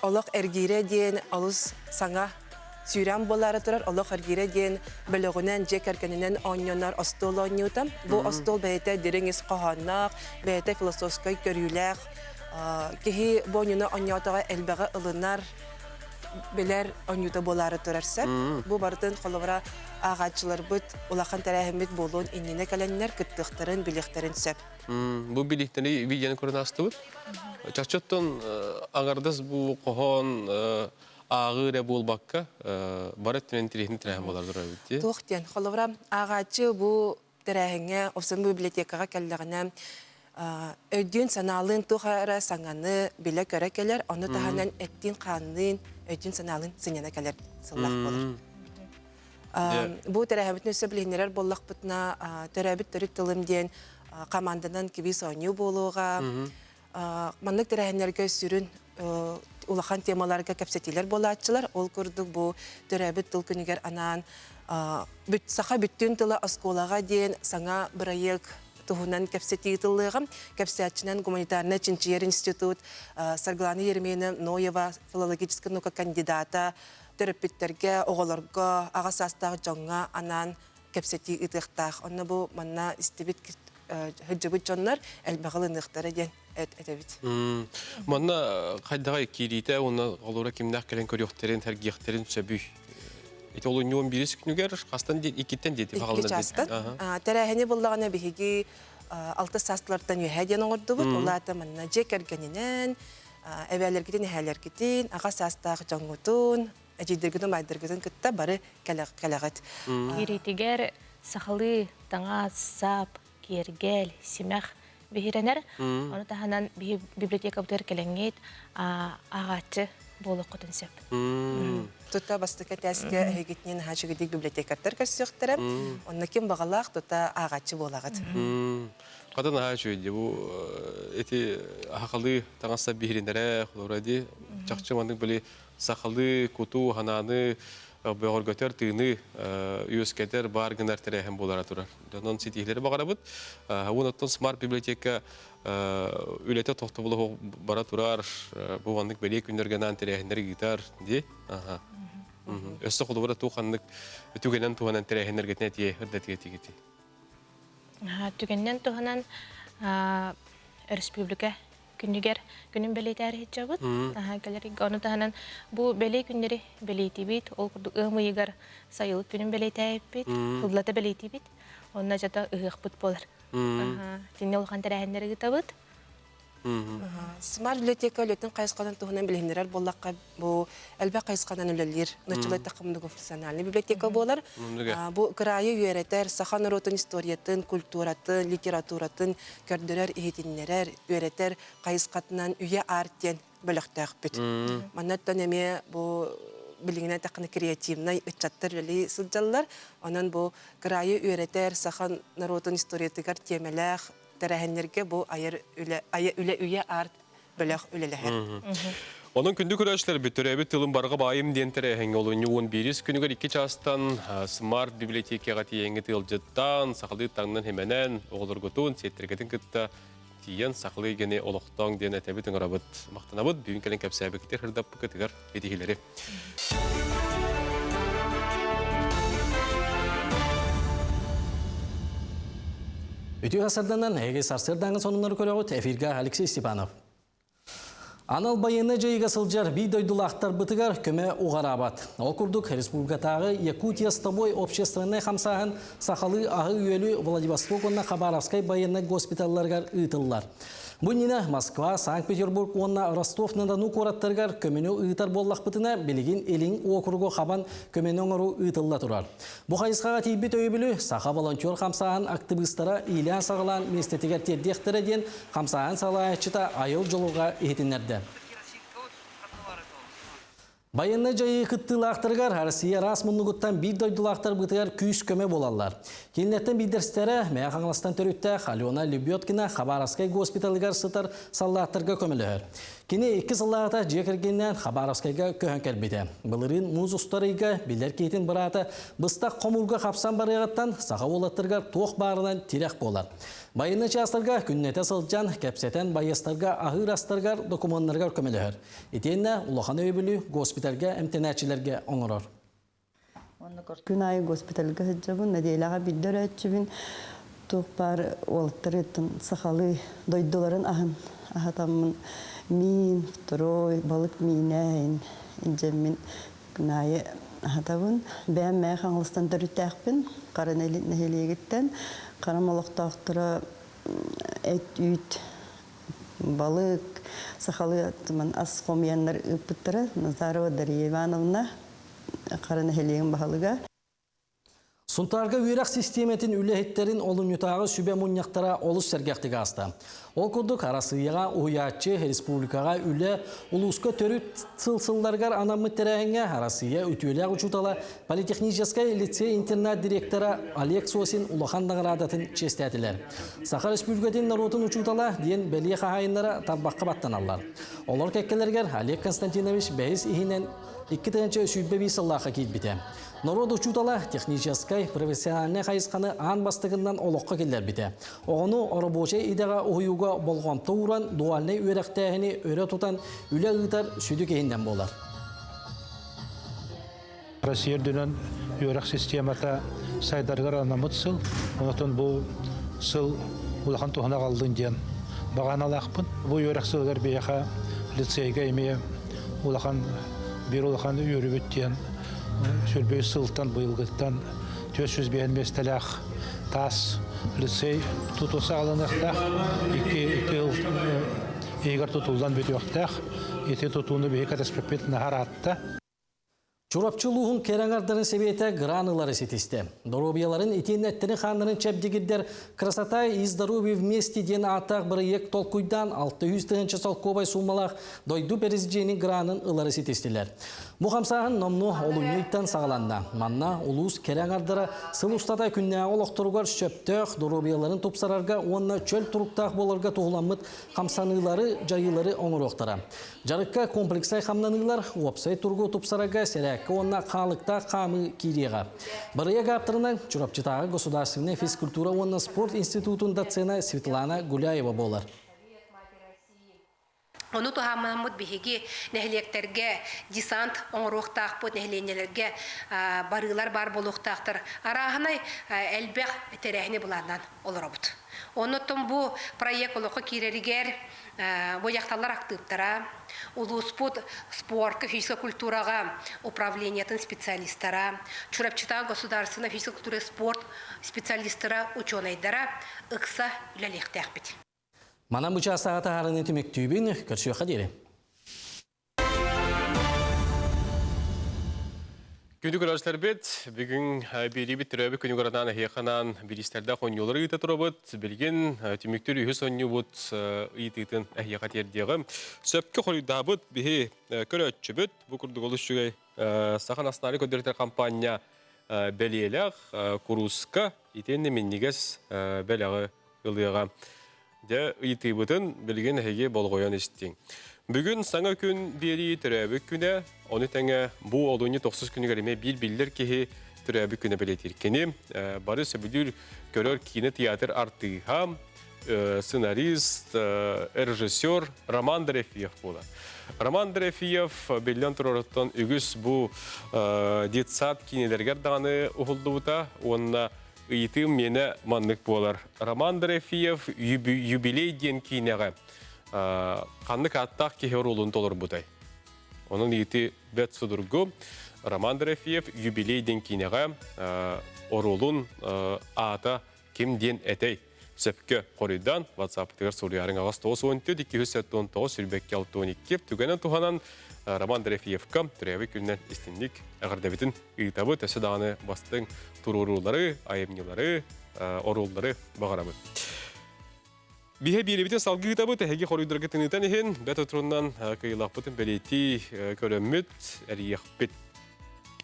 олох эргиирэ диэн олус саҥа сүүрээн буолаары турар олох эргиирэ диэн бөлөҕүнэн дьиэ кэргэнинэн оонньонор остуол оонньуута. Бу остуол бэйэтэ дириҥ ис хоһоонноох, бэйэтэ философскай көрүүлээх, киһи бу оонньууну оонньоотоҕо элбэҕи ылынар, билэр оонньуута буолаары турар сөп. Бу барытын холобура ааҕааччыларбыт улахан тэрээһиммит буолуон иннинэ кэлэннэр кыттыахтарын, билиэхтэрин сөп. Бу биликтени видеоны көрөн астыбыт. Чаччоттон аҥардас бу хоһоон ааҕыы эрэ буолбакка, бары өттүнэн интириэһин тэрээһин буолар эбит. Туох диэн, холобура, ааҕааччы бу тэрээһиҥҥэ, обсен библиотекаҕа кэллэҕинэ, өйдүүн-санаалыын туох эрэ саҥаны билэ-көрө кэлэр, ону таһынан эттиин-хаанныын, өйдүүн-санаалыын сынньана кэлэр сыллаах буолар. Бу тэрээһиммитин өссө билиһиннэрэр буоллахпытына, төрөөбүт төрүт тылым диэн команданан квиз оонньуу буолуоҕа. Маннык тэрээһиннэргэ сүрүн улахан темаларга кэпсэтиилэр буолааччылар. Ол курдук бу төрөөбүт тыл күнүгэр анаан саха бүттүүн тыла оскуолаҕа диэн саҥа бырайыак туһунан кэпсэтии ыытыллыаҕа. Кэпсээччинэн гуманитарнай чинчийэр институт Саргылана Еремеевна Ноева филологическай наука кандидата төрөппүттэргэ, оҕолорго, аҕа саастаах дьоҥҥо анаан кэпсэтии ыытыахтаах. Онно бу манна истибит сылдьыбыт дьоннор элбэҕи ылыныахтара диэн этэбит. Манна хайдаҕай киириитэ уонна олоро кимнээх кэлэн көрүөхтэрин, сэргиэхтэрин сөбүй? Ити олунньуон биирис күнүгэр хастан иккиттэн диэти Икки чаастан. Тэрээһини буллаҕына биһиги алта саастылартан үөһээ диэн оҥордубут. Ол аата манна дьиэ кэргэнинэн, эбээлэргитин, эһээлэргитин, аҕа саастаах дьоҥҥутун, эдьиийдэргитин, убайдаргытын кытта бары кэлэҕит. Киириитигэр сахалыы таҥас, сап, киэргэл, симэх биһирэнэр. Ону таһынан биһи библиотекабытыгар кэлэҥҥит ааҕааччы буолуоххутун сөп. Тута бастакы этээскэ эһигитинэн наһаа үчүгэйдик библиотекардар көрсүөхтэрэ. Онно ким баҕалаах тута ааҕааччы буолаҕыт. Хата наһаа үчүгэй дии. Бу эти сахалыы таҥас-сап биһиринэрэ, холобура дии. Чахчы маннык били сахалыы кутуу, ханааны бөҕөргөтөр тыыны үөскэтэр баар гынар тэрээһин буолара турар. Онон ситиһиилэри баҕарабыт. Уон оттон смарт библиотека үлэтэ тохтобула бара турар. Бу маннык бэлиэ күннэргэ анаан тэрээһиннэри ыытар дии. Өссө холобура туох ханнык түгэнэн туһанан тэрээһиннэргитин этиэ ырдатыа этигити. Түгэнинэн туһанан өрөспүүбүлүкэ күнүгэр күнүн бэлиэтээри сылдьабыт. Кэлэргэ ону таһынан бу бэлиэ күннэри бэлиэтиибит. Ол курдук ыам ыйыгар сайылык күнүн бэлиэтээбиппит, сыллата бэлиэтиибит. Онно дьата ыһыахпыт буолар. Итиннэ улахан тэрээһиннэри ыытабыт. Смарт библиотека үлэтин хайысханан туһунан билиһиннэрэр буоллахха, бу элбэх хайысханан үлэлиир ноччулай многофункциональный библиотека буолар. Бу кыраайы үөрэтэр, саха норуотун историятын, культуратын, литературатын көрдөрөр, иһитиннэрэр, үөрэтэр хайысхатынан Үйэ арт диэн бөлөхтөөхпүт. Маннаттан эмиэ бу билигинэн эттэххинэ креативнай ыччаттар үлэлии сылдьаллар. Онон бу кыраайы үөрэтэр, саха норуотун историятыгар тиэмэлээх тэрээһиннэргэ бу айар үлэ, үлэ үйэ арт бөлөх үлэлэһэр. Онон күндү көрөөччүлэрбит төрөөбүт тылым барҕа баайым диэн тэрээһиҥҥэ олунньу 11 күнүгэр 2 чаастан смарт библиотекаҕа тиийэҥҥит ыалдьыттаан, сахалыы таҥнан химэнэн, оҕолоргутун, сиэттэргитин кытта тиийэн сахалыы эйгэни олохтооҥ диэн этэбит ыҥырабыт. Махтанабыт бүгүн кэлэн кэпсээбиккитигэр сырдаппыккытыгар итиһилэри. Үтүө сарданан, эһиги сарсыардааҥы сонуннары көрөҕүт. Эфиргэ Алексей Степанов. Анал байыаннай дьайыыга сылдьар биир дойдулаахтарбытыгар көмө уҕараабат. Ол курдук, республикатааҕы Якутия с тобой общественнай хамсааһын сахалыы аһы-үөлү Владивосток уонна Хабаровскай байыаннай госпиталларыгар ыытыллар. Бу иннинэ Москва, Санкт-Петербург уонна Ростов-на-Дону куораттарыгар көмөнү ыытар буоллахпытына, билигин Илин уокуругу хабан көмөнү оҥоруу ыытылла турар. Бу хайысхаҕа тиийбит өйөбүлү Саха волонтер хамсааһын актыбыыстара иилээн-саҕалаан миэстэтигэр тиэрдиэхтэрэ диэн хамсааһын салайааччыта Айыл Дьулурҕа иһитиннэрдэ. Байыаннай дьайыы кыттыылаахтарыгар Россия араас муннугуттан биир дойдулаахтарбытыгар күүс-көмө буолаллар. Кинилэртэн биирдэстэрэ Мэйэ Хаҥаластан төрүттээх Алена Лебедкина Хабаровскай госпиталыгар сытар саллааттарга көмөлөһөр. Кини икки сыллааҕыта дьиэ кэргэнинээн Хабаровскайга көһөн кэлбитэ. Былырыын муус устар ыйга билэр киһитин быраата быстах хомуурга хапсан барыаҕыттан саха уолаттарыгар туох баарынан тирэх буолар. Байыаннай чаастарга күннэтэ сылдьан, кэпсэтэн байыастарга аһыыр астарыгар, докумуоннарыгар көмөлөһөр. Итиэннэ улахан өйөбүлү госпитальга эмтэнээччилэргэ оҥорор. Күн аайы госпитальга сылдьабын, нэдиэлэҕэ биирдэ өрөөччүбүн. Туох баар уолаттары сахалыы дойдуларын аһын аһатаммын миин, второй, балык миинэ илдьэммин күн аайы аһатабын. Бэйэм Мэйэ Хаҥаластан төрүттээхпин, Хара нэһилиэгиттэн. Харам олохтоохторо эт-үүт балык, сахалыы ас хомуйаннар ыыппыттара. Назарова Дария Ивановна Хара нэһилиэгин баһылыга. Сунтаарга үөрэх систиэмэтин үлэһиттэрин олунньутааҕы сүбэ мунньахтара олус сэргэхтик ааста. Ол курдук Арассыыйаҕа уһуйааччы, республикаҕа үлэ, улууска төрүт сыл-сылларыгар анаммыт тэрээһиҥҥэ Арассыыйа үтүөлээх учуутала, политехническай лицей-интернат директора Олег Сосин улахан наҕараадатын чиэстээтилэр. Саха Республикатын норуотун учуутала диэн бэлиэ хаһаайыннара тарбахха баттаналлар. Олор кэккэлэригэр Олег Константинович бэһис иһинэн 2021 сыллаахха киирбитэ. Норуот учуутала техническай, профессиональнай хайысханы аан бастакыннан олоххо киллэрбитэ. Оҕону оробуочай идэҕэ уһуйууга болҕомто ууран, дуальнай үөрэхтээһини өрө тутан үлэ ыытар сүдү киһиннэн буолар. Россия үрдүнэн үөрэх системата сайдарыгар анаммыт сыл. Онтон бу сыл улахан туһаны аҕаллын диэн баҕаналаахпын. Бу үөрэх сылыгар биһиэхэ лицейгэ эмиэ улахан биир улахан үөрүүбүт диэн сүрбүс сылтан быйылгыттан 405 миэстэлээх таас лицей тутуу саҕаланыахтаах. Икки икки иһигэр тутуллан бүтүөхтээх. Ити тутууну биһи кэтэспиппит наһаа ыраатта. Чурапчы улууһун кэрэ аҥардарын сэбиэтэ гран ылары ситистэ. Доруобуйаларын итиэннэ эттэрин-хааннарын чэбдигирдэр «Красота и здоровье вместе» диэн ааттаах бырайыак толкуйдаан 600 тыһыынча солкуобай суумалаах дойду бэрэсидьиэнин гранын ылары ситистилэр. Бу хамсааһын номнуо олунньу ыйтан саҕаланна. Манна улуус кэрэ аҥардара сыл устата күннээҕи олохторугар сөптөөх доруобуйаларын тупсарарга уонна чөл туруктаах буоларга туһуламмыт хамсаныылары, дьайыылары оҥоруохтара. Дьарыкка комплекснай хамнаныылар, уопсай туругу тупсарарга сэрээккэ уонна хаалыктаах хаамыы киириэҕэ. Бырайыак ааптарынан Чурапчытааҕы государственнай физкультура уонна спорт институтун доцена Светлана Гуляева буолар. Ону туһаммыт биһиги нэһилиэктэргэ десант оҥоруохтаахпыт, нэһилиэнньэлэргэ барыылар баар буолуохтаахтар. Арааһынай элбэх тэрээһини былааннаан олоробут. Оннуттан бу проект олоххо киирэригэр бу дьахталлар актыыптара, улууспут спорка, физическэй культураҕа управлениетын специалистара, Чурапчытааҕы государственнай физическэй культура спорт специалистара, учуонайдара ыкса үлэлиэхтээхпит. Манан бу чаастааҕы таһаарыыны түмүктүүбүн, көрсүөххэ диэри. Күндү көрөөччүлэрбит, бүгүн биэриибит төрөөбүт күнүгэр анаан эһиэхэ анаан бириистэрдээх оонньуулары ыыта турабыт. Билигин түмүктүүр үһүс оонньуубут ыйытыытын эһиэхэ тиэрдиэҕим. Сөпкө хоруйдаабыт биһи көрөөччүбүт. Бу курдук олус үчүгэй Саха национальнай көрдөрүтэр хампаанньа бэлиэлээх курууска итиэннэ минньигэс бэлэҕи ылыаҕа. Дьэ, ыйытыыбытын билигин эһиги болҕойон истиҥ. Бүгүн саҥа күн биэрии төрөөбүт күнэ, ону тэҥэ бу олунньу тохсус күнүгэр эмиэ биир биллэр киһи төрөөбүт күнэ бэлиэтиир. Кини бары сөбүлүүр көрөр киинэ театр артыыһа, сценарист, режиссер Роман Дорофеев буолар. Роман Дорофеев биллэн турарыттан үгүс бу детсад киинэлэригэр даҕаны уһуллубута уонна Ыйытыым миэнэ маннык буолар. Роман Дорофеев юбилей диэн киинэҕэ. Ханнык ааттаах киһи оруолун толорбутай? Онон ити бэт судургу Роман Дорофеев юбилей диэн киинэҕэ оруолун аата ким диэн этэй? Сөпкө хоруйдаан WhatsApp-тыгар суруйарыҥ аҕыс 94 279 22 62 түгэнэн туһанан Роман Дорофеевка төрөөбүт күнүнэн истинник эҕэрдэбитин ыытабыт. Өссө даҕаны бастыҥ туруоруулары, айымньылары, оруоллары баҕарабыт. Биһэ биэрэбитин салгыы ыытабыт, эһиги хоруйдаргытын ыытан иһин, бэт отурунан кыйылахпытын бэлиэтии көрөммүт, эрийэхпит.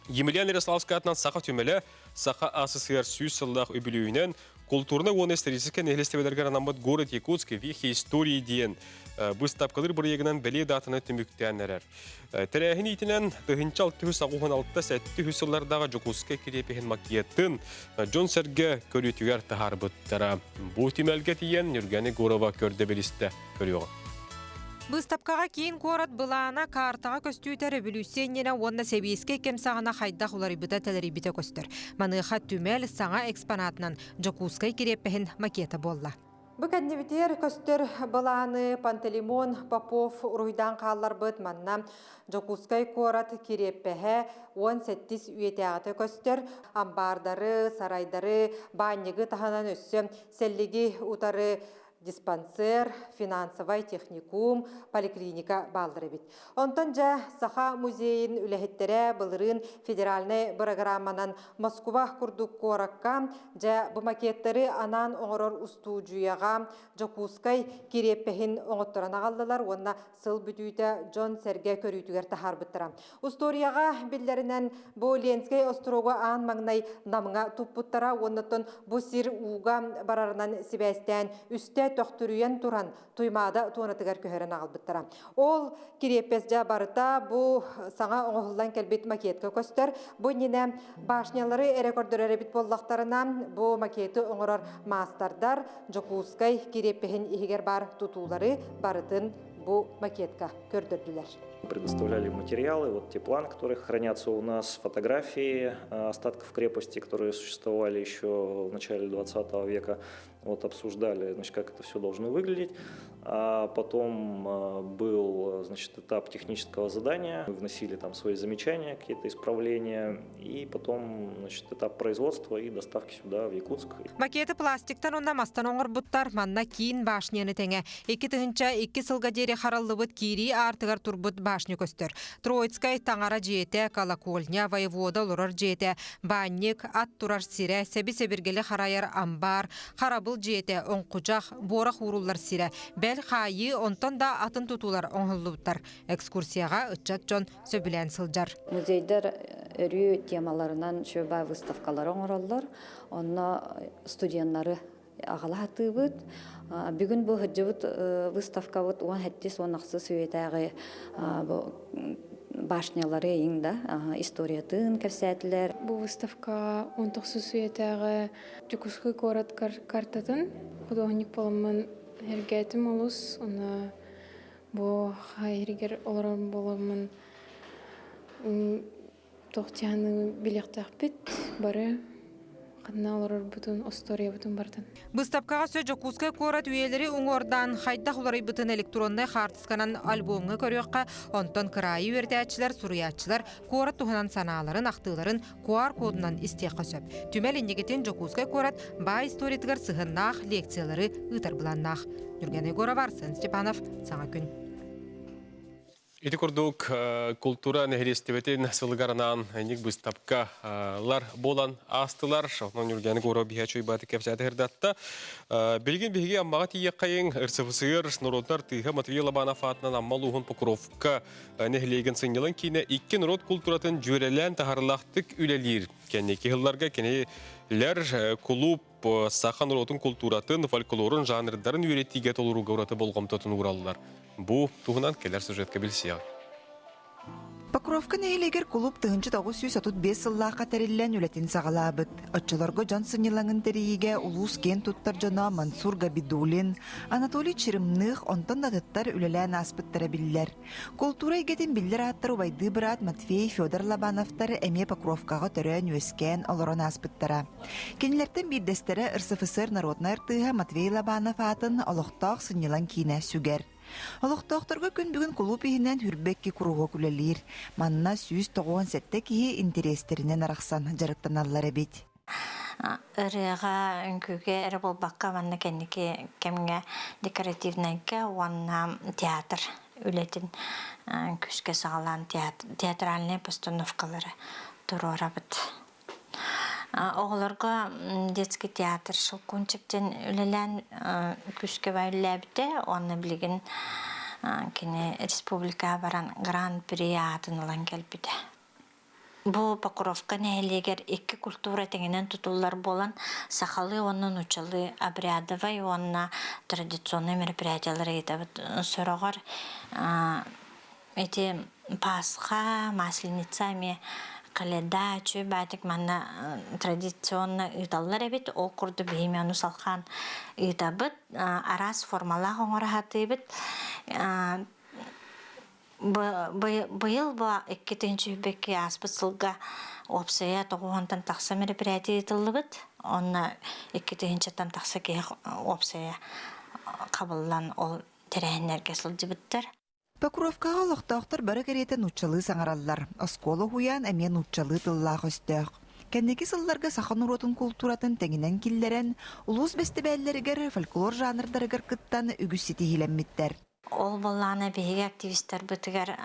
Емельян Ярославскай атынан Саха түмэлэ Саха АССР 100 сыллаах үбүлүөйүнэн култуурунай уонна историческай нэһилиэстибэлэргэ анаммыт «Город Якутск. Вехи истории» диэн быыстапкалыыр бырайыагынан бэлиэ даатаны түмүктээн эрэр. Тэрээһин иитинэн 1606-7 сыллардаҕы Дьокуускай кириэпиһин макетын дьон-сэргэ көрүүтүгэр таһаарбыттара. Бу түмэлгэ тиийэн Нюрган Егорова көрдө-билистэ көрүөҕү. Быыстапкаҕа киин куорат былаана каартаҕа көстүүтэ революция иннинэ уонна сэбиэскэй кэм саҕана хайдах уларыйбыта-тэлэрийбитэ көстөр. Маныаха түмэл саҥа экспонатынан Дьокуускай кириэппэһин макета буолла. Бу кэннибитигэр көстөр былааны Пантелеймон Попов уруһуйдаан хаалларбыт манна Дьокуускай куорат кириэппэһэ 17 үйэтээҕитэ көстөр амбаардары, сарайдары, баанньыгы таһынан өссө сэллиги утары диспансер, финансовай техникум, поликлиника бааллар эбит. Онтон дьэ Саха музейын үлэһиттэрэ былырыын федеральнай бырагырааманан Москва курдук куоракка дьэ бу макеттары анаан оҥорор устуудьуйаҕа Дьокуускай кириэппэһин оҥотторон аҕаллылар уонна сыл бүтүүтэ дьон-сэргэ көрүүтүгэр таһаарбыттара. Устуоруйаҕа биллэринэн бу Ленскэй остуруогу аан маҥнай Намҥа туппуттара уонна бу сир ууга барарынан сибээстээн үстэ төхтүрүйэн туран Туймаада туонатыгар көһөрөн аҕалбыттара. Ол кириэппэс дьэ барыта бу саҥа оҥоһуллан кэлбит макетка көстөр. Бу иннинэ башнялары эрэ көрдөрөр эбит буоллахтарына, бу макеты оҥорор маастардар Дьокуускай кириэппэһин иһигэр баар тутуулары барытын бу макетка көрдөрдүлэр. Предоставляли материалы, вот те планы, которые хранятся у нас, фотографии остатков крепости, которые существовали еще в начале 20 века. Вот обсуждали, значит, как это все должно выглядеть. А потом был, значит, этап технического задания. Мы вносили там свои замечания, какие-то исправления. И потом, значит, этап производства и доставки сюда, в Якутск. Макеты пластиктан уонна мастан оҥорбуттар манна киин башняны тэҥэ 2002 сылга диэри хараллыбыт киирии аартыгар турбут башня көстөр. Троицкай таҥара дьиэтэ, колокольня, воевода олорор дьиэтэ, баанньык, ат турар сирэ, сэби-сэбиргэли харайар амбар, харабыл дьиэтэ, оҥкучах, буорах ууруллар сирэ, бэл хаайыы, онтон да атын тутуулар оҥоһуллубуттар. Экскурсияҕа ыччат дьон сөбүлээн сылдьар. Музейдар өрүү темаларынан шөба выставкалары оҥороллор. Онно студеннары аҕала сатыыбыт. Бүгүн бу сылдьыбыт выставкабыт 17-18 үйэтээҕи башнялары эйиҥ да историятын кэпсээтилэр. Бу выставкаҕа 19 үйэтээҕи Дьокуускай куорат картатын художник буоламмын эргээтим олус. Уонна бу хайыргер олорор буоламмын туох дьаһаны билиэхтээхпит бары ханна олорорбутун, остуоруйабытын барытын. Быыстапкаҕа өссө Дьокуускай куорат үйэлэри уҥуордаан хайдах уларыйбытын электроннай хаартысканан альбомҥа көрүөххэ, онтон кыраайы үөрэтээччилэр, суруйааччылар куорат туһунан санааларын, ахтыыларын QR-кодунан истиэххэ сөп. Түмэл инникитин Дьокуускай куорат баай историятыгар сыһыаннаах лекциялары ыытар былааннаах. Нюргена Егорова, Арсен Степанов, Саҥа күн. Ити курдук култуура нэһилиэстибэтин сылыгар анаан инник быыстапкалар буолан аастылар. Онон Нюргена Егорова биһэ чуйбаты кэпсээтэ сырдатта. Билигин биһиги Аммаҕа тиийиэххэйиҥ РСФСР норуотунар тыыһа Матвей Лобанов аатынан Амма улууһун Покровка нэһилиэгин сынньалаҥ киинэ икки норуот култууратын дьүөрэлээн таһарылаахтык үлэлиир. Кэнники сылларга кинилэр кулууп саха норуотун култууратын, фольклорун жанрдарын үөрэтиигэ толорууга ураты болҕомтотун уураллар. Бу туһунан кэлэр сюжетка билсиэҕиҥ. Покровка нэһилиэгэр кулууп 1935 сыллаахха тэриллэн үлэтин саҕалаабыт. Оччолорго дьон сынньалаҥын тэрийиигэ улуус киэн туттар дьоно Мансур Габидулин, Анатолий Черемных, онтон да атыттар үлэлээн ааспыттара биллэр. Култуура эйгэтин биллэр ааттар убайдыы быраат Матвей, Федор Лобановтар эмиэ Покровкаҕа төрөөн-үөскээн олорон ааспыттара. Кинилэртэн биирдэстэрэ РСФСР народнай артыыһа Матвей Лобанов аатын олохтоох сынньалаҥ киинэ сүгэр. Олохтоохторго күн бүгүн кулууп иһинэн Хүрбэкки куруһуок үлэлиир. Манна 197 киһи интэриэстэринэн арахсан дьарыктаналлар эбит. Ырыаҕа, үҥкүүгэ эрэ буолбакка, манна кэнники кэмҥэ декоративнайга уонна театр үлэтин күүскэ саҕалаан театральнай постановкалары туруорабыт. Оҕолорго детский театр Щелкунчик диэн үлэлээн күүскэ үлэлээбитэ уонна билигин кини республикаҕа баран гран-при аатын ылан кэлбитэ. Бу Покровка нэһилиэгэр икки культура тэҥинэн тутуллар буолан, сахалыы уонна нууччалыы обрядовай уонна традиционнай мероприятиелары ыытабыт. Сороҕор ити Пасха, Масленица эмиэ Каледа, үчүгэй баатык манна традиционно ыыталлар эбит. Ол курдук биһиги ону салхаан ыытабыт. Араас формалаах оҥоро сатыыбыт. Быйыл бу 2022 ааспыт сылга уопсайа тоҕуһунтан тахса мероприятие ыытыллыбыт. Онно 2000-тан тахса киһи уопсайа хабыллан ол тэрээһиннэргэ сылдьыбыттар. Покровкаҕа олохтоохтор бары кэриэтэ нууччалыы саҥараллар. Оскуола уһуйаан эмиэ нууччалыы тыллаах өстөөх. Кэнники сылларга саха норуотун култууратын тэҥинэн киллэрэн, улуус бэстибээллэригэр, фольклор жанрдарыгар кыттан үгүс ситиһиилэммиттэр. Ол буоллаҕына биһиги активистарбытыгар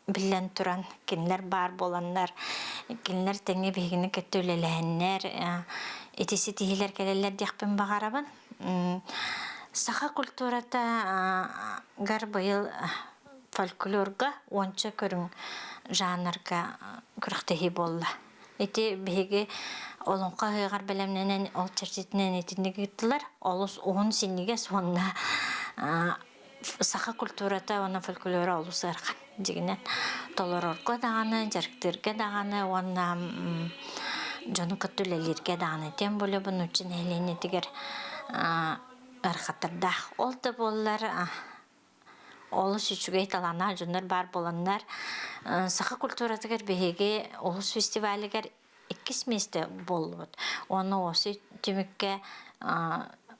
биллэн туран кинилэр баар буоланнар, кинилэр тэҥҥэ биһигини кытта үлэлэһэннэр ити ситиһиилэр кэлэллэр диэхпин баҕарабын. Саха культурата гар быйыл фольклорга уонча көрүҥ жанрга күрэхтэһии буолла. Ити биһиги олоҥхо ыһыаҕар бэлэмнэнэн ол чэрчитинэн итинник ыыттылар. Олус уһун синньигэс уонна саха культурата уонна фольклора олус ыарахан дьигинэн толорорго даҕаны, дьарыктыырга даҕаны уонна дьону кытта үлэлииргэ даҕаны. Тем более бу нуучча нэһилиэнньэтигэр ыарахаттардаах. Ол да буоллар олус үчүгэй талааннаах дьоннор баар буоланнар саха культуратыгар биһиги улус фестивалыгар иккис миэстэ буоллубут. Уонна осы түмүккэ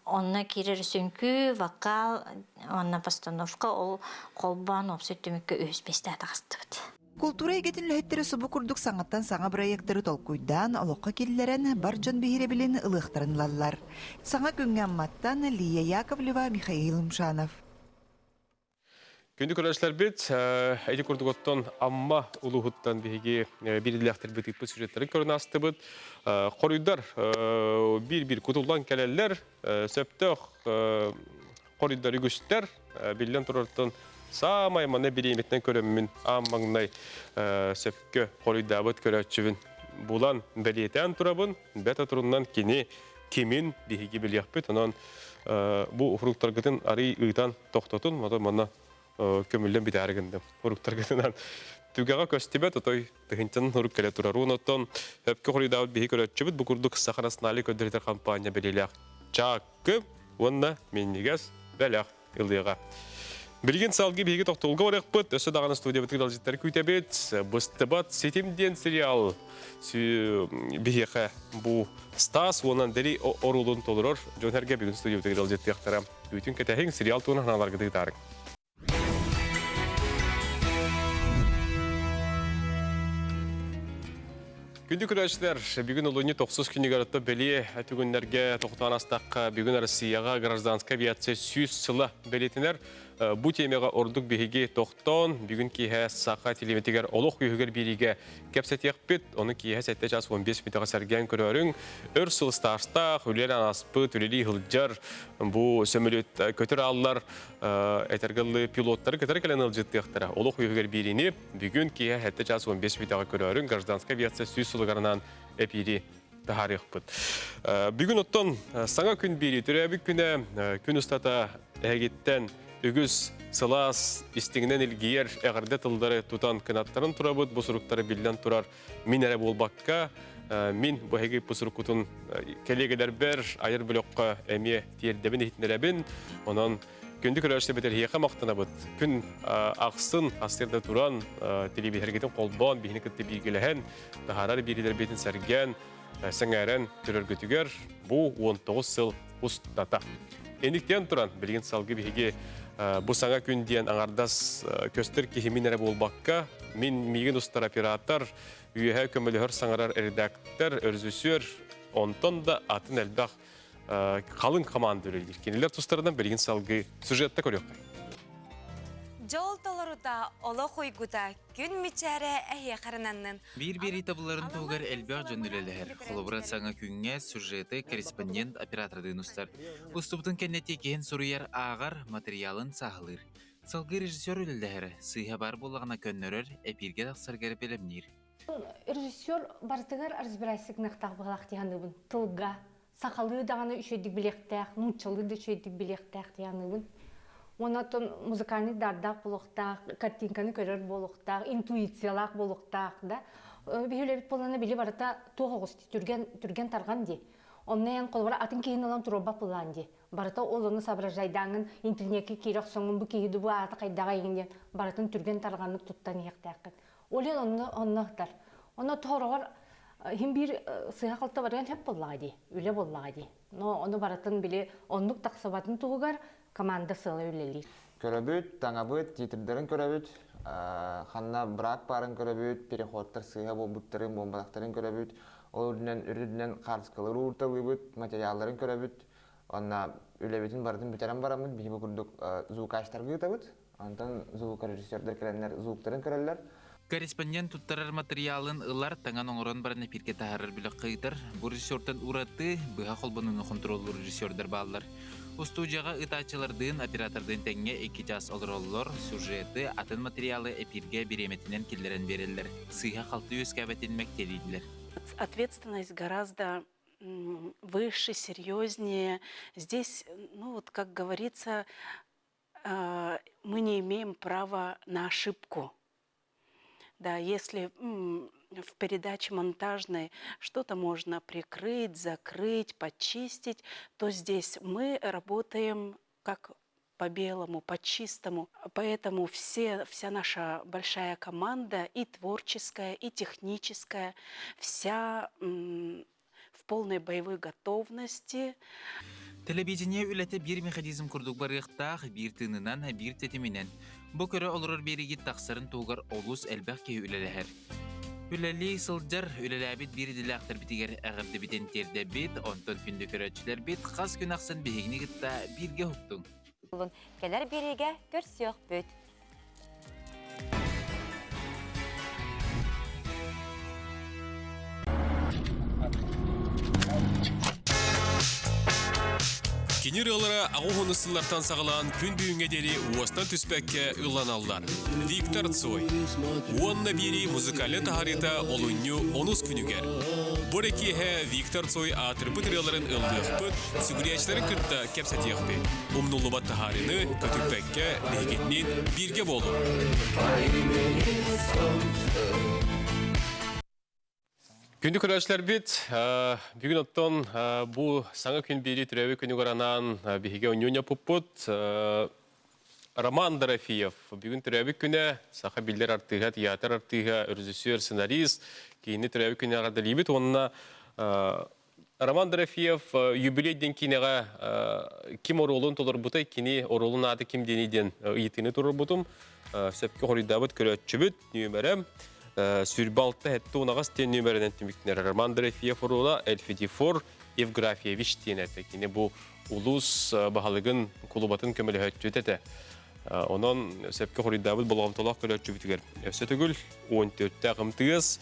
онно киирэр үҥкүү, вокал уонна постановка ол холбоон уопсай түмүккэ үһүс миэстэҕэ таҕыстыбыт. Култуура эйгэтин үлэһиттэрэ субу курдук саҥаттан саҥа бырайыактары толкуйдаан, олоххо киллэрэн, бар дьон биһирэбилин ылыахтарын ылаллар. Саҥа күҥҥэ Амматтан Лия Яковлева, Михаил Умшанов. Күндү көрөөччүлэрбит, ити курдук оттон Амма улууһуттан биһиги биирдиилээхтэрбит ыыппыт сюжеттарын көрөн аастыбыт. Хоруйдар биир-биир кутуллан кэлэллэр. Сөптөөх хоруйдар үгүстэр. Биллэн турартан саамай маны бириэмэтинэн көрөммүн аан маҥнай сөпкө хоруйдаабыт көрөөччүбүн булан бэлиэтээн турабын. Бэрт турунан кини кимин биһиги билиэхпит. Онон бу уруктаргытын арый ыытан тохтотун, мото манна көмүллэн бүтээри гындым. Уруктаргытынан түгэҕэ көстүбэт, отой тыһынчанан урук кэлэ турар. Онон өпкө хоруйдаабыт биһи көрөөччүбүт бу курдук Саха национальнай көрдөрүтэр компания бэлиэлээх чаакы уонна минньигэс бэлэх ылыаҕа. Билигин салгыы биһиги тохтолго барыахпыт. Өссө даҕаны студиябытыгар ыалдьыттары күүтэбит. Быстыбат ситим диэн сериал биһиэхэ бу Стас уонна Андрей оруолун толорор дьон сэргэ бүгүн студиябытыгар ыалдьыттыахтара. Күүтүн кэтэһиҥ, сериал туһунан санааларгытын ыытаарыҥ. Күндү көрөөччүлэр, бүгүн олунньу тохсус күнүгэр отто бэлиэ түгүннэргэ тохтоон астахха, бүгүн Россияҕа гражданскай авиация 100 сыла бэлиэтинэр. Бу темаҕа ордук биһиги тохтоон, бүгүн киэһэ Саха телевизитигэр олох күүһүгэр биэриигэ кэпсэтиэхпит. Ону киэһэ 7 час 15 мүнүүтэҕэ сэргээн көрөөрүҥ. Өр сыл стажтаах, үлэлээн ааспыт, үлэлии сылдьар бу сөмөлүөт көтөр ааллар этэргэ дылы пилоттары кытары кэлэн ыалдьыттыахтара. Олох үөһүгэр биэриини Бүгүн киэһэ 7 час 15 мүнүүтэҕэ көрөөрүҥ гражданскай авиация 100 сылыгарынан эпиири таһаарыахпыт. Бүгүн оттон саҥа күн биэрии төрөөбүт күнэ күн устата эһигиттэн үгүс сылаас истиҥинэн илгийэр эҕэрдэ тыллары тутан кынаттарын турабыт. Бу суруктары биллэн турар мин эрэ буолбакка, мин бу эһиги бу суруккутун кэлиэгэлэрбэр айар бөлөххө эмиэ тиэрдэбин иһитиннэрэбин. Онон Күндү көрөөччүлэрбит эһиэхэ махтанабыт. Күн ахсын астырда туран, телевизоргитин холбоон, биһини кытта бииргэлэһэн, таһаарар биэриилэрбитин сэргээн, сэҥээрэн төрөргүтүгэр бу 19 сыл устата. Эниктэн туран, билигин салгы биһиги Бу саҥа күн диэн аҥардас көстөр киһимин эрэ буолбакка, мин миигин устар оператор, үөһэ көмөлөһөр саҥарар редактор, режиссер, онтон да атын элбэх халыҥ команда үлэлиир. Кинилэр тустарынан билигин салгыы сюжетта көрүөххэ. Дьол толорута, олох уйгута, күн мичээрэ эһиэхэринаннын. Биир биэрии табылларын туһугар элбэх дьон үлэлэһэр. Холобура, саҥа күҥҥэ сюжеты корреспондент оператордыын устар. Устубутун кэннэ тиэкиһин суруйар, ааҕар, матырыйаалын сааһылыыр. Салгыы режиссер үлэлэһэр, сыыһа баар буоллаҕына көннөрөр, эпииргэ тахсарыгар бэлэмниир. Режиссер барытыгар разбирайсык ныахтаах быһалаах дии саныыбын. Тылга, сахалыы даҕаны үчүгэйдик билиэхтээх, нууччалыы да үчүгэйдик билиэхтээх дии саныыбын. Уонна оттон музыкальный дардаах буолуохтаах, картинканы көрөр буолуохтаах, интуициялаах буолуохтаах да. Биһи үлэбит буоллаҕына били барыта туох оҕус түргэн түргэн тарҕан дии. Онно эн холобура атын киһини ылан туруорбат буоллаан дии. Барыта ол ону соображайдааҥҥын интернеккэ киирэ охсоҥҥун бу киһи бу аата хайдаҕа игин диэн барытын түргэн тарҕаннык туттан иһиэхтээххин. Ол иһин онно онно ыһтар. Онно тохороҕор иһин биир сыһа-халта барыан сөп буоллаҕа дии, үлэ буоллаҕа дии. Но ону барытын били оннук тахсыбатын туһугар команда сыала үлэлиир. Көрөбүт, таҥабыт, титрдэрин көрөбүт, ханна брак баарын көрөбүт, переходтар сыыһа буолбуттарын, буолбатахтарын көрөбүт, ол үрдүнэн үрдүнэн хаартыскалары уурталыыбыт, материалларын көрөбүт, уонна үлэбитин барытын бүтэрэн бараммыт биһиги курдук звукачтарга ыытабыт. Онтон звукорежиссердар кэлэннэр звуктарын көрөллөр. Корреспондент туттарар матырыйаалын ылар, таҥан оҥорон баран эпииргэ таһаарар бөлөххө ыытар. Бу режиссертан ураты быһа холбонууну хонтуруоллуур режиссердар бааллар. Устуудьуйаҕа ыытааччылардыын, оператордыын тэҥҥэ икки чаас олороллор, сюжеты, атын материалы эпииргэ бириэмэтинэн киллэрэн биэрэллэр. Сыыһа-халты үөскээбэтин мэктиэлииллэр. Ответственность гораздо выше, серьезнее. Здесь, ну вот, как говорится, мы не имеем права на ошибку. Да, если в передаче монтажной что-то можно прикрыть, закрыть, почистить, то здесь мы работаем как по белому, по чистому. Поэтому все, вся наша большая команда, и творческая, и техническая, вся в полной боевой готовности. Телевидение үлэтэ биир механизм курдук барыахтаах, биир тыынынан, биир тэтиминэн. Бу көрө олорор биэригит тахсарын туһугар олус элбэх киһи үлэлэһэр. Үлэлии сылдьар, үлэлээбит биир идэлээхтэрбитигэр эҕэрдэбитин тиэрдэбит, онтон күндү көрөөччүлэрбит хас күн ахсын биһигини кытта бииргэ уһуктуҥ. Кэлэр биэриигэ көрсүөхпүт. Кини ырыалара аҕыс сыллартан саҕалаан күн бүгүҥҥэ диэри уостан түспэккэ ылланаллар. Виктор Цой. Уонна биэрии музыкальнай таһаарыыта олунньу онус күнүгэр. Бу эрэ киэһэ Виктор Цой аатырбыт ырыаларын ыллыахпыт, сүгүрүйээччилэрин кытта кэпсэтиэхпит. Умнуллубат таһаарыыны көтүппэккэ биһигитинин бииргэ буолуҥ. Күндү көрөөччүлэрбит, бүгүн оттон бу саҥа күн биэрии төрөөбүт күнүгэр анаан биһиги онньуунньа пуппут Роман Дорофеев бүгүн төрөөбүт күнэ, саха биллэр артыыһа, театр артыыһа, режиссер, сценарист, киһини төрөөбүт күнүн эҕэрдэлиибит уонна Роман Дорофеев юбилей диэн киинэҕэ ким оруолун толорбутай, кини оруолун аата ким диэний диэн ыйытыыны туруорбутум. Сөпкө хоруйдаабыт көрөөччүбүт нүөмэрэ сүүрбэ алта сэттэ унаҕас диэн нүөмэринэн түмүктэнэр. Роман Дорофеев оруола Эльфидифор Евграфьевич диэн этэ. Кини бу улуус баһылыгын кулубатын көмөлөһөөччүтэ этэ. Онон сөпкө хоруйдаабыт болҕомтолоох көрөөччүбүтүгэр өссө төгүл 14-тээх МТС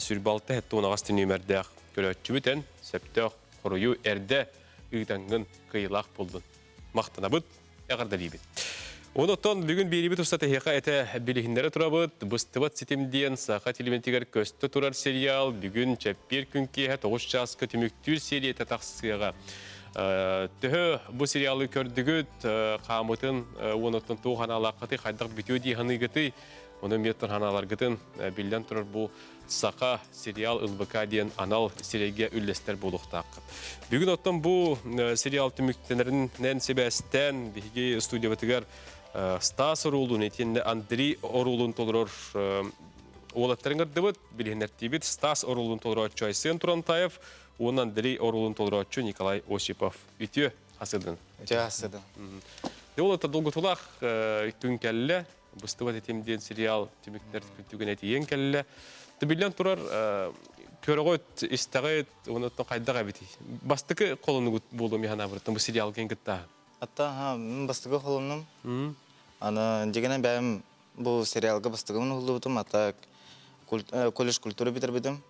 сүүрбэ алта сэттэ унаҕас нүөмэрдээх Көрөөччүбүт эн сөптөөх хоруйу эрдэ ыытаҥҥын кыайыылаах буоллун. Махтанабыт, эҕэрдэлиибит. Онон бүгүн биэриибит устата эһиэхэ этэ билиһиннэрэ турабыт. Быстыбат ситим диэн саха телевидениетигэр көстө турар сериал бүгүн чэппиэр күн киэһэ 9 чааска түмүктүүр серията тахсыаҕа. Төһө бу сериалы көрдүгүт, хаамытын уонуттан туох ханаалааххытый, хайдах бүтүө дии саныыгытый? Ону миэттэн ханааларгытын биллэн турар бу Саха сериал ылбыка диэн анал сирэйгэ үллэстэр буолуохтааххыт. Бүгүн оттон бу сериал түмүктэнэринэн сибээстээн биһиги студиябытыгар Стас оруолун итиэннэ Андрей оруолун толорор уолаттарын кырдыбыт, билиһиннэртиибит Стас оруолун толорооччу Айсен Турантаев уонна Андрей оруолун толорооччу Николай Осипов. Үтүө асыдын. Үтүө асыдын. Ол это долгутулаах күн кэллэ. Быстыбат этим диэн сериал түмүктэр түгэн этиен кэллэ. Биллэн турар, көрөҕөт, истэҕит, онуттан хайдах эбитий? Бастакы холонугут буолуом яханабырыттан бу сериал кин кытта. Атта ха, мин бастакы холонум. Аны дегене бэйэм бу сериалга бастакыбын уһуллубутум, ата колледж культуры бүтэрбитим.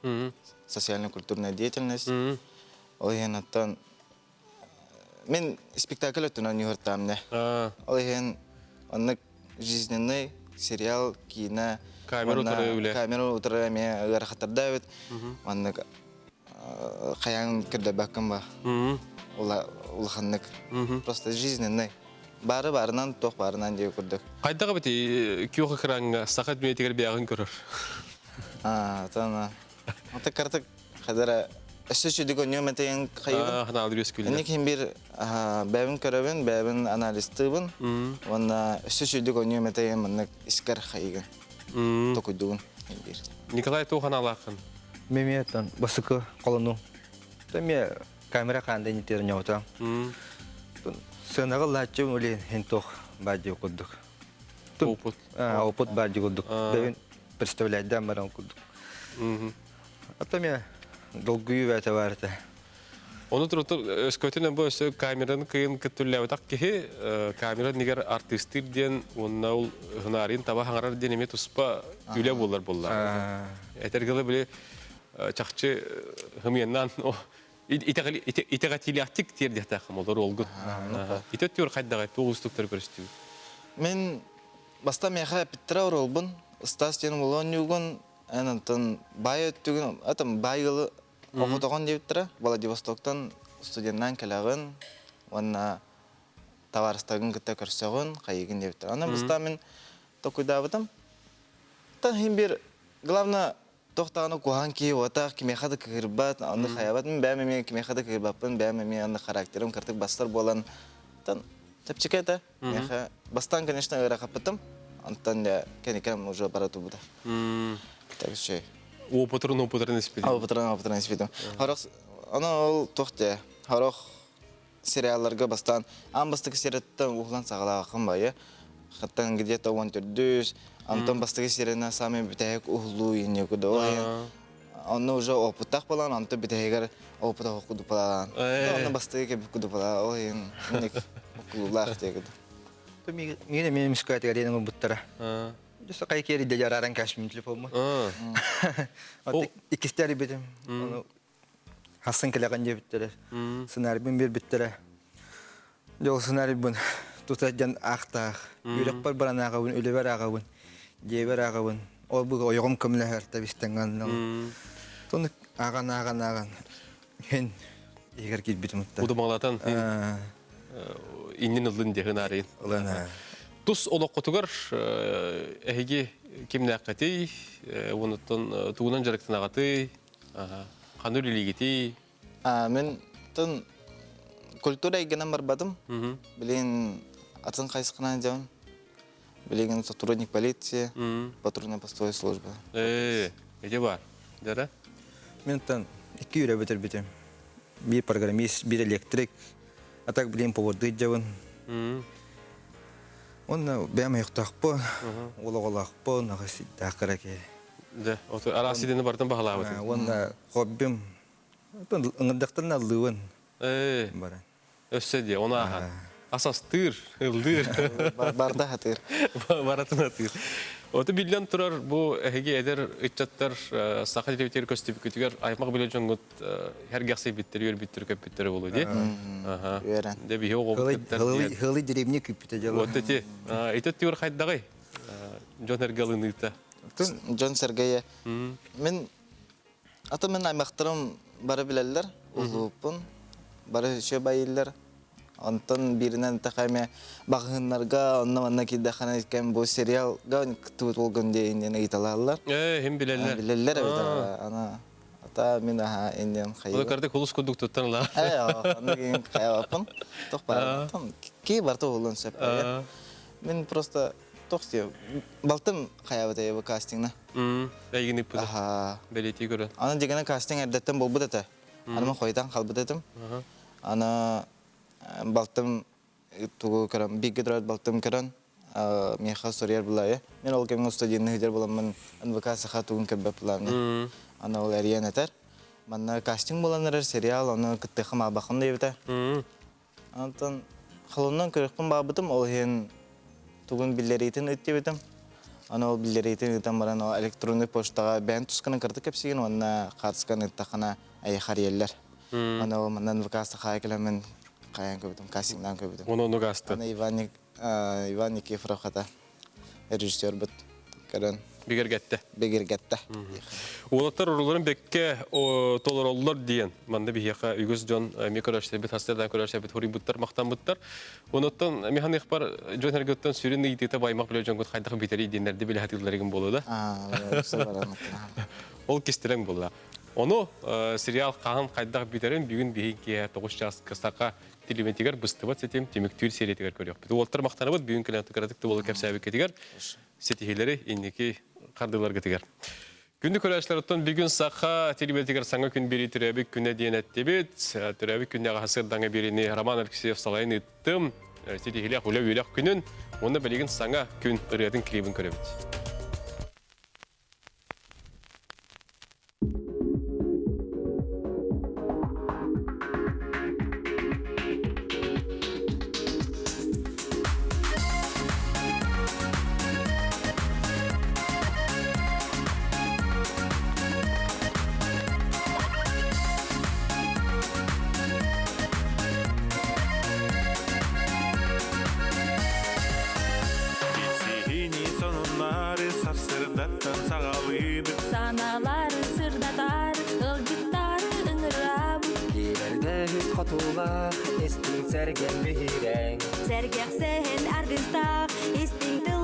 Социально-культурная деятельность. Ол иһин аттан Мен спектакль өттүнэн юһуртаам не. Ол иһин оннук жизненный сериал, киинэ камера утары үлэ. Камера утары эмиэ ыарахаттарда эбит. Маннык хайаан көрдөбөккүн ба. Улаханнык. Просто жизненный. Бары барынан, туох барынан диye курдук. Хайдах эбити күөх экраҥҥа саха дүниетигэр бэйэҕин көрөр? Аа, тана. Ата картык Хадара өссө сүдү көнньүөм этейин хайыбын. Анализ үөскүүллэр. Инник хин бир бэбин көрөбүн, бэбин анализтыыбын. Уонна өссө сүдү көнньүөм этейин маннык искер хайыгын. Токуйдугун бир. Николай туох аналааххын? Мемиэтон басыкы колону. Эме камера хаанда нитер ньота. Сыанаҕа лааччы ули хин тох баадьы курдук. Опыт. Опыт баадьы курдук. Бэбин представляйдаан баран курдук. Ата мен долгуйуу бээтэ баар этэ. Ону турутур өскөтүнэн бу өссө камераны кыйын кыттүллээбэтэх киһи камера нигер артистыыр диэн уонна ол хынаарыйын таба хаҥарар диэн эмиэ туспа үлэ буолар буолла. Этэргылы били чахчы хымыяннаан итэҕэтиилээхтик тиэрдиэхтээххин олор олгут. Ити өттүгэр хайдаҕай туох уустуктары көрүстүгүт? Мен баста миэхэ эпиттэрэ оролбун Стас диэн уолу Эн онтон баай өттүгүн, атым баай ыалы оҕотоҕон диэбиттэрэ. Владивостоктан студеннаан кэлэҕин уонна табаарыстаргын кытта көрсөҕүн, хайыгын диэбиттэрэ. Онон бастаан мин токуйдаабытым. Тан иһин биир главное туох даҕаны куһаҕан киһи уотах, кимиэхэ да кыһырбат, онну хайабат. Мин бэйэм эмиэ кимиэхэ да кыһырбаппын, бэйэм эмиэ онно характерым кыртык бастар буолан, тан чэпчэки этэ. Миэхэ бастаан, конечно, ыарахаппытым. Онтон да кэникэм уже бара турбута. Так что Опытырын опытырын испитим. Опытырын опытырын испитим. Хорох аны ол туох те хорох сериалларга бастаан аан бастакы серияттан уһулан саҕалаахым байы. Хаттан где-то он төрдүс, Антон бастакы серияна самый бүтэһик уһулуу инне куда. Онно уже опыттаах буолан, онто бүтэһигэр опыта кудупалаан. Онно бастакы кэбит кудупалаа, ол иһин инник укулуулаах диэкит. Миин эмиэ мискаатыгар диэн ылбыттара. Дьэ кай киэри дэ жараран кашмин телефоммун. Иккисте арыйбытым. Ону хассын кэлэҕин диэбиттэрэ. Сценарийбын биэрбиттэрэ. Дьэ ол сценарийбын тута дьон аахтаах. Үөрэхпэр баран ааҕабын, үлэбэр ааҕабын, дьиэбэр ааҕабын. Ол бу ойоҕум көмөлөһөр тэбистэн Тону ааҕан ааҕан ааҕан хин иһигэр киирбитим утта. Удумалатан иннин ыллын диэхин арыйын. Ылын. Тус олоххутугар эһиги кимнээххитий, уонуттан тугунан дьарыктанаҕытый, ханна үлэлиигитий? Мин тын культура эйгэнэн барбатым. Билигин атын хайысханан дьон. Билигин сотрудник полиции, патрульно-постовой служба. Э, эти бар. Дара? Мен тан икки үөрэ бүтэрбитим. Биир программист, биир электрик. А так билин повардыы дьабын. Онно бэйэм айыктаахпын, уол оҕолоохпун, аҕыс даах кыра киһи. Дэ, араас идэни бартан баһылаабыт. Уонна хоббим Ыҥырдахтарына ыллыыбын. Ээ. Баран. Өссө диэ, оны ааһан. Асастыыр, ыллыыр. Барда хатыыр. Баратын атыыр. Оту биллэн турар, бу эһиги эдэр ыччаттар саха телевизор көстүбүккүтүгэр аймак билэ дьоҥҥут сэргэхсийбиттэр, үөрбүттэр, көппүттэр болу ди. Үөрэн. Дэ биһи оҕобут Хылый деревня күүппүтэ дьоло. Вот эти. Ити түр хайдагай? Дьон эргэ ылыныыта. Дьон сэргэйэ. Мин Ата мин аймахтарым бары билэллэр, улууппун, бары үчүгэй байыллар. Онтон бииринэн тэхэ эмэ баҕаһыннарга онно-манна киирдэххинэ кэм бу сериалга кыттыбыт уолгун диэн ыйыталааллар. Ээ, хим билэллэр. Билэллэр эбит ана ата мин аха индиан хайы. Ол карды кулус курдук туттан ла. Ээ, онно киин хайабаппын. Тох бар. Ки барта улун сөп. Мин просто Туох диэ, балтым хайаабыт бу кастингна. Эйигин ыппыта. Бэлиэтии көрөн. Аны дигэнэ кастинг эрдэттэн буолбут этэ. Аны мен хойутан халбыт этим. Аны балтым Тугу көрөн, бииргэ төрөөбүт балтым көрөн, миэхэ суруйар булаайа. Мен ол кэмҥэ студентны сылдьар буламмын НВК саха тугун көрбөт буламмын. Аны ол эрийэн этэр. Манна кастинг буолан эрэр сериал, ону кыттыахха маабаххын диэбитэ. Онтон холоннон көрүөхпүн баҕарбытым, ол иһин тугун биллэриитин ыыт диэбитим. Аны ол биллэриитин ыытан баран ол электронный почтаҕа бэйэҥ тускунан кыратык кэпсиигин уонна хаартысканы ыыттаххына эйиэхэ эрийэллэр. Аны ол манна НВК сахаайа кэлэммин хайаан көрбүтүм, кастингнаан көрбүтүм. Ону оннук ааста. Аны Иван, Иван Никифоров хата режиссербут көрөн бигэргэттэ. Бигэргэттэ. Уолаттар уруларын бэккэ толороллор диэн манна биһиэхэ үгүс дьон эмиэ көрөөччүлэрбит хастардан көрөөччүлэрбит хоруйбуттар, махтаммыттар. Онуттан механикпар дьон эргөттөн сүрүн ыйытыыта баймак билэр дьоҥҥут хайдах бүтэрий диэннэрди билэ сатыылларыгын буолуо да. Ол кистэлэҥ буолла. Ону сериал хаһан хайдах бүтэрин бүгүн биһиги киэһэ 9 чааска саха телевизоригэр быстыбат ситим түмүктүүр сериятыгар көрүөхпүт. Уолаттар махтанабыт бүгүн кэлэн кыратык да буола кэпсээбиккитигэр ситиһиилэри инники хардыыларгытыгар. Күндү көрөөччүлэр, бүгүн саха телевизоригэр саҥа күн биэрии төрөөбүт күнэ диэн эттибит. Төрөөбүт күннээҕи сырдаҥа биэриини Роман Алексеев салайан ыыттым. Ситиһиилээх үлэ үөрэх күнүн уонна билигин саҥа күн ырыатын клибин көрөбүт. Билсиһини сонуннары сарсырдаттан саҕалыыбыт. Санаалары сырдатар, ыалдьыттары ыҥырабыт. Киирэрдэһит хотуулаах, истиҥ сэргэн биһирэҥ. Сэргэх сэһэн аргыстаах, истиҥ тыл.